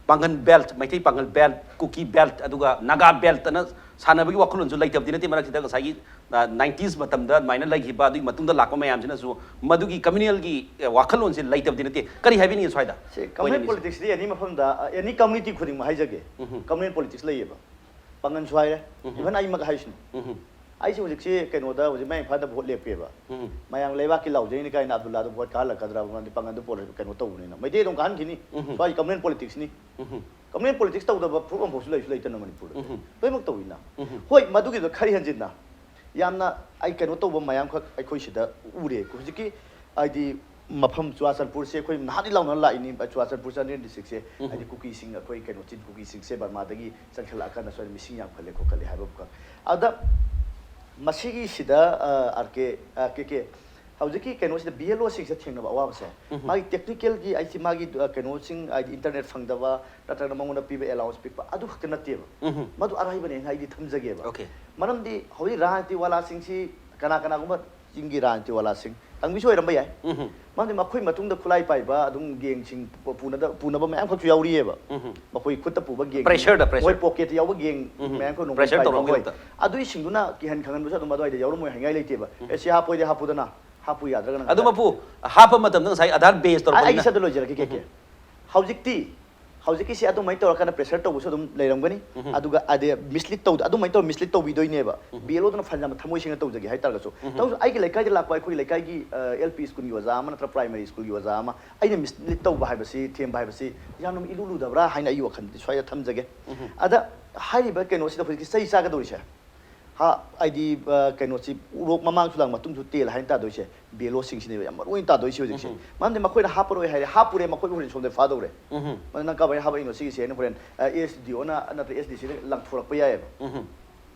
ꯄꯥꯡꯒꯜ ꯕꯦꯜꯠ, ꯃꯩꯇꯩ ꯄꯥꯡꯒꯜ ꯕꯦꯜꯠ, ꯀꯨꯀꯤ ꯕꯦꯜꯠ, ꯑꯗꯨꯒ ꯅꯥꯒꯥ ꯕꯦꯜꯠ ꯑꯅ ꯁꯥꯟꯅꯕꯒꯤ ꯋꯥꯈꯜꯂꯣꯟꯁꯨ ꯂꯩꯇꯕꯗꯤ ꯅꯠꯇꯦ꯫ ꯃꯔꯛꯁꯤꯗ ꯉꯁꯥꯏꯒꯤ ꯅꯥꯏꯟꯇꯤꯁ ꯃꯇꯝꯗ ꯑꯗꯨꯃꯥꯏꯅ ꯂꯩꯈꯤꯕ, ꯑꯗꯨꯒꯤ ꯃꯇꯨꯡꯗ ꯂꯥꯛꯄ ꯃꯌꯥꯝꯁꯤꯅꯁꯨ ꯃꯗꯨꯒꯤ ꯀꯝꯃ꯭ꯌꯨꯅꯦꯜꯒꯤ ꯋꯥꯈꯜꯂꯣꯟꯁꯦ ꯂꯩꯇꯕꯗꯤ ꯅꯠꯇꯦ꯫ ꯀꯔꯤ ꯍꯥꯏꯕꯤꯅꯤꯡꯉꯤ ꯁ꯭ꯋꯥꯏꯗ? ꯁꯤ ꯀꯝꯃ꯭ꯌꯨꯅꯦꯜ ꯄꯣꯂꯤꯇꯤꯛꯁꯇꯤ ꯑꯦꯅꯤ ꯃꯐꯝꯗ, ꯑꯦꯅꯤ ꯀꯝꯃ꯭ꯌꯨꯅꯤꯇꯤ ꯈꯨꯗꯤꯡꯃꯛ ꯍꯥꯏꯖꯒꯦ, ꯀꯝꯃ꯭ꯌꯨꯅꯦꯜ ꯄꯣꯂꯤꯇꯤꯛꯁ ꯂꯩꯌꯦꯕ꯫ ꯄꯥꯡꯒꯟꯁꯨ ꯍꯥꯏꯔꯦ, ꯏꯚꯟ ꯑꯩꯃꯛ ꯍꯥꯏꯁꯤꯅꯤ꯫ ꯑꯩꯁꯦ ꯍꯧꯖꯤꯛꯁꯦ ꯀꯩꯅꯣꯗ, ꯍꯧꯖꯤꯛ ꯃꯌꯥꯡ ꯏꯝꯐꯥꯜꯗ ꯚꯣꯠ ꯂꯦꯞꯄꯦꯕ꯫ ꯃꯌꯥꯝ ꯂꯩꯕꯥꯛꯀꯤ ꯂꯥꯎꯖꯩꯅꯤ ꯀꯥꯏꯅ ꯑꯕꯗꯨꯜꯂꯥꯗꯣ ꯚꯣꯠ ꯀꯥꯍꯜꯂꯛꯀꯗ꯭ꯔꯕ? ꯃꯔꯝꯗꯤ ꯄꯥꯡꯒꯟꯗꯨ ꯄꯣꯜꯂ ꯀꯩꯅꯣ ꯇꯧꯕꯅꯤꯅ꯫ ꯃꯩꯇꯩ ꯑꯗꯨꯝ ꯀꯥꯍꯟꯈꯤꯅꯤ꯫ ꯁ꯭ꯋꯥꯏꯁꯦ ꯀꯝꯃ꯭ꯌꯨꯅꯦꯜ ꯄꯣꯂꯤꯇꯤꯛꯁꯅꯤ꯫ ꯀꯝꯃ꯭ꯌꯨꯅꯦꯜ ꯄꯣꯂꯤꯇꯤꯛꯁ ꯇꯧꯗꯕ ꯐꯨꯔꯨꯞ ꯑꯃꯐꯥꯎꯁꯨ ꯂꯩꯁꯨ ꯂꯩꯇꯅ ꯃꯅꯤꯄꯨꯔꯗ꯫ ꯂꯣꯏꯅꯃꯛ ꯇꯧꯋꯤꯅ꯫ ꯍꯣꯏ, ꯃꯗꯨꯒꯤꯗꯣ ꯈꯔ ꯍꯦꯟꯖꯤꯟꯅ ꯌꯥꯝꯅ ꯑꯩ ꯀꯩꯅꯣ ꯇꯧꯕ ꯃꯌꯥꯝꯈꯛ ꯑꯩꯈꯣꯏ ꯁꯤꯗ ꯎꯔꯦ꯫ ꯍꯧꯖꯤꯛꯀꯤ ꯍꯥꯏꯗꯤ ꯃꯐꯝ ꯆꯨꯔꯥꯆꯥꯟꯄꯨꯔꯁꯦ ꯑꯩꯈꯣꯏ ꯅꯍꯥꯟꯗꯒꯤ ꯂꯥꯎꯅ ꯂꯥꯛꯏꯅꯤ, ꯆꯨꯔꯥꯆꯥꯟꯄꯨꯔ ꯆꯥꯟꯗꯦꯜ ꯗꯤꯁꯇ꯭ꯔꯤꯛꯁꯦ꯫ ꯍꯥꯏꯗꯤ ꯀꯨꯀꯤꯁꯤꯡ, ꯑꯩꯈꯣꯏ ꯀꯩꯅꯣ ꯆꯤꯟ ꯀꯨꯀꯤꯁꯤꯡꯁꯦ ꯕꯔꯃꯥꯗꯒꯤ ꯆꯪꯁꯤꯜꯂꯛꯑꯀꯥꯟꯗ ꯁ꯭ꯋꯥꯏꯗ ꯃꯤꯁꯤꯡ ꯌꯥꯝꯈꯠꯂꯦ ꯈꯣꯠꯀꯠꯂꯦ ꯍꯥꯏꯕ ꯑꯃꯈꯛ꯫ ꯑꯗ ꯃꯁꯤꯒꯤꯁꯤꯗ, ꯑ, ꯑꯥꯔ ꯀꯦ, ꯑ, ꯀꯦ ꯀꯦ, ꯍꯧꯖꯤꯛꯀꯤ ꯀꯩꯅꯣꯁꯤꯗ ꯕꯤ ꯑꯦꯜ ꯑꯣꯁꯤꯡꯁꯤꯗ ꯊꯦꯡꯅꯕ ꯑꯋꯥꯕꯁꯦ, ꯃꯥꯒꯤ ꯇꯦꯛꯅꯤꯀꯦꯜꯒꯤ ꯑꯩꯁꯤ ꯃꯥꯒꯤ, ꯑ, ꯀꯩꯅꯣꯁꯤꯡ ꯍꯥꯏꯗꯤ ꯏꯟꯇꯔꯅꯦꯠ ꯐꯪꯗꯕ ꯅꯠꯇ꯭ꯔꯒꯅ ꯃꯉꯣꯟꯗ ꯄꯤꯕ ꯑꯦꯂꯥꯎꯟꯁ ꯄꯤꯛꯄ ꯑꯗꯨ ꯈꯛꯇ ꯅꯠꯇꯦꯕ꯫ ꯃꯗꯨ ꯑꯔꯥꯏꯕꯅꯦꯅ ꯑꯩꯗꯤ ꯊꯝꯖꯒꯦꯕ꯫ ꯃꯔꯝꯗꯤ ꯍꯧꯖꯤꯛ ꯔꯥꯖꯅꯤꯇꯤ ꯋꯥꯂꯥꯁꯤꯡꯁꯤ ꯀꯅꯥ ꯀꯅꯥꯒꯨꯝꯕ ꯆꯤꯡꯒꯤ ꯔꯥꯖꯅꯤꯇꯤ ꯋꯥꯂꯥꯁꯤꯡ, ꯇꯪꯕꯤꯁꯨ ꯑꯣꯏꯔꯝꯕ ꯌꯥꯏ꯫ ꯃꯔꯝꯗꯤ ꯃꯈꯣꯏ ꯃꯇꯨꯡꯗ ꯈꯨꯠꯂꯥꯏ ꯄꯥꯏꯕ ꯑꯗꯨꯝ ꯒꯦꯡꯁꯤꯡ ꯄꯨ-, ꯄꯨꯅꯗ-, ꯄꯨꯅꯕ ꯃꯌꯥꯝ ꯈꯛꯁꯨ ꯌꯥꯎꯔꯤꯑꯕ꯫ ꯃꯈꯣꯏ ꯈꯨꯠꯇ ꯄꯨꯕ ꯒꯦꯡ, ꯄ꯭ꯔꯦꯁꯔꯗ, ꯄ꯭ꯔꯦꯁꯔ꯫ ꯃꯣꯏ ꯄꯣꯀꯦꯠꯇ ꯌꯥꯎꯕ ꯒꯦꯡ ꯃꯌꯥꯝ ꯈꯛ ꯅꯣꯡꯃꯩ ꯄ꯭ꯔꯦꯁꯔ ꯄꯥꯏꯕ ꯇꯧꯅꯕꯒꯤ ꯃꯈꯣꯏ꯫ ꯑꯗꯨꯏꯁꯤꯡꯗꯨꯅ ꯀꯤꯍꯟ ꯈꯪꯍꯟꯕꯁꯨ ꯑꯗꯨꯝ ꯑꯗꯨꯋꯥꯏꯗ ꯌꯥꯎꯔꯝꯃꯣꯏ ꯍꯥꯏꯉꯥꯏ ꯂꯩꯇꯦꯕ꯫ ꯑꯦ, ꯁꯤ ꯍꯥꯞꯄꯣꯏꯗꯤ ꯍꯥꯞꯄꯨꯗꯅ, ꯍꯥꯞꯄꯨ ꯌꯥꯗ꯭ꯔꯒꯅ ꯑꯗꯨ ꯉꯥꯏꯍꯥꯛ ꯃꯄꯨ, ꯍꯥꯞꯄ ꯃꯇꯝꯗ ꯉꯁꯥꯏ ꯑꯙꯥꯔ ꯕꯦꯁ ꯑꯩ, ꯑꯩꯒꯤ ꯇꯧꯔꯛꯄꯅꯤꯅ꯫ ꯁꯠꯇ ꯂꯣꯏꯖꯔꯛꯀꯦ, ꯀꯦ ꯀꯦ꯫ ꯍꯧꯖꯤꯛꯇꯤ, ꯍꯧꯖꯤꯛꯀꯤꯁꯤ ꯑꯗꯨꯃꯥꯏꯅ ꯇꯧꯔꯀꯥꯟꯗ ꯄ꯭ꯔꯦꯁꯔ ꯇꯧꯕꯁꯨ ꯑꯗꯨꯝ ꯂꯩꯔꯝꯒꯅꯤ꯫ ꯑꯗꯨꯒ ꯑꯗꯩ ꯃꯤꯁꯂꯤꯠ ꯇꯧꯗ-, ꯑꯗꯨꯃꯥꯏꯅ ꯇꯧꯔ ꯃꯤꯁꯂꯤꯠ ꯇꯧꯕꯤꯗꯣꯏꯅꯦꯕ꯫ ꯕꯤ ꯑꯦꯜ ꯑꯣꯗꯨꯅ ꯐꯅ ꯌꯥꯝꯅ ꯊꯃꯣꯏ ꯁꯦꯡꯅ ꯇꯧꯖꯒꯦ ꯍꯥꯏ ꯇꯥꯔꯒꯁꯨ꯫ ꯇꯧꯁꯨ ꯑꯩꯒꯤ ꯂꯩꯀꯥꯏꯗ ꯂꯥꯛꯄ ꯑꯩꯈꯣꯏꯒꯤ ꯂꯩꯀꯥꯏꯒꯤ, ꯑ, ꯑꯦꯜ ꯄꯤ ꯁ꯭ꯀꯨꯜꯒꯤ ꯑꯣꯖꯥ ꯑꯃ ꯅꯠꯇ꯭ꯔꯒ ꯄ꯭ꯔꯥꯏꯃꯥꯔꯤ ꯁ꯭ꯀꯨꯜꯒꯤ ꯑꯣꯖꯥ ꯑꯃ ꯑꯩꯅ ꯃꯤꯁꯂꯤꯠ ꯇꯧꯕ ꯍꯥꯏꯕꯁꯤ, ꯊꯦꯝꯕ ꯍꯥꯏꯕꯁꯤ ꯌꯥꯝꯅ ꯏꯂꯨ ꯂꯨꯗꯕ꯭ꯔꯥ ꯍꯥꯏꯅ ꯑꯩꯒꯤ ꯋꯥꯈꯜꯗꯗꯤ ꯁ꯭ꯋꯥꯏꯗ ꯊꯝꯖꯒꯦ꯫ ꯑꯗ ꯍꯥꯏꯔꯤꯕ ꯀꯩꯅꯣꯁꯤꯗ ꯍꯧꯖꯤꯛꯀꯤ ꯆꯩ ꯆꯥꯒꯗꯧꯔꯤꯁꯦ, ꯍꯥ, ꯍꯥꯏꯗꯤ, ꯑ, ꯀꯩꯅꯣꯁꯤ ꯎꯔꯣꯛ ꯃꯃꯥꯡꯁꯨ ꯂꯥꯡ ꯃꯇꯨꯡꯁꯨ ꯇꯦꯜ ꯍꯥꯏꯅ ꯇꯥꯗꯣꯏꯁꯦ, ꯕꯦꯂꯣꯁꯤꯡꯁꯤꯅꯦꯕ ꯌꯥꯝ ꯃꯔꯨ ꯑꯣꯏꯅ ꯇꯥꯗꯣꯏꯁꯦ ꯍꯧꯖꯤꯛꯁꯦ꯫ ꯎꯝ꯫ ꯃꯔꯝꯗꯤ ꯃꯈꯣꯏꯅ ꯍꯥꯞꯄꯔꯣꯏ ꯍꯥꯏꯔꯦ, ꯍꯥꯞꯄꯨꯔꯦ, ꯃꯈꯣꯏ ꯍꯣꯔꯦꯟ ꯁꯣꯝꯗ ꯐꯥꯗꯧꯔꯦ꯫ ꯎꯝ꯫ ꯃꯗꯨ ꯅꯪ ꯀꯃꯥꯏꯅ ꯍꯥꯞꯄꯛꯏꯅꯣ ꯁꯤꯒꯤꯁꯦ ꯍꯥꯏꯅ ꯍꯣꯔꯦꯟ, ꯑ, ꯑꯦꯁ ꯗꯤ ꯑꯣꯅ ꯅꯠꯇ꯭ꯔ ꯑꯦꯁ ꯗꯤ ꯁꯤꯗ ꯂꯪꯊꯣꯔꯛꯄ ꯌꯥꯏꯑꯕ꯫ ꯎꯝ꯫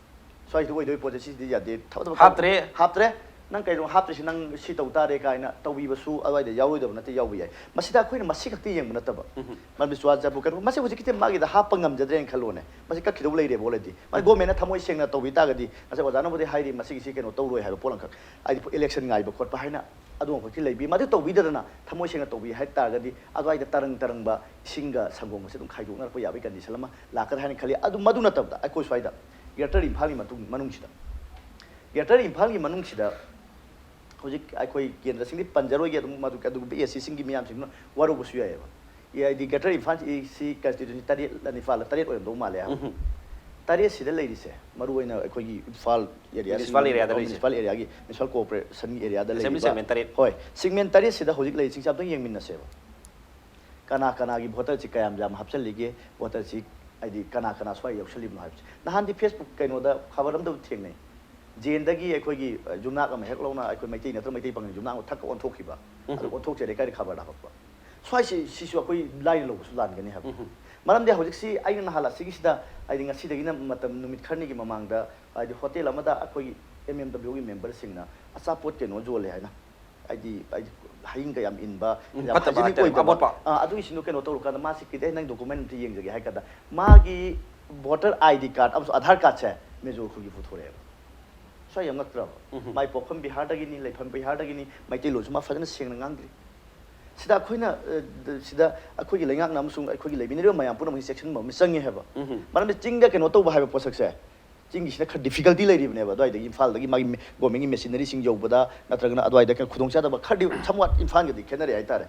ꯁ꯭ꯋꯥꯏꯁꯤꯗ ꯑꯣꯏꯗꯣꯏ ꯄꯣꯠꯁꯦ ꯁꯤꯁꯤꯗꯤ ꯌꯥꯗꯦ, ꯊꯕꯛ ꯊꯕꯛ ꯍꯥꯞꯇ꯭ꯔꯦ꯫ ꯍꯥꯞꯇ꯭ꯔꯦ꯫ ꯅꯪ ꯀꯩꯅꯣ ꯍꯥꯞꯇ꯭ꯔꯤꯁꯤ, ꯅꯪ ꯁꯤ ꯇꯧ ꯇꯥꯔꯦ ꯀꯥꯏꯅ ꯇꯧꯕꯤꯕꯁꯨ ꯑꯗꯨꯋꯥꯏꯗ ꯌꯥꯎꯔꯣꯏꯗꯕ ꯅꯠꯇꯦ, ꯌꯥꯎꯕ ꯌꯥꯏ꯫ ꯃꯁꯤꯗ ꯑꯩꯈꯣꯏꯅ ꯃꯁꯤ ꯈꯛꯇ ꯌꯦꯡꯕ ꯅꯠꯇꯕ, ꯎꯝ꯫ ꯃꯔꯝꯗꯤ ꯆꯨꯔꯥꯆꯥꯟꯄꯨꯔ ꯀꯩꯅꯣ, ꯃꯁꯤ ꯍꯧꯖꯤꯛꯀꯤꯗꯤ ꯃꯥꯒꯤꯗ ꯍꯥꯞꯄ ꯉꯝꯖꯗ꯭ꯔꯦꯅ ꯈꯜꯂꯣꯅꯦ, ꯃꯁꯤ ꯀꯛꯈꯤꯗꯧ ꯂꯩꯔꯦꯕ ꯑꯣꯜꯔꯦꯗꯤ꯫ ꯃꯥ ꯎꯝ꯫ ꯒꯣꯔꯃꯦꯟꯅ ꯊꯃꯣꯏ ꯁꯦꯡꯅ ꯇꯧꯕꯤ ꯇꯥꯔꯒꯗꯤ, ꯉꯁꯥꯏ ꯑꯣꯖꯥꯅꯕꯨꯗꯤ ꯍꯥꯏꯔꯤ ꯃꯁꯤꯒꯤꯁꯤ ꯀꯩꯅꯣ ꯇꯧꯔꯣꯏ ꯍꯥꯏꯕ ꯄꯣꯠ ꯑꯃꯈꯛ, ꯍꯥꯏꯗꯤ ꯏꯂꯦꯛꯁꯟ ꯉꯥꯏꯕ ꯈꯣꯠꯄ ꯍꯥꯏꯅ ꯑꯗꯨꯒꯨꯝꯕ ꯈꯛꯇꯤ ꯂꯩꯕꯤ, ꯃꯗꯨ ꯇꯧꯕꯤꯗꯗꯅ ꯊꯃꯣꯏ ꯁꯦꯡꯅ ꯇꯧꯕꯤ ꯍꯥꯏ ꯇꯥꯔꯒꯗꯤ ꯑꯗꯨꯋꯥꯏꯗ ꯇꯔꯪ ꯇꯔꯪꯕ ꯏꯁꯤꯡꯒ ꯁꯪꯒꯣꯝꯒꯁꯦ ꯑꯗꯨꯝ ꯈꯥꯏꯗꯣꯛꯅꯔꯛꯄ ꯌꯥꯕꯒꯤ ꯀꯟꯗꯤꯁꯟ ꯑꯃ ꯂꯥꯛꯀꯗ꯭ꯔꯥ ꯍꯥꯏꯅ ꯈꯜꯂꯤ꯫ ꯑꯗꯨ ꯃꯗꯨ ꯅꯠꯇꯕꯗ ꯑꯩꯈꯣꯏ ꯁ꯭ꯋꯥꯏꯗ ꯒ꯭ꯔꯦꯇꯔ ꯏꯝꯐꯥꯜꯒꯤ ꯃꯇꯨꯡ, ꯃꯅꯨꯡꯁꯤꯗ, ꯒ꯭ꯔꯦꯇꯔ ꯏꯝꯐꯥꯜꯒꯤ ꯃꯅꯨꯡꯁꯤꯗ ꯍꯧꯖꯤꯛ ꯑꯩꯈꯣꯏ ꯀꯦꯟꯗ꯭ꯔꯁꯤꯡꯗꯤ ꯄꯟꯖꯔꯣꯏꯒꯦ, ꯑꯗꯨꯝ ꯃꯗꯨ, ꯑꯗꯨꯒꯨꯝꯕ ꯑꯦ ꯁꯤꯁꯤꯡꯒꯤ ꯃꯤꯌꯥꯝꯁꯤꯡꯗꯨꯅ ꯋꯥꯔꯧꯕꯁꯨ ꯌꯥꯏꯑꯕ꯫ ꯑꯦ, ꯍꯥꯏꯗꯤ ꯒ꯭ꯔꯦꯇꯔ ꯏꯝꯐꯥꯜ ꯏꯁꯁꯤ ꯀꯟꯁꯇꯤꯇ꯭ꯋꯦꯟꯁꯤ ꯇꯔꯦꯠꯂ ꯅꯤꯄꯥꯜꯂ, ꯇꯔꯦꯠ ꯑꯣꯏꯔꯝꯗꯧ ꯃꯥꯜꯂꯦ꯫ ꯎꯝ꯫ ꯇꯔꯦꯠꯁꯤꯗ ꯂꯩꯔꯤꯁꯦ, ꯃꯔꯨꯑꯣꯏꯅ ꯑꯩꯈꯣꯏꯒꯤ ꯏꯝꯐꯥꯜ ꯑꯦꯔꯤꯌꯥ, ꯃ꯭ꯌꯨꯅꯤꯁꯤꯄꯥꯜ ꯑꯦꯔꯤꯌꯥꯗ ꯂꯩꯔꯤꯁꯦ꯫ ꯃ꯭ꯌꯨꯅꯤꯁꯤꯄꯥꯜ ꯑꯦꯔꯤꯌꯥꯒꯤ ꯃ꯭ꯌꯨꯅꯤꯁꯤꯄꯥꯜ ꯀꯣꯑꯣꯄꯔꯦꯁꯟꯒꯤ ꯑꯦꯔꯤꯌꯥꯗ ꯑꯦꯁꯦꯝꯕ꯭ꯂꯤ ꯂꯩꯔꯤꯕ, ꯁꯦꯒꯃꯦꯟ ꯇꯔꯦꯠ꯫ ꯍꯣꯏ, ꯁꯤꯒꯃꯦꯟ ꯇꯔꯦꯠꯁꯤꯗ ꯍꯧꯖꯤꯛ ꯂꯩꯔꯤꯁꯤꯡꯁꯦ ꯑꯝꯇꯪ ꯌꯦꯡꯃꯤꯟꯅꯁꯦꯕ꯫ ꯀꯅꯥ ꯀꯅꯥꯒꯤ ꯚꯣꯇꯔꯁꯤ ꯀꯌꯥꯝ ꯌꯥꯝ ꯍꯥꯞꯆꯤꯜꯂꯤꯒꯦ, ꯚꯣꯇꯔꯁꯤ ꯍꯥꯏꯗꯤ ꯀꯅꯥ ꯀꯅꯥ ꯁ꯭ꯋꯥꯏ ꯌꯥꯎꯁꯜꯂꯤꯕꯅꯣ ꯍꯥꯏꯕꯁꯦ꯫ ꯅꯍꯥꯟꯗꯤ ꯐꯦꯁꯕꯨꯛ ꯀꯩꯅꯣꯗ ꯈꯕꯔ ꯑꯃꯗ ꯊꯦꯡꯅꯩ, ꯖꯦꯟꯗꯒꯤ ꯑꯩꯈꯣꯏꯒꯤ, ꯑ, ꯌꯨꯝꯅꯥꯛ ꯑꯃ ꯍꯦꯛ ꯂꯧꯅ ꯑꯩꯈꯣꯏ ꯃꯩꯇꯩ ꯅꯠꯇ꯭ꯔꯒ ꯃꯩꯇꯩ ꯄꯥꯉꯜ ꯌꯨꯝꯅꯥꯛ ꯑꯃ ꯊꯛꯀ ꯑꯣꯟꯊꯣꯛꯈꯤꯕ꯫ ꯎꯝ꯫ ꯑꯗꯨ ꯑꯣꯟꯊꯣꯛꯆꯔꯦ ꯀꯥꯏꯅ ꯈꯕꯔꯗ ꯍꯥꯞꯄ꯫ ꯁ꯭ꯋꯥꯏꯁꯤ, ꯁꯤꯁꯨ ꯑꯩꯈꯣꯏ ꯂꯥꯏꯅ ꯂꯧꯕꯁꯨ ꯂꯥꯟꯒꯅꯤ ꯍꯥꯏꯕ꯫ ꯎꯝ꯫ ꯃꯔꯝꯗꯤ ꯍꯧꯖꯤꯛꯁꯤ ꯑꯩꯅ ꯅꯍꯥꯟ ꯑꯁꯤꯒꯤꯁꯤꯗ, ꯍꯥꯏꯗꯤ ꯉꯁꯤꯗꯒꯤꯅ ꯃꯇꯝ ꯅꯨꯃꯤꯠ ꯈꯔꯅꯤꯒꯤ ꯃꯃꯥꯡꯗ, ꯍꯥꯏꯗꯤ ꯍꯣꯇꯦꯜ ꯑꯃꯗ ꯑꯩꯈꯣꯏꯒꯤ ꯑꯦꯝ ꯑꯦꯝ ꯗꯕ꯭ꯂꯤꯎꯒꯤ ꯃꯦꯝꯕꯔꯁꯤꯡꯅ ꯑꯆꯥꯄꯣꯠ ꯀꯩꯅꯣ ꯌꯣꯜꯂꯦ ꯍꯥꯏꯅ, ꯍꯥꯏꯗꯤ, ꯍꯥꯏꯗꯤ ꯍꯌꯤꯡꯒ ꯌꯥꯝ ꯏꯟꯕ, ꯎꯝ, ꯌꯥꯝ ꯐꯠꯇꯕ ꯍꯥꯏꯖꯅꯤꯛ ꯍꯥꯏꯇꯥꯔꯦ, ꯑꯣꯏꯗꯕ, ꯑꯃꯣꯠꯄ꯫ ꯑꯥ, ꯑꯗꯨꯒꯤꯁꯤꯡꯗꯣ ꯀꯩꯅꯣ ꯇꯧꯔꯀꯥꯟꯗ ꯃꯥꯁꯤ ꯀꯤꯗꯦ, ꯅꯪ ꯗꯣꯀꯨꯃꯦꯟ ꯑꯝꯇ ꯌꯦꯡꯖꯒꯦ ꯍꯥꯏ ꯀꯥꯟꯗ ꯃꯥꯒꯤ ꯚꯣꯇꯔ ꯑꯥꯏ ꯗꯤ ꯀꯥꯔꯗ ꯑꯃꯁꯨꯡ ꯑꯥꯙꯥꯔ ꯀꯥꯔꯗꯁꯦ ꯃꯤꯖꯣ ꯈꯨꯜꯒꯤ ꯄꯨꯊꯣꯔꯛꯑꯦꯕ꯫ ꯁ꯭ꯋꯥꯏ ꯌꯥꯝ ꯉꯛꯇ꯭ꯔꯕ? ꯎꯝ꯫ ꯃꯥꯏ ꯄꯣꯛꯐꯝ ꯕꯤꯍꯥꯔꯗꯒꯤꯅꯤ, ꯂꯩꯐꯝ ꯕꯤꯍꯥꯔꯗꯒꯤꯅꯤ, ꯃꯩꯇꯩꯂꯣꯟꯁꯨ ꯃꯥ ꯐꯖꯅ ꯁꯦꯡꯅ ꯉꯥꯡꯗ꯭ꯔꯤ꯫ ꯁꯤꯗ ꯑꯩꯈꯣꯏꯅ, ꯑ, ꯗ-, ꯁꯤꯗ ꯑꯩꯈꯣꯏꯒꯤ ꯂꯩꯉꯥꯛꯅ ꯑꯃꯁꯨꯡ ꯑꯩꯈꯣꯏꯒꯤ ꯂꯩꯃꯤꯟꯅꯔꯤꯕ ꯃꯌꯥꯝ ꯄꯨꯝꯅꯃꯛꯁꯤ ꯆꯦꯛꯁꯤꯟꯕ ꯑꯃ ꯆꯪꯉꯦ ꯍꯥꯏꯕ꯫ ꯎꯝ꯫ ꯃꯔꯝꯗꯤ ꯆꯤꯡꯗ ꯀꯩꯅꯣ ꯇꯧꯕ ꯍꯥꯏꯕ ꯄꯣꯠꯁꯛꯁꯦ, ꯆꯤꯡꯒꯤꯁꯤꯅ ꯈꯔ ꯗꯤꯐꯤꯀꯜꯇꯤ ꯂꯩꯔꯤꯕꯅꯦꯕ, ꯑꯗꯨꯋꯥꯏꯗꯒꯤ ꯏꯝꯐꯥꯜꯗꯒꯤ ꯃꯥꯒꯤ ꯃꯦ-, ꯒꯣꯔꯃꯦꯟꯒꯤ ꯃꯦꯁꯤꯅꯔꯤꯁꯤꯡ ꯌꯧꯕꯗ ꯅꯠꯇ꯭ꯔꯒꯅ ꯑꯗꯨꯋꯥꯏꯗ ꯈꯔ ꯈꯨꯗꯣꯡꯆꯥꯗꯕ ꯈꯔꯗꯤ somewhat ꯏꯝꯐꯥꯜꯒꯗꯤ ꯈꯦꯠꯅꯔꯦ ꯍꯥꯏꯇꯥꯔꯦ꯫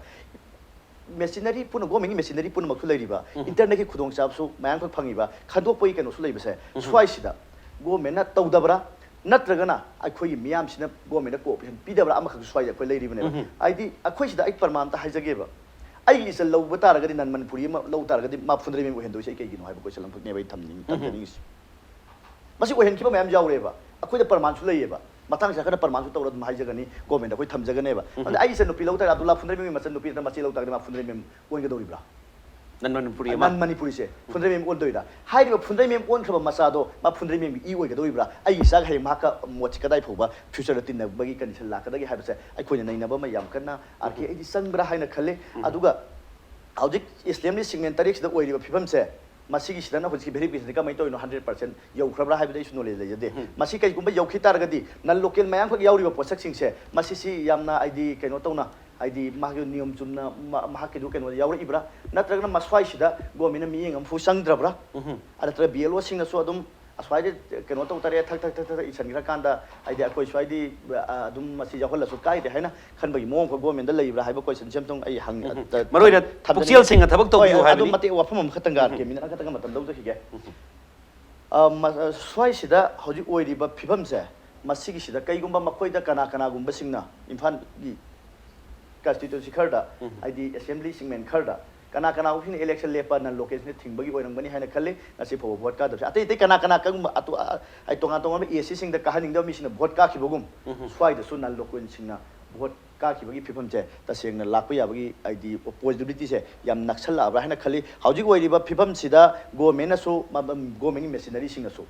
ꯃꯦꯁꯤꯅꯔꯤ ꯄꯨꯝꯅ-, ꯒꯣꯔꯃꯦꯟꯒꯤ ꯃꯦꯁꯤꯅꯔꯤ ꯄꯨꯝꯅꯃꯛꯁꯨ ꯂꯩꯔꯤꯕ, ꯎꯝ꯫ ꯏꯟꯇꯔꯅꯦꯠꯀꯤ ꯈꯨꯗꯣꯡꯆꯥꯕꯁꯨ ꯃꯌꯥꯝꯈꯛ ꯐꯪꯉꯤꯕ, ꯈꯟꯗꯣꯛꯄꯒꯤ ꯀꯩꯅꯣꯁꯨ ꯂꯩꯕꯁꯦ, ꯎꯝ꯫ ꯁ꯭ꯋꯥꯏꯁꯤꯗ ꯒꯣꯔꯃꯦꯟꯅ ꯇꯧꯗꯕ꯭ꯔꯥ ꯅꯠꯇ꯭ꯔꯒꯅ ꯑꯩꯈꯣꯏꯒꯤ ꯃꯤꯌꯥꯝꯁꯤꯅ ꯒꯣꯔꯃꯦꯟꯗ ꯀꯣꯑꯣꯄꯔꯦꯁꯟ ꯄꯤꯗꯕ꯭ꯔꯥ ꯑꯃꯈꯛꯁꯨ ꯁ꯭ꯋꯥꯏꯗ ꯑꯩꯈꯣꯏ ꯂꯩꯔꯤꯕꯅꯦꯕ꯫ ꯎꯝ꯫ ꯍꯥꯏꯗꯤ ꯑꯩꯈꯣꯏ ꯁꯤꯗ ꯑꯩ ꯄ꯭ꯔꯃꯥꯟ ꯑꯝꯇ ꯍꯥꯏꯖꯒꯦꯕ, ꯑꯩꯒꯤ ꯏꯆꯜ ꯂꯧꯕ ꯇꯥꯔꯒꯗꯤ, ꯅꯟ ꯃꯅꯤꯄꯨꯔꯤ ꯑꯃ ꯂꯧ ꯇꯥꯔꯒꯗꯤ ꯃꯥ ꯐꯨꯟꯗ꯭ꯔꯩꯃꯌꯨꯝ ꯑꯣꯏꯍꯟꯗꯣꯏꯁꯦ ꯑꯩ ꯀꯩꯒꯤꯅꯣ ꯍꯥꯏꯕ ꯀꯣꯏꯁꯟ ꯑꯃꯈꯛꯅꯦꯕ ꯑꯩ ꯊꯝꯅꯤꯡ-, ꯎꯝ꯫ ꯊꯝꯖꯅꯤꯡꯉꯤꯁꯦ꯫ ꯃꯁꯤ ꯑꯣꯏꯍꯟꯈꯤꯕ ꯃꯌꯥꯝ ꯌꯥꯎꯔꯦꯕ꯫ ꯑꯩꯈꯣꯏꯗ ꯄ꯭ꯔꯃꯥꯟꯁꯨ ꯂꯩꯌꯦꯕ꯫ ꯃꯇꯥꯡꯁꯤꯗ ꯑꯩꯈꯣꯏꯅ ꯄ꯭ꯔꯃꯥꯟꯁꯨ ꯇꯧꯔ ꯑꯗꯨꯝ ꯍꯥꯏꯖꯒꯅꯤ꯫ ꯒꯣꯔꯃꯦꯟꯗ ꯑꯩꯈꯣꯏ ꯊꯝꯖꯒꯅꯦꯕ꯫ ꯑꯗ ꯑꯩ ꯏꯆꯟ ꯅꯨꯄꯤ ꯂꯧ ꯇꯥꯔꯦ, ꯑꯕꯗꯨꯜꯂꯥ ꯐꯨꯟꯗ꯭ꯔꯩꯃꯌꯨꯝꯒꯤ ꯃꯆꯟ ꯅꯨꯄꯤ ꯅꯠꯇ꯭ꯔ ꯃꯆꯦ ꯂꯧ ꯇꯥꯔꯒꯗꯤ ꯃꯥ ꯐꯨꯟꯗ꯭ꯔꯩꯃꯌꯨꯝ ꯑꯣꯟꯒꯗꯧꯔꯤꯕ꯭ꯔꯥ? ꯅꯟ ꯃꯅꯤꯄꯨꯔꯤ ꯑꯃ꯫ ꯅꯟ ꯃꯅꯤꯄꯨꯔꯤꯁꯦ ꯐꯨꯟꯗ꯭ꯔꯩꯃꯌꯨꯝ ꯑꯣꯟꯗꯣꯏꯔꯥ? ꯍꯥꯏꯔꯤꯕ ꯐꯨꯟꯗ꯭ꯔꯩꯃꯌꯨꯝ ꯑꯣꯟꯈ꯭ꯔꯕ ꯃꯆꯥꯗꯣ ꯃꯥ ꯐꯨꯟꯗ꯭ꯔꯩꯃꯌꯨꯝꯒꯤ ꯏ ꯑꯣꯏꯒꯗꯧꯔꯤꯕ꯭ꯔꯥ? ꯑꯩꯒꯤ ꯏꯆꯥꯒ ꯍꯌꯦꯡ ꯃꯍꯥꯛꯀ ꯃꯣꯠꯁꯤ ꯀꯗꯥꯏ ꯐꯥꯎꯕ ꯐ꯭ꯌꯨꯆꯔꯗ ꯇꯤꯟꯅꯕꯒꯤ ꯀꯟꯗꯤꯁꯟ ꯂꯥꯛꯀꯗꯒꯦ ꯍꯥꯏꯕꯁꯦ ꯑꯩꯈꯣꯏꯅ ꯅꯩꯅꯕ ꯑꯃ ꯌꯥꯝ ꯀꯟꯅ ꯑꯥꯔ ꯀꯦ ꯑꯩꯗꯤ ꯆꯪꯕ꯭ꯔꯥ ꯍꯥꯏꯅ ꯈꯜꯂꯤ꯫ ꯑꯗꯨꯒ ꯍꯧꯖꯤꯛ ꯑꯦꯁꯦꯝꯕ꯭ꯂꯤ ꯁꯤꯒꯃꯦꯟ ꯇꯔꯦꯠꯁꯤꯗ ꯑꯣꯏꯔꯤꯕ ꯐꯤꯕꯝꯁꯦ, ꯃꯁꯤꯒꯤꯁꯤꯗꯅ ꯍꯧꯖꯤꯛꯀꯤ ꯚꯦꯔꯤꯐꯤꯀꯦꯁꯟꯁꯦ ꯀꯃꯥꯏꯅ ꯇꯧꯔꯤꯅꯣ, ꯍꯟꯗ꯭ꯔꯦꯠ ꯄꯥꯔꯁꯦꯟ ꯌꯧꯈ꯭ꯔꯕ꯭ꯔꯥ ꯍꯥꯏꯕꯗꯤ ꯑꯩꯁꯨ ꯅꯣꯂꯦꯖ ꯂꯩꯖꯗꯦ꯫ ꯃꯁꯤ ꯀꯩꯒꯨꯝꯕ ꯌꯧꯈꯤ ꯇꯥꯔꯒꯗꯤ ꯅꯟ ꯂꯣꯀꯦꯜ ꯃꯌꯥꯝꯈꯛ ꯌꯥꯎꯔꯤꯕ ꯄꯣꯠꯁꯛꯁꯤꯡꯁꯦ ꯃꯁꯤꯁꯤ ꯌꯥꯝꯅ ꯍꯥꯏꯗꯤ ꯀꯩꯅꯣ ꯇꯧꯅ, ꯍꯥꯏꯗꯤ ꯃꯥꯒꯤ ꯅꯤꯌꯣꯝ ꯆꯨꯝꯅ ꯃ- ꯃꯍꯥꯛꯀꯤꯗꯨ ꯀꯩꯅꯣꯗ ꯌꯥꯎꯔꯛꯏꯕ꯭ꯔꯥ, ꯅꯠꯇ꯭ꯔꯒꯅ ꯃꯁ꯭ꯋꯥꯏꯁꯤꯗ ꯒꯣꯔꯃꯦꯟꯅ ꯃꯤꯠꯌꯦꯡ ꯑꯃꯐꯥꯎ ꯆꯪꯗ꯭ꯔꯕ꯭ꯔꯥ? ꯅꯠꯇ꯭ꯔꯒ ꯕꯤ ꯑꯦꯜ ꯑꯣꯁꯤꯡꯅꯁꯨ ꯑꯗꯨꯝ ꯑꯁ꯭ꯋꯥꯏꯗ ꯀꯩꯅꯣ ꯇꯧ ꯇꯥꯔꯦ, ꯊꯛ ꯊꯛ ꯊꯛ ꯊꯛ ꯊꯛ ꯏꯁꯤꯟꯈ꯭ꯔꯀꯥꯟꯗ ꯍꯥꯏꯗꯤ ꯑꯩꯈꯣꯏ ꯁ꯭ꯋꯥꯏꯗꯤ ꯑ, ꯑꯗꯨꯝ ꯃꯁꯤ ꯌꯥꯎꯍꯜꯂꯁꯨ ꯀꯥꯏꯗꯦ ꯍꯥꯏꯅ ꯈꯟꯕꯒꯤ ꯃꯑꯣꯡ ꯑꯃꯈꯛ ꯒꯣꯔꯃꯦꯟꯗ ꯂꯩꯕ꯭ꯔꯥ ꯍꯥꯏꯕ ꯀꯣꯏꯁꯟꯁꯤ ꯑꯝꯇꯪ ꯑꯩ ꯍꯪ- ꯎꯝ꯫ ꯇ- ꯃꯔꯨ ꯑꯣꯏꯅ ꯊꯝꯖꯅꯤꯡꯉꯤ꯫ ꯄꯨꯛꯆꯦꯜ ꯁꯦꯡꯅ ꯊꯕꯛ ꯍꯣꯏ, ꯇꯧꯕꯤꯌꯨ ꯑꯗꯨ ꯍꯥꯏꯕꯅꯤ꯫ ꯃꯇꯦꯛ ꯋꯥꯐꯝ ꯑꯃꯈꯛꯇꯪ ꯒꯥꯔꯀꯦ ꯃꯤꯅꯤꯠ ꯑꯃꯈꯛꯇꯪ ꯃꯇꯝ ꯂꯧꯖꯈꯤꯒꯦ꯫ ꯑ, ꯃ- ꯑ, ꯁ꯭ꯋꯥꯏꯁꯤꯗ ꯍꯧꯖꯤꯛ ꯑꯣꯏꯔꯤꯕ ꯐꯤꯕꯝꯁꯦ, ꯃꯁꯤꯒꯤꯁꯤꯗ ꯀꯩꯒꯨꯝꯕ ꯃꯈꯣꯏꯗ ꯀꯅꯥ ꯀꯅꯥꯒꯨꯝꯕꯁꯤꯡꯅ ꯏꯝꯐꯥꯜꯒꯤ ꯀꯟꯁꯇꯤꯇ꯭ꯌꯨꯟꯁꯤ ꯈꯔꯗ, ꯎꯝ꯫ ꯍꯥꯏꯗꯤ ꯑꯦꯁꯦꯝꯕ꯭ꯂꯤ ꯁꯤꯒꯃꯦꯟ ꯈꯔꯗ ꯀꯅꯥ ꯀꯅꯥꯒꯨꯝꯕꯁꯤꯡꯅ ꯏꯂꯦꯛꯁꯟ ꯂꯦꯞꯄ ꯅꯟ ꯂꯣꯀꯦꯜꯁꯤꯅ ꯊꯤꯡꯕꯒꯤ ꯑꯣꯏꯔꯝꯒꯅꯤ ꯍꯥꯏꯅ ꯈꯜꯂꯤ꯫ ꯉꯁꯤ ꯐꯥꯎꯕ ꯚꯣꯠ ꯀꯥꯗꯕꯁꯦ ꯑꯇꯩ ꯑꯇꯩ ꯀꯅꯥ ꯀꯅꯥ ꯀꯔꯝꯕ ꯑꯇꯣ- ꯑ- ꯑꯩ ꯇꯣꯉꯥꯟ ꯇꯣꯉꯥꯟꯕ ꯑꯦ ꯁꯤꯁꯤꯡꯗ ꯀꯥꯍꯟꯅꯤꯡꯗꯕ ꯃꯤꯁꯤꯡꯅ ꯚꯣꯠ ꯀꯥꯈꯤꯕꯒꯨꯝ, ꯎꯝ꯫ ꯁ꯭ꯋꯥꯏꯗꯁꯨ ꯅꯟ ꯂꯣꯀꯦꯜꯁꯤꯡꯅ ꯚꯣꯠ ꯀꯥꯈꯤꯕꯒꯤ ꯐꯤꯕꯝꯁꯦ ꯇꯁꯦꯡꯅ ꯂꯥꯛꯄ ꯌꯥꯕꯒꯤ ꯍꯥꯏꯗꯤ ꯄꯣꯁꯤꯕꯤꯂꯤꯇꯤꯁꯦ ꯌꯥꯝ ꯅꯛꯁꯜꯂꯛꯑꯕ꯭ꯔꯥ ꯍꯥꯏꯅ ꯈꯜꯂꯤ꯫ ꯍꯧꯖꯤꯛ ꯑꯣꯏꯔꯤꯕ ꯐꯤꯕꯝꯁꯤꯗ ꯒꯣꯔꯃꯦꯟꯅꯁꯨ, ꯃ- ꯃ- ꯒꯣꯔꯃꯦꯟꯒꯤ ꯃꯦꯁꯤꯅꯔꯤꯁꯤꯡꯅꯁꯨ,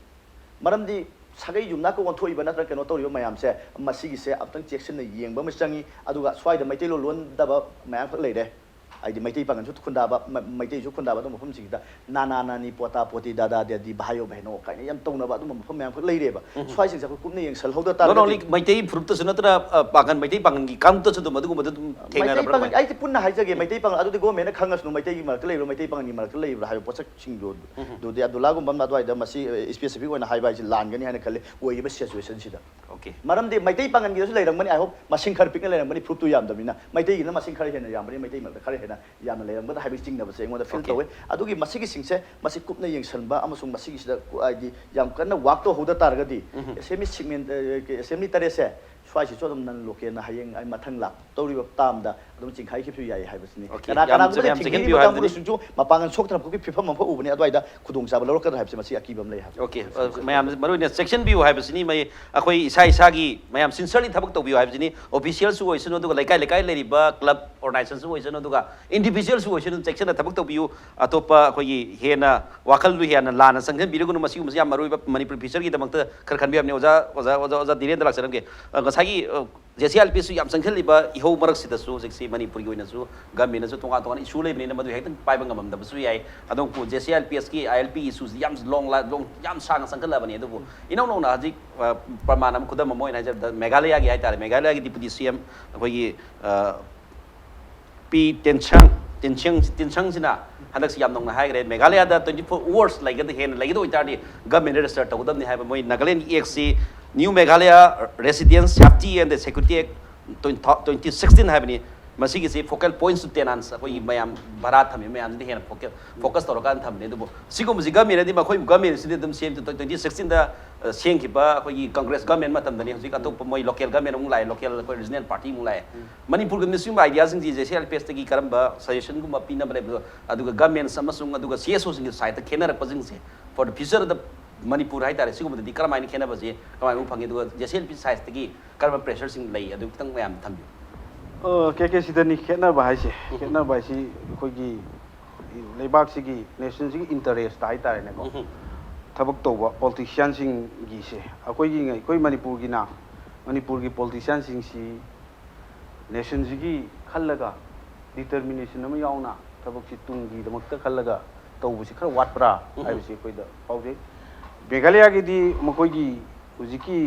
ꯃꯔꯝꯗꯤ ꯁꯥꯒꯩ ꯌꯨꯝꯅꯥꯛꯀ ꯑꯣꯟꯊꯣꯛꯏꯕ ꯅꯠꯇ꯭ꯔꯒ ꯀꯩꯅꯣ ꯇꯧꯔꯤꯕ ꯃꯌꯥꯝꯁꯦ, ꯃꯁꯤꯒꯤꯁꯦ ꯑꯃꯨꯛꯇꯪ ꯆꯦꯛꯁꯤꯟꯅ ꯌꯦꯡꯕ ꯑꯃ ꯆꯪꯉꯤ꯫ ꯑꯗꯨꯒ ꯁ꯭ꯋꯥꯏꯗ ꯃꯩꯇꯩꯂꯣꯟ ꯂꯣꯟꯗꯕ ꯃꯌꯥꯝꯈꯛ ꯂꯩꯔꯦ꯫ ꯍꯥꯏꯗꯤ ꯃꯩꯇꯩ ꯄꯥꯉꯜꯁꯨ ꯈꯨꯟꯗꯥꯕ, ꯃ- ꯃꯩꯇꯩꯁꯨ ꯈꯨꯟꯗꯥꯕ ꯑꯗꯨꯝꯕ ꯃꯐꯝꯁꯤꯡꯁꯤꯗ ꯅꯥꯅꯥ ꯅꯥꯅꯤ, ꯄꯣꯇꯥ ꯄꯣꯇꯤ, ꯗꯥꯗꯥ ꯗꯦꯗꯤ, ꯚꯥꯏꯌꯣ ꯚꯥꯏꯅꯣ ꯀꯥꯏꯅ ꯌꯥꯝ ꯇꯧꯅꯕ ꯑꯗꯨꯝꯕ ꯃꯐꯝ ꯃꯌꯥꯝꯈꯛ ꯂꯩꯔꯦꯕ꯫ ꯁ꯭ꯋꯥꯏꯁꯤꯡꯁꯦ ꯑꯩꯈꯣꯏ ꯀꯨꯞꯅ ꯌꯦꯡꯁꯜꯍꯧꯗ ꯅꯣꯠ ꯑꯣꯟꯂꯤ ꯇꯥꯔꯒꯗꯤ ꯃꯩꯇꯩ ꯐꯨꯔꯨꯞꯇꯁꯨ ꯅꯠꯇꯅ, ꯑ, ꯄꯥꯡꯒꯟ, ꯃꯩꯇꯩ ꯄꯥꯡꯒꯟꯒꯤ ꯀꯥꯡꯂꯨꯞꯇꯁꯨ ꯑꯗꯨꯝ ꯑꯗꯨꯒꯨꯝꯕꯗ ꯑꯗꯨꯝ ꯃꯩꯇꯩ ꯊꯦꯡꯅꯔꯕ꯭ꯔꯥ ꯄꯥꯉꯜ, ꯀꯃꯥꯏꯅ? ꯑꯩꯁꯦ ꯄꯨꯟꯅ ꯍꯥꯏꯖꯒꯦ, ꯃꯩꯇꯩ ꯄꯥꯉꯜ ꯑꯗꯨꯗꯤ ꯒꯣꯔꯃꯦꯟꯅ ꯈꯪꯉꯁꯅꯨ, ꯃꯩꯇꯩꯒꯤ ꯃꯔꯛꯇ ꯂꯩꯕ꯭ꯔꯥ, ꯃꯩꯇꯩ ꯄꯥꯉꯜꯒꯤ ꯃꯔꯛꯇ ꯂꯩꯕ꯭ꯔꯥ ꯍꯥꯏꯕ ꯄꯣꯠꯁꯛꯁꯤꯡꯗꯨ ꯑꯗꯨꯗꯤ ꯑꯗꯨꯂꯥꯒꯨꯝꯕ ꯑꯃ ꯑꯗꯨꯋꯥꯏꯗ ꯃꯁꯤ, ꯑ, ꯏꯁꯄꯦꯁꯤꯐꯤꯛ ꯑꯣꯏꯅ ꯍꯥꯏꯕ ꯍꯥꯏꯁꯦ ꯂꯥꯟꯒꯅꯤ ꯍꯥꯏꯅ ꯈꯜꯂꯤ ꯑꯣꯏꯔꯤꯕ ꯁꯤꯆꯨꯋꯦꯁꯟꯁꯤꯗ꯫ ꯑꯣꯀꯦ꯫ ꯃꯔꯝꯗꯤ ꯃꯩꯇꯩ ꯄꯥꯉꯜꯒꯤꯗꯁꯨ ꯂꯩꯔꯝꯒꯅꯤ, ꯑꯩ ꯍꯣꯞ ꯃꯁꯤꯡ ꯈꯔ ꯄꯤꯛꯅ ꯂꯩꯔꯝꯒꯅꯤ, ꯐꯨꯔꯨꯞꯇꯨ ꯌꯥꯝꯗꯕꯅꯤꯅ꯫ ꯃꯩꯇꯩꯒꯤꯅ ꯃꯁꯤꯡ ꯈꯔ ꯍꯦꯟꯅ ꯌꯥꯝꯕꯅꯤ, ꯃꯩꯇꯩ ꯃꯔꯛꯇ ꯈꯔ ꯍꯦꯟꯅ ꯌꯥꯝꯅ ꯂꯩꯔꯝꯒꯗ꯭ꯔꯥ ꯍꯥꯏꯕꯒꯤ ꯆꯤꯡꯅꯕꯁꯦ ꯑꯩꯉꯣꯟꯗ ꯐꯤꯜ ꯑꯣꯀꯦ꯫ ꯇꯧꯋꯦ꯫ ꯑꯗꯨꯒꯤ ꯃꯁꯤꯒꯤꯁꯤꯡꯁꯦ ꯃꯁꯤ ꯀꯨꯞꯅ ꯌꯦꯡꯁꯤꯟꯕ ꯑꯃꯁꯨꯡ ꯃꯁꯤꯒꯤꯁꯤꯗ ꯀꯨ- ꯍꯥꯏꯗꯤ ꯌꯥꯝ ꯀꯟꯅ ꯋꯥꯛ ꯇꯧꯍꯧꯗ ꯇꯥꯔꯒꯗꯤ ꯎꯝ꯫ ꯑꯦꯁꯦꯝꯕ꯭ꯂꯤ ꯁꯤꯒꯃꯦꯟ, ꯑ, ꯑꯦꯁꯦꯝꯕ꯭ꯂꯤ ꯇꯔꯦꯠꯁꯦ ꯁ꯭ꯋꯥꯏꯁꯤꯁꯨ ꯑꯗꯨꯝ ꯅꯟ ꯂꯣꯀꯦꯜꯅ ꯍꯌꯦꯡ ꯑꯩ ꯃꯊꯪ ꯂꯥꯛꯇꯧꯔꯤꯕ ꯇꯥꯝꯗ ꯑꯗꯨꯝ ꯆꯤꯡꯈꯥꯏꯈꯤꯕꯁꯨ ꯌꯥꯏ ꯍꯥꯏꯕꯁꯤꯅꯤ꯫ Okay, ꯀꯅꯥ ꯌꯥꯝ ꯀꯅꯥꯒꯨꯝꯕ ꯌꯥꯝ ꯊꯤꯡꯖꯤꯟꯈꯤꯕ ꯆꯦꯛꯁꯤꯟꯕꯤꯌꯨ ꯍꯥꯏꯕꯗꯨꯅꯤ꯫ ꯀꯥꯡꯕꯨꯗꯁꯨ ꯃꯄꯥꯡꯒꯜ ꯁꯣꯛꯇꯅꯕꯒꯤ ꯐꯤꯕꯝ ꯑꯃꯐꯥꯎ ꯎꯕꯅꯤ꯫ ꯑꯗꯨꯋꯥꯏꯗ ꯈꯨꯗꯣꯡꯆꯥꯕ ꯂꯧꯔꯛꯀꯗ꯭ꯔꯥ ꯍꯥꯏꯕꯁꯦ ꯃꯁꯤ ꯑꯀꯤꯕ ꯑꯃ ꯂꯩ ꯍꯥꯏꯕ꯫ Okay, ꯑ, ꯃꯌꯥꯝ ꯃꯔꯨ ꯑꯣꯏꯅ ꯆꯦꯛꯁꯤꯟꯕꯤꯌꯨ ꯍꯥꯏꯕꯁꯤꯅꯤ꯫ ꯃꯩ ꯑꯩꯈꯣꯏ ꯏꯁꯥ ꯏꯁꯥꯒꯤ ꯃꯌꯥꯝ sincerely ꯊꯕꯛ ꯇꯧꯕꯤꯌꯨ ꯍꯥꯏꯕꯁꯤꯅꯤ꯫ Officialꯁꯨ ꯑꯣꯏꯁꯅꯨ, ꯑꯗꯨꯒ ꯂꯩꯀꯥꯏ ꯂꯩꯀꯥꯏ ꯂꯩꯔꯤꯕ club organizationꯁꯨ ꯑꯣꯏꯁꯅꯨ, ꯑꯗꯨꯒ individualꯁꯨ ꯑꯣꯏꯁꯅꯨ, ꯆꯦꯛꯁꯤꯟꯅ ꯊꯕꯛ ꯇꯧꯕꯤꯌꯨ꯫ ꯑꯇꯣꯞꯄ ꯑꯩꯈꯣꯏꯒꯤ ꯍꯦꯟꯅ ꯋꯥꯈꯜꯗꯨ ꯍꯦꯟꯅ ꯂꯥꯟꯅ ꯆꯪꯁꯤꯟꯕꯤꯔꯒꯅꯨ꯫ ꯃꯁꯤꯒꯨꯝꯕꯁꯤ ꯌꯥꯝ ꯃꯔꯨ ꯑꯣꯏꯕ ꯃꯅꯤꯄꯨꯔ futureꯒꯤꯗꯃꯛꯇ ꯈꯔ ꯈꯟꯕꯤꯌꯨ ꯍꯥꯏꯕꯅꯤ꯫ ꯑꯣꯖꯥ ꯑꯣꯖꯥ ꯑꯣꯖꯥ ꯑꯣꯖꯥ ꯙꯤꯔꯦꯟꯗ ꯂꯥꯛꯆꯔꯝꯒꯦ꯫ ꯑ, ꯉꯁꯥꯏꯒꯤ ꯑ, JCRLPSꯁꯨ ꯌꯥꯝ ꯆꯪꯁꯤꯜꯂꯤꯕ ꯏꯍꯧ ꯃꯔꯛꯁꯤꯗꯁꯨ ꯍꯧꯖꯤꯛꯁꯤ ꯃꯅꯤꯄꯨꯔꯒꯤ ꯑꯣꯏꯅꯁꯨ governmentꯅꯁꯨ ꯇꯣꯉꯥꯟ ꯇꯣꯉꯥꯟꯕ issue ꯂꯩꯕꯅꯤꯅ ꯃꯗꯨ ꯍꯦꯛꯇ ꯄꯥꯏꯕ ꯉꯝꯃꯝꯗꯕꯁꯨ ꯌꯥꯏ꯫ ꯑꯗꯨꯕꯨ JCRLPSꯀꯤ ILP issueꯁꯤ ꯌꯥꯝ long la- long ꯌꯥꯝ ꯁꯥꯡꯅ ꯆꯪꯈꯠꯂꯕꯅꯤ꯫ ꯑꯗꯨꯕꯨ ꯏꯅꯧ ꯅꯧꯅ ꯍꯧꯖꯤꯛ ꯑ, ꯄ꯭ꯔꯃꯥꯟ ꯑꯃ, ꯈꯨꯗꯝ ꯑꯃ ꯑꯣꯏꯅ ꯍꯥꯏꯖꯔꯕꯗ ꯃꯦꯘꯥꯂꯌꯥꯒꯤ ꯍꯥꯏꯇꯥꯔꯦ, ꯃꯦꯘꯥꯂꯌꯥꯒꯤ Deputy CM ꯑꯩꯈꯣꯏꯒꯤ ꯑ, ꯄꯤ ꯇꯦꯟꯁꯪ ꯇꯦꯟꯁꯪ ꯇꯦꯟꯁꯪꯁꯤꯅ ꯍꯟꯗꯛꯁꯤ ꯌꯥꯝ ꯅꯧꯅ ꯍꯥꯏꯈ꯭ꯔꯦ, ꯃꯦꯘꯥꯂꯌꯥꯗ twenty four hours ꯂꯩꯒꯗ ꯍꯦꯟꯅ ꯂꯩꯒꯗ ꯑꯣꯏꯇꯥꯔꯗꯤ governmentꯗ register ꯇꯧꯒꯗꯕꯅꯤ ꯍꯥꯏꯕ꯫ ꯃꯣꯏ Nagaland Actꯁꯤ New Meghalaya Residence Safety and Security Act twenty sixteen ꯍꯥꯏꯕꯅꯤ꯫ ꯃꯁꯤꯒꯤꯁꯤ focal points to tenants, ꯑꯩꯈꯣꯏꯒꯤ ꯃꯌꯥꯝ ꯚꯔꯥ ꯊꯝꯃꯤ ꯃꯌꯥꯝꯁꯤꯗ ꯍꯦꯟꯅ focal focus ꯇꯧꯔꯀꯥꯟꯗ ꯊꯝꯕꯅꯤ꯫ ꯑꯗꯨꯕꯨ ꯁꯤꯒꯨꯝꯕꯁꯤ governmentꯅꯗꯤ, ꯃꯈꯣꯏ governmentꯁꯤꯗꯤ ꯑꯗꯨꯝ ꯁꯦꯝ twenty sixteenꯗ ꯁꯦꯝꯈꯤꯕ ꯑꯩꯈꯣꯏꯒꯤ Congress government ꯃꯇꯝꯗꯅꯤ꯫ ꯍꯧꯖꯤꯛ ꯑꯇꯣꯞꯄ ꯃꯣꯏ local government ꯑꯃꯨꯛ ꯂꯥꯛꯑꯦ, local ꯑꯩꯈꯣꯏ regional party ꯑꯃꯨꯛ ꯂꯥꯛꯑꯦ꯫ ꯃꯅꯤꯄꯨꯔꯒꯤ ꯃꯁꯤꯒꯨꯝꯕ ideaꯁꯤꯡꯁꯤ JCRLPSꯇꯒꯤ ꯀꯔꯝꯕ suggestionꯒꯨꯝꯕ ꯄꯤꯅꯕ ꯂꯩꯕꯗꯣ, ꯑꯗꯨꯒ governments ꯑꯃꯁꯨꯡ ꯑꯗꯨꯒ CSOꯁꯤꯡꯒꯤ sideꯇ ꯈꯦꯠꯅꯔꯛꯄꯁꯤꯡꯁꯦ for the futureꯗ ꯃꯅꯤꯄꯨꯔ ꯍꯥꯏꯇꯥꯔꯦ, ꯁꯤꯒꯨꯝꯕꯗꯗꯤ ꯀꯔꯝꯍꯥꯏꯅ ꯈꯦꯠꯅꯕꯁꯦ ꯀꯃꯥꯏꯅ ꯎꯕ ꯐꯪꯉꯤ? ꯑꯗꯨꯒ JCRLP sideꯇꯒꯤ ꯀꯔꯝꯕ pressureꯁꯤꯡ ꯂꯩ? ꯑꯗꯨ ꯈꯤꯇꯪ ꯃꯌꯥꯝ ꯊꯝꯕꯤꯌꯨ꯫ ꯑ, ꯀꯦ ꯀꯦ ꯁꯤꯗꯅꯤ ꯈꯦꯠꯅꯕ ꯍꯥꯏꯁꯦ꯫ ꯈꯦꯠꯅꯕ ꯍꯥꯏꯁꯤ ꯑꯩꯈꯣꯏꯒꯤ ꯂꯩꯕꯥꯛꯁꯤꯒꯤ, nationꯁꯤꯒꯤ interest ꯍꯥꯏꯇꯥꯔꯦꯅꯦꯀꯣ꯫ ꯊꯕꯛ ꯇꯧꯕ politicianꯁꯤꯡꯒꯤꯁꯦ, ꯑꯩꯈꯣꯏꯒꯤ, ꯑꯩꯈꯣꯏ ꯃꯅꯤꯄꯨꯔꯒꯤꯅ, ꯃꯅꯤꯄꯨꯔꯒꯤ politicianꯁꯤꯡꯁꯤ nationꯁꯤꯒꯤ ꯈꯜꯂꯒ, determination ꯑꯃ ꯌꯥꯎꯅ ꯊꯕꯛꯁꯤ ꯇꯨꯡꯒꯤꯗꯃꯛꯇ ꯈꯜꯂꯒ ꯇꯧꯕꯁꯤ ꯈꯔ ꯋꯥꯠꯄ꯭ꯔꯥ ꯍꯥꯏꯕꯁꯤ ꯑꯩꯈꯣꯏꯗ ꯐꯥꯎꯖꯩ꯫ ꯃꯦꯘꯥꯂꯌꯥꯒꯤꯗꯤ ꯃꯈꯣꯏꯒꯤ ꯍꯧꯖꯤꯛꯀꯤ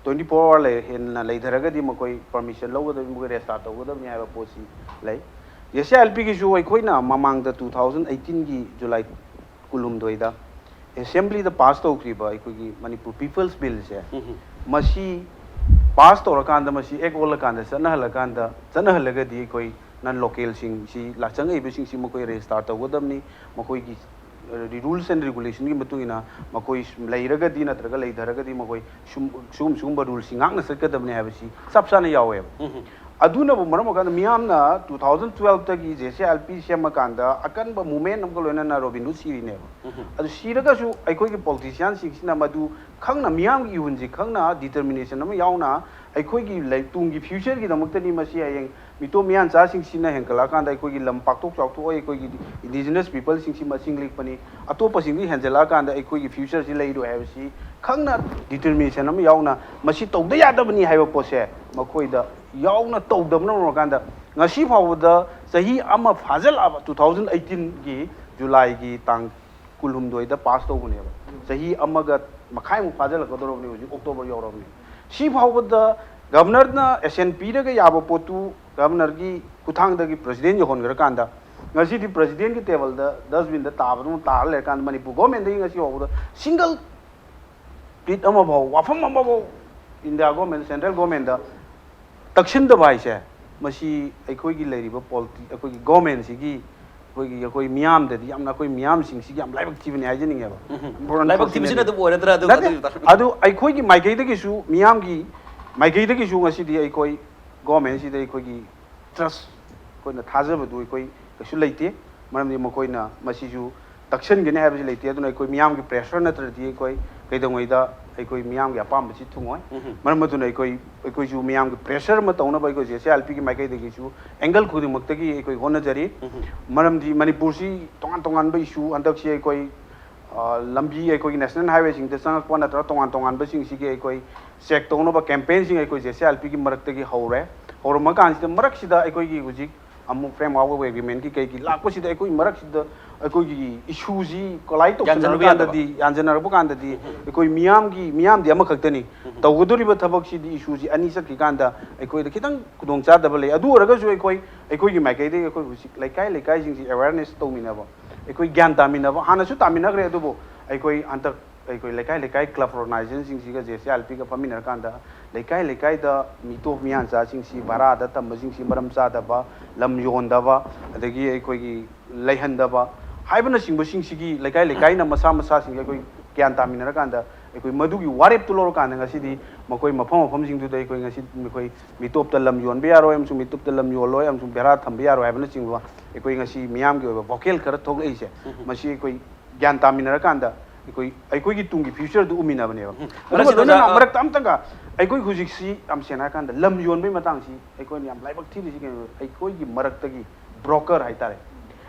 twenty four hour ꯂꯩ, ꯍꯦꯟꯅ ꯂꯩꯊꯔꯒꯗꯤ ꯃꯈꯣꯏ permission ꯂꯧꯒꯗꯕꯅꯤ, ꯃꯈꯣꯏ register ꯇꯧꯒꯗꯕꯅꯤ ꯍꯥꯏꯕ ꯄꯣꯠꯁꯤ ꯂꯩ꯫ JCRLPꯒꯤꯁꯨ ꯑꯩꯈꯣꯏꯅ ꯃꯃꯥꯡꯗ two thousand eighteenꯒꯤ July ꯀꯨꯟꯍꯨꯝꯗꯣꯏꯗ assemblyꯗ pass ꯇꯧꯈ꯭ꯔꯤꯕ ꯑꯩꯈꯣꯏꯒꯤ ꯃꯅꯤꯄꯨꯔ People's Billꯁꯦ, ꯃꯁꯤ pass ꯇꯧꯔꯀꯥꯟꯗ, ꯃꯁꯤ act ꯑꯣꯜꯂꯀꯥꯟꯗ, ꯆꯠꯅꯍꯜꯂꯀꯥꯟꯗ, ꯆꯠꯅꯍꯜꯂꯒꯗꯤ ꯑꯩꯈꯣꯏ non localꯁꯤꯡꯁꯤ, ꯂꯥ-, ꯆꯪꯉꯛꯏꯕꯁꯤꯡꯁꯤ ꯃꯈꯣꯏ register ꯇꯧꯒꯗꯕꯅꯤ, ꯃꯈꯣꯏꯒꯤ ꯔꯨꯜꯁ ꯑꯦꯟ ꯔꯤꯒꯨꯂꯦꯁꯟꯒꯤ ꯃꯇꯨꯡ ꯏꯟꯅ ꯃꯈꯣꯏ ꯁꯨꯝ ꯂꯩꯔꯒꯗꯤ ꯅꯠꯇ꯭ꯔꯒ ꯂꯩꯊꯔꯒꯗꯤ ꯃꯈꯣꯏ ꯁꯨꯝ ꯁꯤꯒꯨꯝ ꯁꯤꯒꯨꯝꯕ ꯔꯨꯜꯁꯤ ꯉꯥꯛꯅ ꯆꯠꯀꯗꯕꯅꯤ ꯍꯥꯏꯕꯁꯤ ꯆꯞ ꯆꯥꯅ ꯌꯥꯎꯋꯦꯕ꯫ ꯎꯝ꯫ ꯑꯗꯨꯅꯕꯨ ꯃꯔꯝ ꯑꯣꯏꯔꯀꯥꯟꯗ ꯃꯤꯌꯥꯝꯅ ꯇꯨ ꯊꯥꯎꯖꯟ ꯇꯨꯋꯦꯜꯐꯇꯒꯤ ꯖꯦ ꯁꯤ ꯑꯦꯜ ꯄꯤ ꯁꯦꯝꯃꯀꯥꯟꯗ ꯑꯀꯟꯕ ꯃꯨꯞꯃꯦꯟ ꯑꯃꯒ ꯂꯣꯏꯅꯅ ꯔꯣꯕꯤꯟ ꯍꯨꯗ ꯁꯤꯔꯤꯅꯦꯕ꯫ ꯎꯝ꯫ ꯑꯗꯨ ꯁꯤꯔꯒꯁꯨ ꯑꯩꯈꯣꯏꯒꯤ ꯄꯣꯂꯤꯇꯤꯁꯤꯌꯥꯟꯁꯤꯡꯁꯤꯅ ꯃꯗꯨ ꯈꯪꯅ, ꯃꯤꯌꯥꯝꯒꯤ ꯏꯍꯨꯜꯁꯤ ꯈꯪꯅ, ꯗꯤꯇꯔꯃꯤꯅꯦꯁꯟ ꯑꯃ ꯌꯥꯎꯅ ꯑꯩꯈꯣꯏꯒꯤ ꯂꯩ-, ꯇꯨꯡꯒꯤ ꯐ꯭ꯌꯨꯆꯔꯒꯤꯗꯃꯛꯇꯅꯤ꯫ ꯃꯁꯤ ꯍꯌꯦꯡ ꯃꯤꯇꯣꯞ ꯃꯤꯌꯥꯟꯆꯥꯁꯤꯡꯁꯤꯅ ꯍꯦꯟꯒꯠꯂꯛꯑꯀꯥꯟꯗ ꯑꯩꯈꯣꯏꯒꯤ ꯂꯝ ꯄꯥꯛꯊꯣꯛ ꯆꯥꯎꯊꯣꯛꯑꯣꯏ, ꯑꯩꯈꯣꯏꯒꯤ ꯏꯟꯗꯤꯖꯤꯅꯁ ꯄꯤꯄꯜꯁꯤꯡꯁꯤ ꯃꯁꯤꯡ ꯂꯤꯛꯄꯅꯤ, ꯑꯇꯣꯞꯄꯁꯤꯡꯗꯤ ꯍꯦꯟꯖꯜꯂꯛꯑꯀꯥꯟꯗ ꯑꯩꯈꯣꯏꯒꯤ ꯐ꯭ꯌꯨꯆꯔꯁꯤ ꯂꯩꯔꯣꯏ ꯍꯥꯏꯕꯁꯤ ꯈꯪꯅ ꯗꯤꯇꯔꯃꯤꯅꯦꯁꯟ ꯑꯃ ꯌꯥꯎꯅ ꯃꯁꯤ ꯇꯧꯗ ꯌꯥꯗꯕꯅꯤ ꯍꯥꯏꯕ ꯄꯣꯠꯁꯦ ꯃꯈꯣꯏꯗ ꯌꯥꯎꯅ ꯇꯧꯗꯕꯅ ꯃꯔꯝ ꯑꯣꯏꯔꯀꯥꯟꯗ ꯉꯁꯤ ꯐꯥꯎꯕꯗ ꯆꯍꯤ ꯑꯃ ꯐꯥꯖꯤꯜꯂꯛꯑꯕ, ꯇꯨ ꯊꯥꯎꯖꯟ ꯑꯩꯠꯇꯤꯟꯒꯤ ꯖꯨꯂꯥꯏꯒꯤ ꯇꯥꯡ ꯀꯨꯟꯍꯨꯝꯗꯣꯏꯗ ꯄꯥꯁ ꯇꯧꯕꯅꯦꯕ꯫ ꯆꯍꯤ ꯑꯃꯒ ꯃꯈꯥꯏꯃꯨꯛ ꯐꯥꯖꯤꯜꯂꯛꯀꯗꯧꯔꯕꯅꯤ ꯍꯧꯖꯤꯛ ꯑꯣꯛꯇꯣꯕꯔ ꯌꯧꯔꯕꯅꯤ꯫ ꯁꯤ ꯐꯥꯎꯕꯗ ꯒꯚꯔꯅꯔꯅ ꯑꯦꯁꯦꯟ ꯄꯤꯔꯒ ꯌꯥꯕ ꯄꯣꯠꯇꯨ ꯒꯚꯔꯅꯔꯒꯤ ꯈꯨꯠꯊꯥꯡꯗꯒꯤ ꯄ꯭ꯔꯁꯤꯗꯦꯟ ꯌꯧꯍꯟꯈ꯭ꯔꯀꯥꯟꯗ ꯉꯁꯤꯗꯤ ꯄ꯭ꯔꯁꯤꯗꯦꯟꯒꯤ ꯇꯦꯕꯜꯗ ꯗꯁꯕꯤꯟꯗ ꯇꯥꯕꯗꯧꯅ ꯇꯥꯔ ꯂꯩꯔꯀꯥꯟꯗ ꯃꯅꯤꯄꯨꯔ ꯒꯣꯔꯃꯦꯟꯗꯒꯤ ꯉꯁꯤ ꯐꯥꯎꯕꯗ ꯁꯤꯡꯒꯜ ꯄꯤꯠ ꯑꯃꯐꯥꯎ, ꯋꯥꯐꯝ ꯑꯃꯐꯥꯎ ꯏꯟꯗꯤꯌꯥ ꯒꯣꯔꯃꯦꯟ, ꯁꯦꯟꯇ꯭ꯔꯦꯜ ꯒꯣꯔꯃꯦꯟꯗ ꯇꯛꯁꯤꯟꯗꯕ ꯍꯥꯏꯁꯦ, ꯃꯁꯤ ꯑꯩꯈꯣꯏꯒꯤ ꯂꯩꯔꯤꯕ ꯄꯣꯂꯤꯇꯤ-, ꯑꯩꯈꯣꯏꯒꯤ ꯒꯣꯔꯃꯦꯟꯁꯤꯒꯤ, ꯑꯩꯈꯣꯏꯒꯤ, ꯑꯩꯈꯣꯏ ꯃꯤꯌꯥꯝꯗꯗꯤ ꯌꯥꯝꯅ, ꯑꯩꯈꯣꯏ ꯃꯤꯌꯥꯝꯁꯤꯡꯁꯤꯒꯤ ꯌꯥꯝ ꯂꯥꯏꯕꯛ ꯊꯤꯕꯅꯤ ꯍꯥꯏꯖꯅꯤꯡꯉꯦꯕ꯫ ꯎꯝ꯫ ꯂꯥꯏꯕꯛ ꯊꯤꯕꯁꯤꯅ ꯑꯗꯨꯕꯨ ꯑꯣꯏꯔꯗ꯭ꯔꯥ? ꯑꯗꯨ, ꯅꯠꯇꯦ, ꯑꯗꯨ ꯑꯗꯨ ꯑꯩꯈꯣꯏꯒꯤ ꯃꯥꯏꯀꯩꯗꯒꯤꯁꯨ, ꯃꯤꯌꯥꯝꯒꯤ ꯃꯥꯏꯀꯩꯗꯒꯤꯁꯨ ꯉꯁꯤꯗꯤ ꯑꯩꯈꯣꯏ ꯒꯣꯔꯃꯦꯟꯁꯤꯗ ꯑꯩꯈꯣꯏꯒꯤ ꯇ꯭ꯔꯁ, ꯑꯩꯈꯣꯏꯅ ꯊꯥꯖꯕꯗꯨ ꯑꯩꯈꯣꯏ ꯀꯩꯁꯨ ꯂꯩꯇꯦ꯫ ꯃꯔꯝꯗꯤ ꯃꯈꯣꯏꯅ ꯃꯁꯤꯁꯨ ꯇꯛꯁꯟꯒꯅꯤ ꯍꯥꯏꯕꯁꯤ ꯂꯩꯇꯦ꯫ ꯑꯗꯨꯅ ꯑꯩꯈꯣꯏ ꯃꯤꯌꯥꯝꯒꯤ ꯄ꯭ꯔꯦꯁꯔ ꯅꯠꯇ꯭ꯔꯗꯤ ꯑꯩꯈꯣꯏ ꯀꯩꯗꯧꯉꯩꯗ ꯑꯩꯈꯣꯏ ꯃꯤꯌꯥꯝꯒꯤ ꯑꯄꯥꯝꯕꯁꯤ ꯊꯨꯡꯉꯣꯏ꯫ ꯎꯝ꯫ ꯃꯔꯝ ꯑꯗꯨꯅ ꯑꯩꯈꯣꯏ, ꯑꯩꯈꯣꯏꯁꯨ ꯃꯤꯌꯥꯝꯒꯤ ꯄ꯭ꯔꯦꯁꯔ ꯑꯃ ꯇꯧꯅꯕ ꯑꯩꯈꯣꯏ ꯖꯦ ꯁꯤ ꯑꯥꯔ ꯄꯤꯒꯤ ꯃꯥꯏꯀꯩꯗꯒꯤꯁꯨ ꯑꯦꯡꯒꯜ ꯈꯨꯗꯤꯡꯃꯛꯇꯒꯤ ꯑꯩꯈꯣꯏ ꯍꯣꯠꯅꯖꯔꯤ꯫ ꯎꯝ꯫ ꯃꯔꯝꯗꯤ ꯃꯅꯤꯄꯨꯔꯁꯤ ꯇꯣꯉꯥꯟ ꯇꯣꯉꯥꯟꯕ ꯏꯁꯨ ꯍꯟꯗꯛꯁꯤ ꯑꯩꯈꯣꯏ, ꯑ, ꯂꯝꯕꯤ, ꯑꯩꯈꯣꯏꯒꯤ ꯅꯦꯁꯅꯦꯜ ꯍꯥꯏꯋꯦꯁꯤꯡꯗ ꯆꯪꯉꯛꯄ ꯅꯠꯇ꯭ꯔꯒ ꯇꯣꯉꯥꯟ ꯇꯣꯉꯥꯟꯕꯁꯤꯡꯁꯤꯒꯤ ꯑꯩꯈꯣꯏ ꯆꯦꯛ ꯇꯧꯅꯕ ꯀꯦꯝꯄꯦꯟꯁꯤꯡ ꯑꯩꯈꯣꯏ ꯖꯦ ꯁꯤ ꯑꯥꯔ ꯄꯤꯒꯤ ꯃꯔꯛꯇꯒꯤ ꯍꯧꯔꯦ꯫ ꯍꯧꯔꯝꯃꯀꯥꯟꯁꯤꯗ ꯃꯔꯛꯁꯤꯗ ꯑꯩꯈꯣꯏꯒꯤ ꯍꯧꯖꯤꯛ ꯑꯃꯨꯛ ꯐ꯭ꯔꯦꯝꯋꯥꯔꯛ ꯑꯣꯐ ꯑꯦꯒ꯭ꯔꯤꯃꯦꯟꯒꯤ ꯀꯩꯒꯤ ꯂꯥꯛꯄꯁꯤꯗ ꯑꯩꯈꯣꯏ ꯃꯔꯛꯁꯤꯗ ꯑꯩꯈꯣꯏꯒꯤ ꯏꯁꯨꯁꯤ ꯀꯣꯂꯥꯏꯠ ꯌꯥꯟꯁꯤꯟꯅꯕ ꯇꯧꯁꯤꯟꯅꯔꯀꯥꯟꯗꯗꯤ, ꯌꯥꯟꯁꯤꯟꯅꯔꯛꯄ ꯀꯥꯟꯗꯗꯤ ꯎꯝ꯫ ꯑꯩꯈꯣꯏ ꯃꯤꯌꯥꯝꯒꯤ, ꯃꯤꯌꯥꯝꯗꯤ ꯑꯃꯈꯛꯇꯅꯤ꯫ ꯎꯝ꯫ ꯇꯧꯒꯗꯧꯔꯤꯕ ꯊꯕꯛꯁꯤꯗꯤ ꯏꯁꯨꯁꯤ ꯑꯅꯤ ꯆꯠꯈꯤꯀꯥꯟꯗ ꯑꯩꯈꯣꯏꯗ ꯈꯤꯇꯪ ꯈꯨꯗꯣꯡꯆꯥꯗꯕ ꯂꯩ꯫ ꯑꯗꯨ ꯑꯣꯏꯔꯒꯁꯨ ꯑꯩꯈꯣꯏ, ꯑꯩꯈꯣꯏꯒꯤ ꯃꯥꯏꯀꯩꯗꯒꯤ ꯑꯩꯈꯣꯏ ꯍꯧꯖꯤꯛ ꯂꯩꯀꯥꯏ ꯂꯩꯀꯥꯏꯁꯤꯡꯁꯤ ꯑꯦꯋꯦꯔꯅꯦꯁ ꯇꯧꯃꯤꯟꯅꯕ, ꯑꯩꯈꯣꯏ ꯒ꯭ꯌꯥꯟ ꯇꯥꯃꯤꯟꯅꯕ, ꯍꯥꯟꯅꯁꯨ ꯇꯥꯃꯤꯟꯅꯈ꯭ꯔꯦ, ꯑꯗꯨꯕꯨ ꯑꯩꯈꯣꯏ ꯍꯟꯗꯛ ꯑꯩꯈꯣꯏ ꯂꯩꯀꯥꯏ ꯂꯩꯀꯥꯏ ꯀ꯭ꯂꯕ ꯑꯣꯔꯒꯅꯥꯏꯖꯦꯁꯟꯁꯤꯡꯁꯤꯒ ꯖꯦ ꯁꯤ ꯑꯥꯔ ꯄꯤꯒ ꯐꯝꯃꯤꯟꯅꯔꯀꯥꯟꯗ ꯂꯩꯀꯥꯏ ꯂꯩꯀꯥꯏꯗ ꯃꯤꯇꯣꯞ ꯃꯤꯌꯥꯟꯆꯥꯁꯤꯡꯁꯤ, ꯚꯔꯥꯗ ꯊꯝꯕꯁꯤꯡꯁꯤ ꯃꯔꯝ ꯆꯥꯗꯕ, ꯂꯝ ꯌꯣꯟꯗꯕ, ꯑꯗꯒꯤ ꯑꯩꯈꯣꯏꯒꯤ ꯂꯩꯍꯟꯗꯕ, ꯍꯥꯏꯕꯅꯆꯤꯡꯕꯁꯤꯡꯁꯤꯒꯤ ꯂꯩꯀꯥꯏ ꯂꯩꯀꯥꯏꯅ ꯃꯁꯥ ꯃꯁꯥꯁꯤꯡꯒꯤ ꯑꯩꯈꯣꯏ ꯒ꯭ꯌꯥꯟ ꯇꯥꯃꯤꯟꯅꯔꯀꯥꯟꯗ ꯑꯩꯈꯣꯏ ꯃꯗꯨꯒꯤ ꯋꯥꯔꯦꯞꯇꯨ ꯂꯧꯔꯀꯥꯟꯗ ꯉꯁꯤꯗꯤ ꯃꯈꯣꯏ ꯃꯐꯝ ꯃꯐꯝꯁꯤꯡꯗꯨꯗ ꯑꯩꯈꯣꯏ ꯉꯁꯤ ꯑꯩꯈꯣꯏ ꯃꯤꯇꯣꯞꯇ ꯂꯝ ꯌꯣꯟꯕ ꯌꯥꯔꯣꯏ ꯑꯃꯁꯨꯡ ꯃꯤꯇꯣꯞꯇ ꯂꯝ ꯌꯣꯜꯂꯣꯏ ꯑꯃꯁꯨꯡ ꯚꯦꯔꯥ ꯊꯝꯕ ꯌꯥꯔꯣꯏ ꯍꯥꯏꯕꯅꯆꯤꯡꯕ ꯑꯩꯈꯣꯏ ꯉꯁꯤ ꯃꯤꯌꯥꯝꯒꯤ ꯑꯣꯏꯕ ꯚꯣꯀꯦꯜ ꯈꯔ ꯊꯣꯛꯂꯛꯏꯁꯦ, ꯃꯁꯤ ꯑꯩꯈꯣꯏ ꯒ꯭ꯌꯥꯟ ꯇꯥꯃꯤꯟꯅꯔꯀꯥꯟꯗ ꯑꯩꯈꯣꯏ ꯑꯩꯈꯣꯏꯒꯤ ꯇꯨꯡꯒꯤ ꯐ꯭ꯌꯨꯆꯔꯗꯨ ꯎꯃꯤꯟꯅꯕꯅꯦꯕ꯫ ꯑꯗꯨꯒ ꯃꯔꯛꯁꯤꯗ ꯂꯣꯏꯅꯅ ꯑꯣꯖꯥ, ꯃꯔꯛꯇ ꯑꯝꯇꯪꯒ ꯑꯩꯈꯣꯏ ꯍꯧꯖꯤꯛꯁꯤ ꯌꯥꯝ ꯁꯦꯡꯅ ꯍꯥꯏꯔꯀꯥꯟꯗ ꯂꯝ ꯌꯣꯟꯕꯒꯤ ꯃꯇꯥꯡꯁꯤ ꯑꯩꯈꯣꯏꯅ ꯌꯥꯝ ꯂꯥꯏꯕꯛ ꯊꯤꯔꯤꯁꯤ ꯀꯩꯅꯣ? ꯑꯩꯈꯣꯏꯒꯤ ꯃꯔꯛꯇꯒꯤ ꯕ꯭ꯔꯣꯀꯔ ꯍꯥꯏꯇꯥꯔꯦ,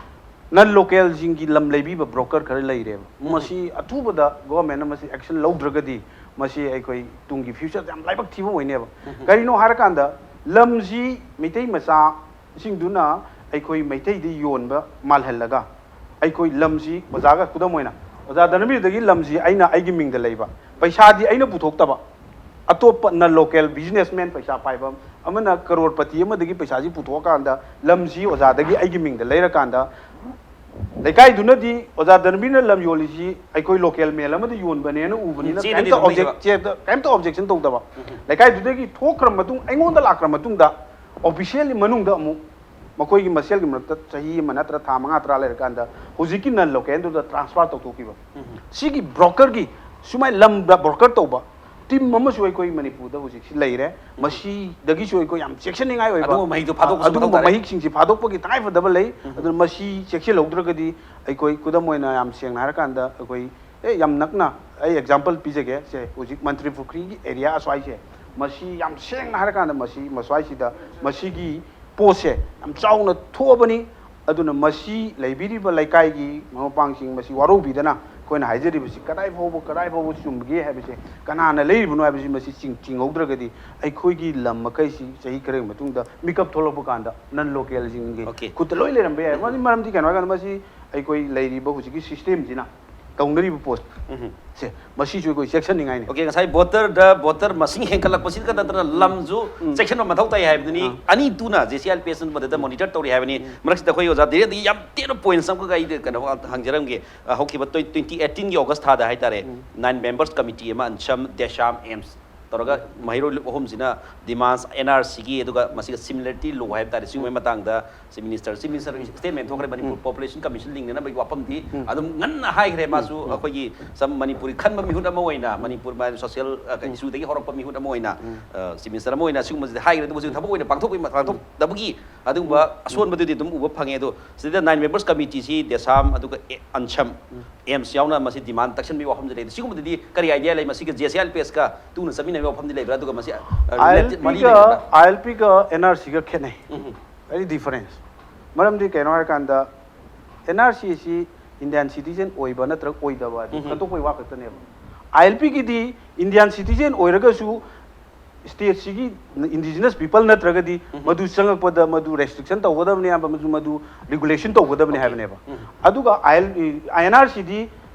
ꯅꯟ ꯂꯣꯀꯦꯜꯁꯤꯡꯒꯤ ꯂꯝ ꯂꯩꯕꯤꯕ ꯕ꯭ꯔꯣꯀꯔ ꯈꯔ ꯂꯩꯔꯦꯕ꯫ ꯃꯁꯤ ꯑꯊꯨꯕꯗ ꯒꯣꯚꯔꯟꯃꯦꯟꯅ ꯃꯁꯤ ꯑꯦꯛꯁꯟ ꯂꯧꯗ꯭ꯔꯒꯗꯤ ꯃꯁꯤ ꯑꯩꯈꯣꯏ ꯇꯨꯡꯒꯤ ꯐ꯭ꯌꯨꯆꯔꯗ ꯌꯥꯝ ꯂꯥꯏꯕꯛ ꯊꯤꯕ ꯑꯣꯏꯅꯦꯕ꯫ ꯀꯔꯤꯅꯣ ꯍꯥꯏꯔꯀꯥꯟꯗ ꯂꯝꯁꯤ ꯃꯩꯇꯩ ꯃꯆꯥꯁꯤꯡꯗꯨꯅ ꯑꯩꯈꯣꯏ ꯃꯩꯇꯩꯗ ꯌꯣꯟꯕ ꯃꯥꯜꯍꯜꯂꯒ ꯑꯩꯈꯣꯏ ꯂꯝꯁꯤ ꯑꯣꯖꯥꯒ ꯈꯨꯗꯝ ꯑꯣꯏꯅ ꯑꯣꯖꯥ ꯙꯅꯕꯤꯔꯗꯒꯤ ꯂꯝꯁꯤ ꯑꯩꯅ ꯑꯩꯒꯤ ꯃꯤꯡꯗ ꯂꯩꯕ, ꯄꯩꯁꯥꯗꯤ ꯑꯩꯅ ꯄꯨꯊꯣꯛꯇꯕ, ꯑꯇꯣꯞꯄ ꯅꯟ ꯂꯣꯀꯦꯜ ꯕꯤꯖꯤꯅꯦꯁꯃꯦꯟ ꯄꯩꯁꯥ ꯄꯥꯏꯕ ꯑꯃꯅ ꯀꯔꯣꯔꯄꯇꯤ ꯑꯃꯗꯒꯤ ꯄꯩꯁꯥꯁꯤ ꯄꯨꯊꯣꯛꯑꯀꯥꯟꯗ ꯂꯝꯁꯤ ꯑꯣꯖꯥꯗꯒꯤ ꯑꯩꯒꯤ ꯃꯤꯡꯗ ꯂꯩꯔꯀꯥꯟꯗ ꯂꯩꯀꯥꯏꯗꯨꯅꯗꯤ ꯑꯣꯖꯥ ꯙꯅꯕꯤꯔꯅ ꯂꯝ ꯌꯣꯜꯂꯤꯁꯤ ꯑꯩꯈꯣꯏ ꯂꯣꯀꯦꯜ ꯃꯦꯜ ꯑꯃꯗ ꯌꯣꯟꯕꯅꯦꯅ ꯎꯕꯅꯤꯅ ꯆꯦꯗꯗꯤ ꯀꯩꯝꯇ ꯑꯗꯨꯝ ꯑꯣꯕꯖꯦꯛ ꯂꯩꯕ꯫ ꯆꯦꯗ ꯀꯩꯝꯇ ꯑꯣꯕꯖꯦꯛꯁꯟ ꯇꯧꯗꯕ꯫ ꯂꯩꯀꯥꯏꯗꯨꯗꯒꯤ ꯊꯣꯛꯈ꯭ꯔ ꯃꯇꯨꯡ ꯑꯩꯉꯣꯟꯗ ꯂꯥꯛꯈ꯭ꯔ ꯃꯇꯨꯡꯗ ꯑꯣꯐꯤꯁꯤꯌꯦꯜꯂꯤ ꯃꯅꯨꯡꯗ ꯑꯃꯨꯛ ꯃꯈꯣꯏꯒꯤ ꯃꯁꯦꯜꯒꯤ ꯃꯔꯛꯇ ꯆꯍꯤ ꯑꯃ ꯅꯠꯇ꯭ꯔ ꯊꯥ ꯃꯉꯥ ꯇꯔꯥ ꯂꯩꯔꯀꯥꯟꯗ ꯍꯧꯖꯤꯛꯀꯤ ꯅꯟ ꯂꯣꯀꯦꯜꯗꯨꯗ ꯇ꯭ꯔꯥꯟꯁꯐꯔ ꯇꯧꯊꯣꯛꯈꯤꯕ꯫ ꯁꯤꯒꯤ ꯕ꯭ꯔꯣꯀꯔꯒꯤ ꯁꯨꯃꯥꯏꯅ ꯂꯝꯗ ꯕ꯭ꯔꯣꯀꯔ ꯇꯧꯕ ꯇꯤꯝ ꯑꯃꯁꯨ ꯑꯩꯈꯣꯏ ꯃꯅꯤꯄꯨꯔꯗ ꯍꯧꯖꯤꯛꯁꯤ ꯂꯩꯔꯦ꯫ ꯃꯁꯤꯗꯒꯤꯁꯨ ꯑꯩꯈꯣꯏ ꯌꯥꯝ ꯆꯦꯛꯁꯤꯟꯅꯤꯡꯉꯥꯏ ꯑꯣꯏꯕ ꯑꯗꯨꯒꯨꯝꯕ ꯃꯍꯤꯛꯇꯣ ꯐꯥꯗꯣꯛꯄꯁꯨ ꯃꯊꯧ ꯑꯗꯨꯒꯨꯝꯕ ꯇꯥꯔꯦ꯫ ꯃꯍꯤꯛꯁꯤꯡꯁꯤ ꯐꯥꯗꯣꯛꯄꯒꯤ ꯇꯉꯥꯏꯐꯗꯕ ꯂꯩ꯫ ꯑꯗꯨꯅ ꯃꯁꯤ ꯆꯦꯛꯁꯤꯜꯍꯧꯗ꯭ꯔꯒꯗꯤ ꯑꯩꯈꯣꯏ ꯈꯨꯗꯝ ꯑꯣꯏꯅ ꯌꯥꯝ ꯁꯦꯡꯅ ꯍꯥꯏꯔꯀꯥꯟꯗ ꯑꯩꯈꯣꯏ ꯑꯦ ꯌꯥꯝ ꯅꯛꯅ ꯑꯩ ꯑꯦꯛꯖꯥꯝꯄꯜ ꯄꯤꯖꯒꯦ꯫ ꯁꯦ ꯍꯧꯖꯤꯛ ꯃꯟꯇ꯭ꯔꯤ ꯄꯨꯈ꯭ꯔꯤꯒꯤ ꯑꯦꯔꯤꯌꯥ ꯑꯁ꯭ꯋꯥꯏꯁꯦ ꯃꯁꯤ ꯌꯥꯝ ꯁꯦꯡꯅ ꯍꯥꯏꯔꯀꯥꯟꯗ ꯃꯁꯤ ꯃꯁ꯭ꯋꯥꯏꯁꯤꯗ ꯃꯁꯤꯒꯤ ꯄꯣꯠꯁꯦ ꯌꯥꯝ ꯆꯥꯎꯅ ꯊꯣꯛꯑꯕꯅꯤ꯫ ꯑꯗꯨꯅ ꯃꯁꯤ ꯂꯩꯕꯤꯔꯤꯕ ꯂꯩꯀꯥꯏꯒꯤ ꯃꯔꯨꯞ ꯃꯄꯥꯡꯁꯤꯡ ꯃꯁꯤ ꯋꯥꯔꯧꯕꯤꯗꯅ ꯑꯩꯈꯣꯏꯅ ꯍꯥꯏꯖꯔꯤꯕꯁꯤ ꯀꯗꯥꯏ ꯐꯥꯎꯕ ꯀꯗꯥꯏ ꯐꯥꯎꯕ ꯆꯨꯝꯕꯒꯦ ꯍꯥꯏꯕꯁꯦ, ꯀꯅꯥꯅ ꯂꯩꯔꯤꯕꯅꯣ ꯍꯥꯏꯕꯁꯤ ꯃꯁꯤ ꯆꯤꯡ ꯆꯤꯡꯍꯧꯗ꯭ꯔꯒꯗꯤ ꯑꯩꯈꯣꯏꯒꯤ ꯂꯝ ꯃꯈꯩꯁꯤ ꯆꯍꯤ ꯈꯔꯒꯤ ꯃꯇꯨꯡꯗ ꯃꯤꯀꯞ ꯊꯣꯛꯂꯛꯄ ꯀꯥꯟꯗ ꯅꯟ ꯂꯣꯀꯦꯜꯁꯤꯡꯒꯤ Okay. ꯈꯨꯠꯇ ꯂꯣꯏ ꯂꯩꯔꯝꯕ ꯌꯥꯏ꯫ ꯃꯔꯝꯗꯤ ꯃꯔꯝꯗꯤ ꯀꯩꯅꯣ ꯍꯥꯏꯔꯀꯥꯟꯗ ꯃꯁꯤ ꯑꯩꯈꯣꯏ ꯂꯩꯔꯤꯕ ꯍꯧꯖꯤꯛꯀꯤ ꯁꯤꯁꯇꯦꯝꯁꯤꯅ ꯇꯧꯅꯔꯤꯕ ꯄꯣꯠ ꯁꯦ ꯃꯁꯤꯁꯨ ꯑꯩꯈꯣꯏ ꯆꯦꯛꯁꯤꯟꯅꯤꯡꯉꯥꯏꯅꯤ꯫ Okay, ꯉꯁꯥꯏ ꯚꯣꯇꯔꯗ ꯚꯣꯇꯔ ꯃꯁꯤꯡ ꯍꯦꯟꯒꯠꯂꯛꯄꯁꯤ ꯈꯛꯇ ꯅꯠꯇꯅ ꯂꯝꯁꯨ ꯎꯝ꯫ ꯆꯦꯛꯁꯤꯟꯕ ꯃꯊꯧ ꯇꯥꯏ ꯍꯥꯏꯕꯗꯨꯅꯤ꯫ ꯑꯥ꯫ ꯑꯅꯤꯗꯨꯅ JCRPS ꯃꯗꯨꯗ ꯃꯣꯅꯤꯇꯔ ꯇꯧꯔꯤ ꯍꯥꯏꯕꯅꯤ꯫ ꯃꯔꯛꯁꯤꯗ ꯑꯩꯈꯣꯏ ꯑꯣꯖꯥ ꯙꯤꯔꯦꯟꯗꯒꯤ ꯌꯥꯝ ꯇꯦꯟꯕ ꯄꯣꯏꯟꯠꯁ ꯑꯃꯈꯛ ꯑꯩ ꯀꯩꯅꯣ ꯍꯪꯖꯔꯝꯒꯦ꯫ ꯑ, ꯍꯧꯈꯤꯕ twenty eighteenꯒꯤ August ꯊꯥꯗ ꯍꯥꯏꯇꯥꯔꯦ, ꯎꯝ꯫ Nine members committee ꯑꯃ ꯑꯟꯁꯝ, ꯗꯦꯁꯥꯝ, AIIMS ꯇꯧꯔꯒ ꯃꯍꯩꯔꯣꯏ ꯂꯨꯞ ꯑꯍꯨꯝꯁꯤꯅ ꯗꯤꯃꯥꯟꯁ ꯑꯦꯟ ꯑꯥꯔ ꯁꯤꯒꯤ ꯑꯗꯨꯒ ꯃꯁꯤꯒ ꯁꯤꯃꯤꯂꯔꯤꯇꯤ ꯂꯣ ꯍꯥꯏꯕ ꯇꯥꯔꯦ, ꯁꯤꯒꯨꯝꯕꯒꯤ ꯃꯇꯥꯡꯗ chief minister, chief minister statement ꯊꯣꯛꯈ꯭ꯔꯦ, ꯃꯅꯤꯄꯨꯔ ꯄꯣꯄꯨꯂꯦꯁꯟ ꯀꯃꯤꯁꯟ ꯂꯤꯡꯅꯅꯕꯒꯤ ꯋꯥꯐꯝꯗꯤ ꯑꯗꯨꯝ ꯉꯟꯅ ꯍꯥꯏꯈ꯭ꯔꯦ꯫ ꯃꯥꯁꯨ ꯑꯩꯈꯣꯏꯒꯤ ꯁꯝ ꯃꯅꯤꯄꯨꯔꯤ ꯈꯟꯕ ꯃꯤꯍꯨꯠ ꯑꯃ ꯑꯣꯏꯅ, ꯃꯅꯤꯄꯨꯔ ꯁꯣꯁꯤꯌꯦꯜ ꯏꯁꯨꯗꯒꯤ ꯍꯧꯔꯛꯄ ꯃꯤꯍꯨꯠ ꯑꯃ ꯑꯣꯏꯅ ꯆꯤꯐ ꯃꯤꯅꯤꯁꯇꯔ ꯑꯃ ꯑꯣꯏꯅ ꯁꯤꯒꯨꯝꯕꯁꯤꯗꯤ ꯍꯥꯏꯈ꯭ꯔꯦ꯫ ꯑꯗꯨꯕꯨ ꯍꯧꯖꯤꯛ ꯊꯕꯛ ꯑꯣꯏꯅ ꯄꯥꯡꯊꯣꯛꯄꯒꯤ ꯄꯥꯡꯊꯣꯛꯇꯕꯒꯤ ꯑꯗꯨꯒꯨꯝꯕ ꯑꯁꯣꯟꯕꯗꯨꯗꯤ ꯑꯗꯨꯝ ꯎꯕ ꯐꯪꯉꯦ꯫ ꯑꯗꯣ ꯁꯤꯗ ꯅꯥꯏꯟ ꯃꯦꯝꯕꯔꯁ ꯀꯃꯤꯇꯤꯁꯤ ꯗꯦꯁꯥꯝ ꯑꯗꯨꯒ ꯑꯦ-, ꯑꯟꯁꯝ, ꯑꯦꯝꯁ ꯌꯥꯎꯅ ꯃꯁꯤ ꯗꯤꯃꯥꯟ ꯇꯛꯁꯟꯕꯒꯤ ꯋꯥꯐꯝꯁꯦ ꯂꯩ꯫ ꯁꯤꯒꯨꯝꯕꯗꯗꯤ ꯀꯔꯤ ꯑꯥꯏꯗꯤꯌꯥ ꯂꯩ? ꯃꯁꯤꯒ J C I L P ask ꯇꯨꯅ ꯆꯠꯃꯤꯟꯅꯕꯒꯤ ꯋꯥꯐꯝꯗꯤ ꯂꯩꯕ꯭ꯔꯥ? ꯑꯗꯨꯒ ꯃꯁꯤ, ꯑ, ꯔꯤꯂꯦꯇꯦꯗ ꯃꯔꯤ ꯑꯥꯏ ꯑꯦꯜ ꯄꯤꯒ ꯂꯩꯅꯕ꯭ꯔꯥ? ꯑꯥꯏ ꯑꯦꯜ ꯄꯤꯒ ꯑꯦꯟ ꯑꯥꯔ ꯁꯤꯒ ꯈꯦꯠꯅꯩ꯫ ꯎꯝ꯫ Very difference. ꯃꯔꯝꯗꯤ ꯀꯩꯅꯣ ꯍꯥꯏꯔꯀꯥꯟꯗ, ꯑꯦꯟ ꯑꯥꯔ ꯁꯤ ꯑꯁꯤ ꯏꯟꯗꯤꯌꯥꯟ ꯁꯤꯇꯤꯖꯦꯟ ꯑꯣꯏꯕ ꯅꯠꯇ꯭ꯔꯒ ꯑꯣꯏꯗꯕ ꯑꯗꯨ ꯎꯝ꯫ ꯈꯟꯗꯣꯛꯄꯒꯤ ꯋꯥ ꯈꯛꯇꯅꯦꯕ꯫ ꯑꯥꯏ ꯑꯦꯜ ꯄꯤꯒꯤꯗꯤ ꯏꯟꯗꯤꯌꯥꯟ ꯁꯤꯇꯤꯖꯦꯟ ꯑꯣꯏꯔꯒꯁꯨ ꯁ꯭ꯇꯦꯠꯁꯤꯒꯤ ꯏꯟꯗꯤꯖꯤꯅꯁ ꯄꯤꯄꯜ ꯅꯠꯇ꯭ꯔꯒꯗꯤ ꯎꯝ꯫ ꯃꯗꯨ ꯆꯪꯉꯛꯄꯗ ꯃꯗꯨ ꯔꯦꯁꯇ꯭ꯔꯤꯛꯁꯟ ꯇꯧꯒꯗꯕꯅꯤ ꯍꯥꯏꯕ, ꯃꯗꯨ, ꯃꯗꯨ ꯔꯤꯒꯨꯂꯦꯁꯟ ꯇꯧꯒꯗꯕꯅꯤ ꯑꯣꯀꯦ꯫ ꯍꯥꯏꯕꯅꯦꯕ꯫ ꯎꯝ꯫ ꯑꯗꯨꯒ ꯑꯥꯏ ꯑꯦꯜ, ꯑꯦꯟ ꯑꯥꯔ ꯁꯤꯗꯤ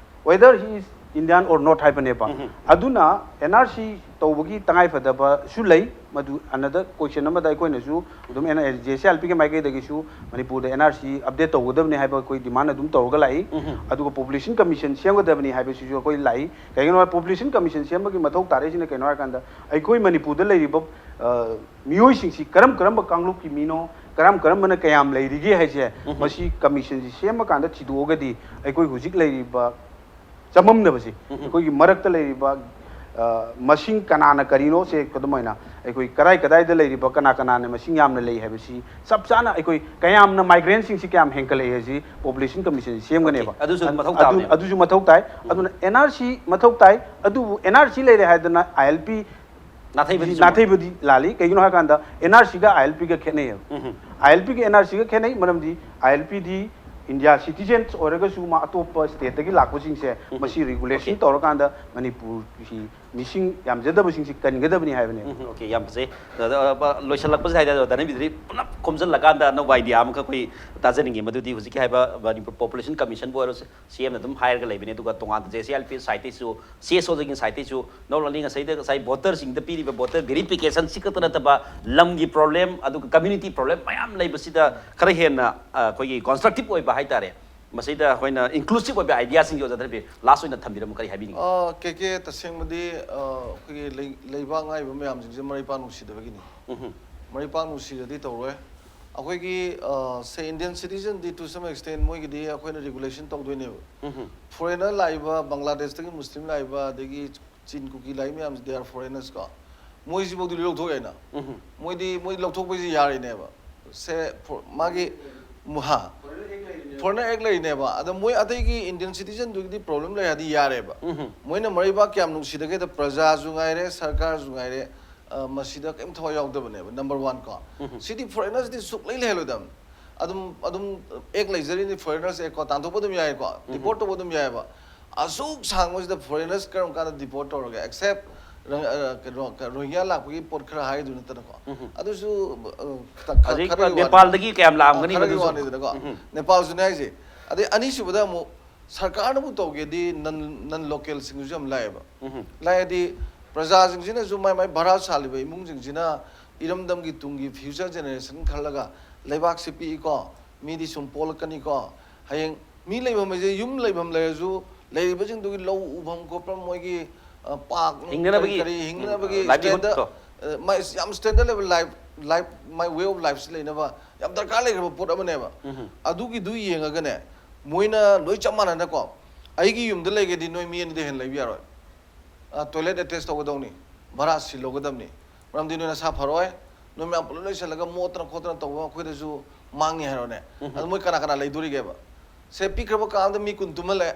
whether he is Indian or not ꯍꯥꯏꯕꯅꯦꯕ꯫ ꯎꯝ꯫ ꯑꯗꯨꯅ ꯑꯦꯟ ꯑꯥꯔ ꯁꯤ ꯇꯧꯕꯒꯤ ꯇꯉꯥꯏꯐꯗꯕꯁꯨ ꯂꯩ꯫ ꯃꯗꯨ another question ꯑꯃꯗ ꯑꯩꯈꯣꯏꯅꯁꯨ ꯑꯗꯨꯝ ꯖꯦ ꯁꯤ ꯑꯥꯏ ꯑꯦꯜ ꯄꯤꯒꯤ ꯃꯥꯏꯀꯩꯗꯒꯤꯁꯨ ꯃꯅꯤꯄꯨꯔꯗ ꯑꯦꯟ ꯑꯥꯔ ꯁꯤ ꯑꯞꯗꯦꯠ ꯇꯧꯒꯗꯕꯅꯤ ꯍꯥꯏꯕ ꯑꯩꯈꯣꯏ ꯗꯤꯃꯥꯟ ꯑꯗꯨꯝ ꯇꯧꯔꯒ ꯂꯥꯛꯏ꯫ ꯎꯝ꯫ ꯑꯗꯨꯒ ꯄꯣꯄꯨꯂꯦꯁꯟ ꯀꯃꯤꯁꯟ ꯁꯦꯝꯒꯗꯕꯅꯤ ꯍꯥꯏꯕꯁꯤꯁꯨ ꯑꯩꯈꯣꯏ ꯂꯥꯛꯏ꯫ ꯀꯩꯒꯤꯅꯣ ꯍꯥꯏ, ꯄꯣꯄꯨꯂꯦꯁꯟ ꯀꯃꯤꯁꯟ ꯁꯦꯝꯕꯒꯤ ꯃꯊꯧ ꯇꯥꯔꯛꯏꯁꯤꯅ ꯀꯩꯅꯣ ꯍꯥꯏꯔꯀꯥꯟꯗ, ꯑꯩꯈꯣꯏ ꯃꯅꯤꯄꯨꯔꯗ ꯂꯩꯔꯤꯕ, ꯑ, ꯃꯤꯑꯣꯏꯁꯤꯡꯁꯤ ꯀꯔꯝ ꯀꯔꯝꯕ ꯀꯥꯡꯂꯨꯞꯀꯤ ꯃꯤꯅꯣ, ꯀꯔꯝ ꯀꯔꯝꯕꯅ ꯀꯌꯥꯝ ꯂꯩꯔꯤꯒꯦ ꯍꯥꯏꯁꯦ, ꯎꯝ꯫ ꯃꯁꯤ ꯀꯃꯤꯁꯟꯁꯤ ꯁꯦꯝꯃꯀꯥꯟꯗ ꯊꯤꯗꯣꯛꯑꯒꯗꯤ ꯑꯩꯈꯣꯏ ꯍꯧꯖꯤꯛ ꯂꯩꯔꯤꯕ ꯆꯃꯝꯅꯕꯁꯤ, ꯎꯝ꯫ ꯑꯩꯈꯣꯏꯒꯤ ꯃꯔꯛꯇ ꯂꯩꯔꯤꯕ, ꯑ, ꯃꯁꯤꯡ ꯀꯅꯥꯅ ꯀꯔꯤꯅꯣ ꯁꯦ, ꯈꯨꯗꯝ ꯑꯣꯏꯅ ꯑꯩꯈꯣꯏ ꯀꯔꯥꯏ ꯀꯗꯥꯏꯗ ꯂꯩꯔꯤꯕ, ꯀꯅꯥ ꯀꯅꯥꯅ ꯃꯁꯤꯡ ꯌꯥꯝꯅ ꯂꯩ ꯍꯥꯏꯕꯁꯤ ꯆꯞ ꯆꯥꯅ, ꯑꯩꯈꯣꯏ ꯀꯌꯥꯝꯅ ꯃꯥꯏꯒ꯭ꯔꯦꯟꯁꯤꯡꯁꯤ ꯀꯌꯥꯝ ꯍꯦꯟꯒꯠꯂꯛꯏ ꯍꯥꯏꯁꯤ ꯄꯣꯄꯨꯂꯦꯁꯟ ꯀꯃꯤꯁꯟꯁꯤ ꯁꯦꯝꯒꯅꯦꯕ꯫ ꯑꯣꯀꯦ, ꯑꯗꯨꯁꯨ ꯑꯗꯨ, ꯃꯊꯧ ꯑꯗꯨ, ꯇꯥꯕꯅꯦꯕ꯫ ꯑꯗꯨꯁꯨ ꯃꯊꯧ ꯇꯥꯏ꯫ ꯎꯝ꯫ ꯑꯗꯨꯅ ꯑꯦꯟ ꯑꯥꯔ ꯁꯤ ꯃꯊꯧ ꯇꯥꯏ, ꯑꯗꯨꯕꯨ ꯑꯦꯟ ꯑꯥꯔ ꯁꯤ ꯂꯩꯔꯦ ꯍꯥꯏꯗꯅ ꯑꯥꯏ ꯑꯦꯜ ꯄꯤ ꯅꯥꯊꯩꯕꯗꯤ ꯆꯨꯝꯃꯣꯏ꯫ ꯅꯥꯊꯩꯕꯗꯤ ꯂꯥꯜꯂꯤ꯫ ꯀꯩꯒꯤꯅꯣ ꯍꯥꯏꯔꯀꯥꯟꯗ ꯑꯦꯟ ꯑꯥꯔ ꯁꯤꯒ ꯑꯥꯏ ꯑꯦꯜ ꯄꯤꯒ ꯈꯦꯠꯅꯩꯌꯦꯕ꯫ ꯎꯝ꯫ ꯑꯥꯏ ꯑꯦꯜ ꯄꯤꯒ ꯑꯦꯟ ꯑꯥꯔ ꯁꯤꯒ ꯈꯦꯠꯅꯩ, ꯃꯔꯝꯗꯤ ꯑꯥꯏ ꯑꯦꯜ ꯄꯤꯗꯤ ꯏꯟꯗꯤꯌꯥ ꯁꯤꯇꯤꯖꯦꯟꯁ ꯑꯣꯏꯔꯒꯁꯨ ꯃꯥ ꯑꯇꯣꯞꯄ ꯁ꯭ꯇꯦꯠꯇꯒꯤ ꯂꯥꯛꯄꯁꯤꯡꯁꯦ ꯎꯝ꯫ ꯃꯁꯤ ꯔꯤꯒꯨꯂꯦꯁꯟ ꯑꯣꯀꯦ꯫ ꯇꯧꯔꯀꯥꯟꯗ ꯃꯅꯤꯄꯨꯔꯒꯤ ꯃꯤꯁꯤꯡ ꯌꯥꯝꯖꯗꯕꯁꯤꯡꯁꯤ ꯀꯟꯒꯗꯕꯅꯤ ꯍꯥꯏꯕꯅꯦꯕ꯫ ꯎꯝ, ꯑꯣꯀꯦ, ꯌꯥꯝ ꯐꯖꯩ꯫ ꯑꯗ, ꯑ, ꯂꯣꯏꯁꯤꯜꯂꯛꯄꯁꯤꯗ ꯍꯥꯏꯇꯥꯔꯦ, ꯙꯅꯕꯤꯗ꯭ꯔꯤ ꯄꯨꯂꯞ ꯈꯣꯝꯖꯤꯜꯂꯀꯥꯟꯗ ꯑꯅꯧꯕ ꯑꯥꯏꯗꯤꯌꯥ ꯑꯃꯈꯛ ꯑꯩꯈꯣꯏ ꯇꯥꯖꯅꯤꯡꯉꯤ꯫ ꯃꯗꯨꯗꯤ ꯍꯧꯖꯤꯛꯀꯤ ꯍꯥꯏꯕ ꯃꯅꯤꯄꯨꯔ ꯄꯣꯄꯨꯂꯦꯁꯟ ꯀꯃꯤꯁꯟꯕꯨ ꯑꯣꯏꯔꯣ, ꯁꯤ ꯑꯦꯝꯅ ꯑꯗꯨꯝ ꯍꯥꯏꯔꯒ ꯂꯩꯕꯅꯤ꯫ ꯑꯗꯨꯒ ꯇꯣꯉꯥꯟꯕ J C I L P ꯁꯥꯏꯠꯇꯩꯁꯨ, C S ꯑꯣꯗꯒꯤ ꯁꯥꯏꯠꯇꯩꯁꯨ, not only ꯉꯁꯥꯏꯗ, ꯉꯁꯥꯏ ꯚꯣꯇꯔꯁꯤꯡꯗ ꯄꯤꯔꯤꯕ ꯚꯣꯇꯔ ꯚꯦꯔꯤꯐꯤꯀꯦꯁꯟ ꯁꯤ ꯈꯛꯇ ꯅꯠꯇꯕ ꯂꯝꯒꯤ ꯄ꯭ꯔꯣꯕ꯭ꯂꯦꯝ, ꯑꯗꯨꯒ ꯀꯝꯃ꯭ꯌꯨꯅꯤꯇꯤ ꯄ꯭ꯔꯣꯕ꯭ꯂꯦꯝ ꯃꯌꯥꯝ ꯂꯩꯕꯁꯤꯗ ꯈꯔ ꯍꯦꯟꯅ, ꯑ, ꯑꯩꯈꯣꯏꯒꯤ ꯀꯟꯁꯇ꯭ꯔꯛꯇꯤꯞ ꯑꯣꯏꯕ ꯍꯥꯏꯇꯥꯔꯦ, ꯃꯁꯤꯗ ꯑꯩꯈꯣꯏꯅ ꯏꯟꯀ꯭ꯂꯨꯁꯤꯞ ꯑꯣꯏꯕ ꯑꯥꯏꯗꯤꯌꯥꯁꯤꯡꯒꯤ ꯑꯣꯖꯥ ꯙꯔꯕꯤꯔ ꯂꯥꯁ ꯑꯣꯏꯅ ꯊꯝꯕꯤꯔꯝꯃꯨ, ꯀꯔꯤ ꯍꯥꯏꯕꯤꯅꯤꯡꯉꯤ? ꯑ, ꯀꯦ ꯀꯦ, ꯇꯁꯦꯡꯕꯗꯤ, ꯑ, ꯑꯩꯈꯣꯏꯒꯤ ꯂꯩ- ꯂꯩꯕꯥꯛ ꯉꯥꯛꯏꯕ ꯃꯌꯥꯝꯁꯤꯡꯁꯦ ꯃꯔꯩꯄꯥꯛ ꯅꯨꯡꯁꯤꯗꯕꯒꯤꯅꯤ꯫ ꯎꯝꯍꯨꯝ. ꯃꯔꯩꯄꯥꯛ ꯅꯨꯡꯁꯤꯔꯗꯤ ꯇꯧꯔꯣꯏ꯫ ꯑꯩꯈꯣꯏꯒꯤ, ꯑ, ꯁꯦ, Indian citizen D to some extent ꯃꯣꯏꯒꯤꯗꯤ ꯑꯩꯈꯣꯏꯅ regulation ꯇꯧꯗꯣꯏꯅꯦꯕ꯫ ꯎꯝꯍꯨꯝ. Foreigner ꯂꯥꯛꯏꯕ, ꯕꯪꯒ꯭ꯂꯥꯗꯦꯁꯇꯒꯤ ꯃꯨꯁꯂꯤꯝ ꯂꯥꯛꯏꯕ, ꯑꯗꯒꯤ ꯆꯤꯟ ꯀꯨꯀꯤ ꯂꯥꯛꯏ ꯃꯌꯥꯝꯁꯦ, they are foreigners ꯀꯣ꯫ ꯃꯣꯏꯁꯤꯐꯥꯎꯗꯤ ꯂꯧꯊꯣꯛ ꯌꯥꯏꯅ꯫ ꯎꯝꯍꯨꯝ. ꯃꯣꯏꯗꯤ, ꯃꯣꯏ ꯂꯧꯊꯣꯛꯄꯁꯤ ꯌꯥꯔꯤꯅꯦꯕ꯫ ꯁꯦ, for- ꯃꯥꯒꯤ ꯃꯨ-, ꯍꯥ? Foreigner Act ꯂꯩꯔꯤꯅꯦꯕ꯫ ꯑꯗ ꯃꯣꯏ ꯑꯇꯩꯒꯤ Indian citizen ꯗꯨꯒꯤꯗꯤ problem ꯂꯩ ꯍꯥꯏꯗꯤ ꯌꯥꯔꯦꯕ꯫ ꯎꯝꯍꯨꯝ. ꯃꯣꯏꯅ ꯃꯔꯩꯕꯥꯛ ꯀꯌꯥꯝ ꯅꯨꯡꯁꯤꯗꯒꯦꯗ, ꯄ꯭ꯔꯖꯥꯁꯨ ꯉꯥꯏꯔꯦ, ꯁꯔꯀꯥꯔꯁꯨ ꯉꯥꯏꯔꯦ, ꯑ, ꯃꯁꯤꯗ ꯀꯔꯤꯝ ꯊꯋꯥꯏ ꯌꯥꯎꯗꯕꯅꯦꯕ, number one ꯀꯣ꯫ ꯎꯝꯍꯨꯝ. ꯁꯤꯗꯤ foreigners ꯗꯤ ꯁꯨꯛꯂꯩ ꯂꯩꯍꯜꯂꯣꯏꯗꯕꯅꯤ꯫ ꯑꯗꯨꯝ, ꯑꯗꯨꯝ act ꯂꯩꯖꯔꯤꯅꯤ, foreigners act ꯀꯣ, ꯇꯥꯟꯊꯣꯛꯄ ꯑꯗꯨꯝ ꯌꯥꯏꯀꯣ, deport ꯇꯧꯕ ꯑꯗꯨꯝ ꯌꯥꯏꯑꯕ꯫ ꯑꯁꯨꯛ ꯁꯥꯡꯕꯁꯤꯗ foreigners ꯀꯔꯝ ꯀꯥꯟꯗ deport ꯇꯧꯔꯒꯦ? Except ꯔ-, ꯑ, ꯀꯩꯅꯣ, ꯔꯣꯍꯤꯡꯒ꯭ꯌꯥ ꯂꯥꯛꯄꯒꯤ ꯄꯣꯠ ꯈꯔ ꯍꯥꯏꯗꯨ ꯅꯠꯇꯅꯀꯣ꯫ ꯎꯝꯍꯨꯝ. ꯑꯗꯨꯁꯨ, ꯑ, ꯈꯤꯇꯪ ꯈ-, ꯑꯗꯩ ꯈꯔꯒꯤ ꯋꯥꯅꯤ꯫ ꯅꯦꯄꯥꯜꯗꯒꯤ ꯀꯌꯥꯝ ꯂꯥꯛꯑꯝꯒꯅꯤ ꯑ, ꯈꯔꯒꯤ ꯃꯗꯨꯁꯨ? ꯋꯥꯅꯤꯗꯅꯀꯣ꯫ ꯎꯝꯍꯨꯝ. ꯅꯦꯄꯥꯜꯁꯨꯅꯦ ꯍꯥꯏꯁꯦ꯫ ꯑꯗꯩ ꯑꯅꯤꯁꯨꯕꯗ ꯑꯃꯨꯛ ꯁꯔꯀꯥꯔꯅꯕꯨ ꯇꯧꯒꯦꯗꯤ non, non local ꯁꯤꯡꯁꯨ ꯌꯥꯝ ꯂꯥꯛꯑꯦꯕ꯫ ꯎꯝꯍꯨꯝ. ꯂꯥꯛꯑꯦꯗꯤ ꯄ꯭ꯔꯖꯥꯁꯤꯡꯁꯤꯅꯁꯨ ꯃꯥꯏ ꯃꯥꯏ ꯚꯔꯥ ꯁꯥꯜꯂꯤꯕ ꯏꯃꯨꯡꯁꯤꯡꯁꯤꯅ ꯏꯔꯝꯗꯝꯒꯤ ꯇꯨꯡꯒꯤ future generation ꯈꯜꯂꯒ ꯂꯩꯕꯥꯛꯁꯤ ꯄꯤꯛꯏꯀꯣ, ꯃꯤꯗꯤ ꯁꯨꯝ ꯄꯣꯛꯂꯛꯀꯅꯤꯀꯣ, ꯍꯌꯦꯡ ꯃꯤ ꯂꯩꯐꯝ ꯍꯥꯏꯁꯦ ꯌꯨꯝ ꯂꯩꯐꯝ ꯂꯩꯔꯁꯨ ꯂꯩꯔꯤꯕꯁꯤꯡꯗꯨꯒꯤ ꯂꯧ ꯎꯐꯝ ꯈꯣꯠꯐꯝ ꯃꯣꯏꯒꯤ, ꯑ, ꯄꯥꯛ ꯅꯨꯡ ꯍꯤꯡꯅꯅꯕꯒꯤ, ꯀꯔꯤ ꯀꯔꯤ ꯍꯤꯡꯅꯅꯕꯒꯤ ꯎꯝ, livelihood standard, ꯀꯣ꯫ ꯑ, ꯃꯥꯏ ꯌꯥꯝ standard level life, life, my way of life ꯁꯤ ꯂꯩꯅꯕ ꯌꯥꯝ ꯗꯔꯀꯥꯔ ꯂꯩꯈ꯭ꯔꯕ ꯄꯣꯠ ꯑꯃꯅꯦꯕ꯫ ꯎꯝꯍꯨꯝ. ꯑꯗꯨꯒꯤꯗꯨ ꯌꯦꯡꯉꯒꯅꯦ ꯃꯣꯏꯅ ꯂꯣꯏ ꯆꯞ ꯃꯥꯟꯅꯅꯀꯣ, ꯑꯩꯒꯤ ꯌꯨꯝꯗ ꯂꯩꯒꯦꯗꯤ ꯅꯣꯏ ꯃꯤ ꯑꯅꯤꯗ ꯍꯦꯟꯅ ꯂꯩꯕ ꯌꯥꯔꯣꯏ꯫ ꯑ, toilet attach ꯇꯧꯒꯗꯧꯅꯤ, ꯚꯔꯥ ꯁꯤꯜꯍꯧꯒꯗꯕꯅꯤ꯫ ꯃꯔꯝꯗꯤ ꯅꯣꯏ ꯅꯁꯥ ꯐꯔꯣꯏ, ꯅꯣꯏ ꯃꯌꯥꯝ ꯄꯨꯂꯞ ꯂꯩꯁꯜꯂꯒ ꯃꯣꯠꯇꯅ ꯈꯣꯠꯇꯅ ꯇꯧꯕ ꯑꯩꯈꯣꯏꯗꯁꯨ ꯃꯥꯡꯅꯤ ꯍꯥꯏꯔꯣꯅꯦ꯫ ꯎꯝꯍꯨꯝ. ꯑꯗꯨ ꯃꯣꯏ ꯀꯅꯥ ꯀꯅꯥ ꯂꯩꯗꯣꯔꯤꯒꯦꯕ? ꯁꯦ, ꯄꯤꯛꯈ꯭ꯔꯕ ꯀꯥ ꯑꯃꯗ ꯃꯤ ꯀꯨꯟ ꯇꯨꯝꯍꯜꯂꯦ,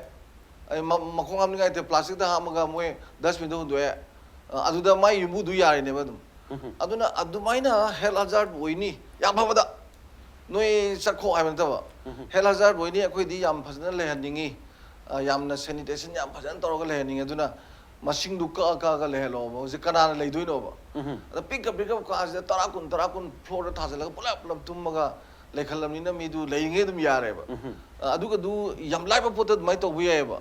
ꯑꯩ ꯃ-, ꯃꯈꯣꯡ ꯍꯥꯝꯅꯤꯡꯉꯥꯏ ꯂꯩꯇꯦ, plastic ꯇ ꯍꯥꯞꯄꯒ ꯃꯣꯏ dustbin ꯗ ꯍꯨꯟꯗꯣꯛꯑꯦ꯫ ꯑ, ꯑꯗꯨꯗ ꯃꯥꯏ ꯌꯨꯝꯕꯨꯗꯨ ꯌꯥꯔꯤꯅꯦꯕ ꯑꯗꯨꯝ꯫ ꯎꯝꯍꯨꯝ. ꯑꯗꯨꯅ ꯑꯗꯨꯃꯥꯏꯅ health hazard ꯑꯣꯏꯅꯤ, ꯌꯥꯝ ꯐꯕꯗ꯫ ꯅꯣꯏ ꯆꯠꯈꯣ ꯍꯥꯏꯕ ꯅꯠꯇꯕ꯫ ꯎꯝꯍꯨꯝ. Health hazard ꯑꯣꯏꯅꯤ, ꯑꯩꯈꯣꯏꯗꯤ ꯌꯥꯝ ꯐꯖꯅ ꯂꯩꯍꯟꯅꯤꯡꯉꯤ꯫ ꯑ, ꯌꯥꯝꯅ sanitation ꯌꯥꯝ ꯐꯖꯅ ꯇꯧꯔꯒ ꯂꯩꯍꯟꯅꯤꯡꯉꯤ꯫ ꯑꯗꯨꯅ ꯃꯁꯤꯡꯗꯨ ꯀꯛꯑ ꯀꯛꯑꯒ ꯂꯩꯍꯜꯂꯣꯕ꯫ ꯍꯧꯖꯤꯛ ꯀꯅꯥꯅ ꯂꯩꯗꯣꯏꯅꯣꯕ? ꯎꯝꯍꯨꯝ. ꯑꯗ ꯄꯤꯛꯀ ꯄꯤꯛꯀ ꯀꯥꯁꯤꯗ ꯇꯔꯥ ꯀꯨꯟ, ꯇꯔꯥ ꯀꯨꯟ floor ꯗ ꯊꯥꯖꯤꯜꯂꯒ ꯄꯨꯂꯞ ꯄꯨꯂꯞ ꯇꯨꯝꯃꯒ ꯂꯩꯈꯠꯂꯕꯅꯤꯅ ꯃꯤꯗꯨ ꯂꯩꯔꯤꯉꯩ ꯑꯗꯨꯝ ꯌꯥꯔꯦꯕ꯫ ꯎꯝꯍꯨꯝ. ꯑ, ꯑꯗꯨꯒ ꯑꯗꯨ ꯌꯥꯝ ꯂꯥꯏꯕ ꯄꯣꯠꯇ ꯑꯗꯨꯃꯥꯏꯅ ꯇꯧꯕ ꯌꯥꯏꯑꯕ꯫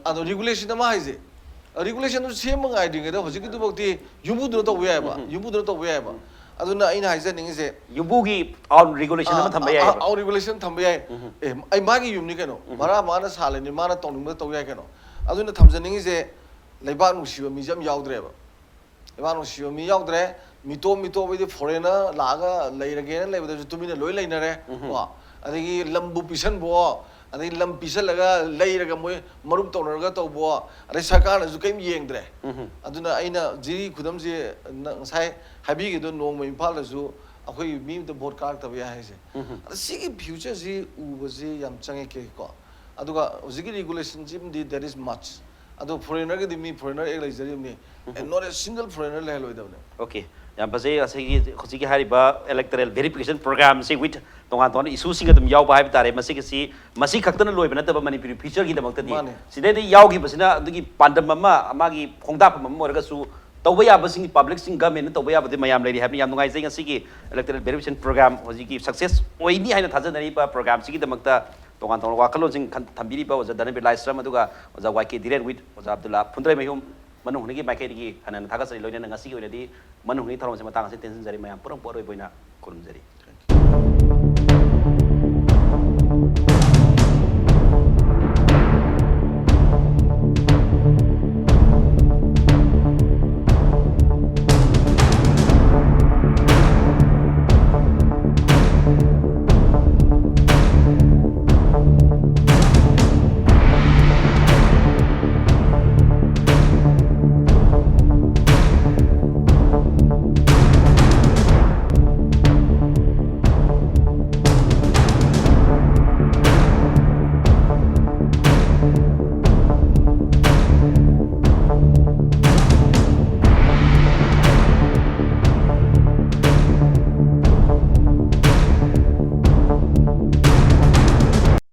ꯑꯗꯣ regulation ꯑꯃ ꯍꯥꯏꯁꯦ, regulation ꯗꯨ ꯁꯦꯝꯕ ꯉꯥꯏꯗ꯭ꯔꯤꯉꯩꯗ ꯍꯧꯖꯤꯛꯀꯤꯗꯨꯃꯛꯇꯤ ꯌꯨꯝꯕꯨꯗꯨꯅ ꯇꯧꯕ ꯌꯥꯏꯑꯕ, ꯎꯝꯍꯨꯝ. ꯌꯨꯝꯕꯨꯗꯨꯅ ꯇꯧꯕ ꯌꯥꯏꯑꯕ꯫ ꯑꯗꯨꯅ ꯑꯩꯅ ꯍꯥꯏꯖꯅꯤꯡꯉꯤꯁꯦ, ꯌꯨꯝꯕꯨꯒꯤ ꯑꯥꯎꯟ ꯔꯤꯒꯨꯂꯦꯁꯟ ꯑꯃ ꯊꯝꯕ ꯌꯥꯏꯌꯦꯕ꯫ ꯑꯥꯎꯟ ꯔꯤꯒꯨꯂꯦꯁꯟ ꯊꯝꯕ ꯌꯥꯏ꯫ ꯑꯦ, ꯑꯩ ꯃꯥꯒꯤ ꯌꯨꯝꯅꯤ ꯀꯩꯅꯣ, ꯚꯔꯥ ꯃꯥꯅ ꯁꯥꯜꯂꯤꯅꯤ, ꯃꯥꯅ ꯇꯧꯅꯤꯡꯕ ꯇꯧ ꯌꯥꯏ ꯀꯩꯅꯣ꯫ ꯑꯗꯨꯅ ꯊꯝꯖꯅꯤꯡꯉꯤꯁꯦ, ꯂꯩꯕꯥꯛ ꯅꯨꯡꯁꯤꯕ ꯃꯤꯁꯦ ꯑꯝ ꯌꯥꯎꯗ꯭ꯔꯦꯕ꯫ ꯂꯩꯕꯥꯛ ꯅꯨꯡꯁꯤꯕ ꯃꯤ ꯌꯥꯎꯗ꯭ꯔꯦ꯫ ꯃꯤꯇꯣꯞ ꯃꯤꯇꯣꯞ ꯍꯥꯏꯗꯤ ꯐꯣꯔꯦꯟꯅꯔ ꯂꯥꯛꯑꯒ ꯂꯩꯔꯒꯦꯅ ꯂꯩꯕꯗꯁꯨ ꯇꯨꯃꯤꯟꯅ ꯂꯣꯏ ꯂꯩꯅꯔꯦ꯫ ꯀꯣ, ꯑꯗꯒꯤ ꯂꯝꯕꯨ ꯄꯤꯁꯟꯕꯣ, ꯑꯗꯩ ꯂꯝ ꯄꯤꯁꯜꯂꯒ ꯂꯩꯔꯒ ꯃꯣꯏ ꯃꯔꯨꯞ ꯇꯧꯅꯔꯒ ꯇꯧꯕꯣ, ꯑꯗꯩ ꯁꯔꯀꯥꯔꯅꯁꯨ ꯀꯔꯤꯝ ꯌꯦꯡꯗ꯭ꯔꯦ꯫ ꯑꯗꯨꯅ ꯑꯩꯅ ꯖꯤꯔꯤ ꯈꯨꯗꯝꯁꯦ ꯉꯁꯥꯏ ꯍꯥꯏꯕꯤꯈꯤꯗꯣ, ꯅꯣꯡꯃ ꯏꯝꯐꯥꯜꯗꯁꯨ ꯑꯩꯈꯣꯏ ꯃꯤ ꯑꯝꯇ ꯚꯣꯠ ꯀꯥꯔꯛꯇꯕ ꯌꯥꯏ ꯍꯥꯏꯁꯦ꯫ ꯑꯗ ꯁꯤꯒꯤ ꯐ꯭ꯌꯨꯆꯔꯁꯤ ꯎꯕꯁꯤ ꯌꯥꯝ ꯆꯪꯉꯛꯀꯦ ꯀꯣ꯫ ꯑꯗꯨꯒ ꯍꯧꯖꯤꯛꯀꯤ ꯔꯤꯒꯨꯂꯦꯁꯟꯁꯤꯃꯗꯤ there is much, ꯑꯗꯣ ꯐꯣꯔꯦꯟꯅꯔꯒꯤꯗꯤ ꯃꯤ ꯐꯣꯔꯦꯟꯅꯔ ꯑꯦꯛ ꯂꯩꯖꯔꯤꯕꯅꯤ꯫ And not a single foreigner ꯂꯩꯍꯜꯂꯣꯏꯗꯕꯅꯤ꯫ Okay, ꯌꯥꯝ ꯐꯖꯩ꯫ ꯉꯁꯤꯒꯤ ꯍꯧꯖꯤꯛꯀꯤ ꯍꯥꯏꯔꯤꯕ electoral verification programꯁꯤ with ꯇꯣꯉꯥꯟ ꯇꯣꯉꯥꯟꯕ issueꯁꯤꯡ ꯑꯗꯨꯝ ꯌꯥꯎꯕ ꯍꯥꯏꯕ ꯇꯥꯔꯦ꯫ ꯃꯁꯤꯒꯤꯁꯤ ꯃꯁꯤ ꯈꯛꯇꯅ ꯂꯣꯏꯕ ꯅꯠꯇꯕ ꯃꯅꯤꯄꯨꯔꯤ futureꯒꯤꯗꯃꯛꯇꯗꯤ ꯃꯥꯅꯦ꯫ ꯁꯤꯗꯩꯗ ꯌꯥꯎꯈꯤꯕꯁꯤꯅ ꯑꯗꯨꯒꯤ ꯄꯥꯟꯗꯝ ꯑꯃ, ꯃꯥꯒꯤ ꯈꯣꯡꯗꯥꯛꯐꯝ ꯑꯃ ꯑꯣꯏꯔꯒꯁꯨ ꯇꯧꯕ ꯌꯥꯕꯁꯤꯡ, publicꯁꯤꯡ, governmentꯅ ꯇꯧꯕ ꯌꯥꯕꯗꯤ ꯃꯌꯥꯝ ꯂꯩꯔꯤ ꯍꯥꯏꯕꯅꯤ꯫ ꯌꯥꯝ ꯅꯨꯡꯉꯥꯏꯖꯩ ꯉꯁꯤꯒꯤ electoral verification program ꯍꯧꯖꯤꯛꯀꯤ success ꯑꯣꯏꯅꯤ ꯍꯥꯏꯅ ꯊꯥꯖꯅꯔꯤꯕ programꯁꯤꯒꯤꯗꯃꯛꯇ ꯇꯣꯉꯥꯟ ꯇꯣꯉꯥꯟꯕ ꯋꯥꯈꯜꯂꯣꯟꯁꯤꯡ ꯈꯟ-, ꯊꯝꯕꯤꯔꯤꯕ ꯑꯣꯖꯥ ꯙꯅꯕꯤꯔ ꯂꯥꯏꯁ꯭ꯔꯝ ꯑꯗꯨꯒ ꯑꯣꯖꯥ ꯋꯥꯏ ꯀꯦ ꯙꯤꯔꯦꯟ with ꯑꯣꯖꯥ ꯑꯕꯗꯨꯜꯂꯥ ꯐꯨꯟꯗ꯭ꯔꯩꯃꯌꯨꯝ ꯃꯅꯨꯡ ꯍꯨꯠꯅꯒꯤ ꯃꯥꯏꯀꯩꯗꯒꯤ ꯍꯟꯅ ꯍꯟꯅ ꯊꯥꯒꯠꯆꯔꯤ꯫ ꯂꯣꯏꯅꯅ ꯉꯁꯤꯒꯤ ꯑꯣꯏꯅꯗꯤ ꯃꯅꯨꯡ ꯍꯨꯠꯅꯒꯤ ꯊꯧꯔꯝꯁꯤ ꯃꯇꯥꯡ ꯑꯁꯤꯗ ꯇꯦꯟꯁꯤꯟꯖꯔꯤ꯫ ꯃꯌꯥꯝ ꯄꯨꯝꯅꯃꯛꯄꯨ ꯑꯔꯣꯏꯕ ꯑꯣꯏꯅ ꯈꯨꯔꯨꯝꯖꯔꯤ꯫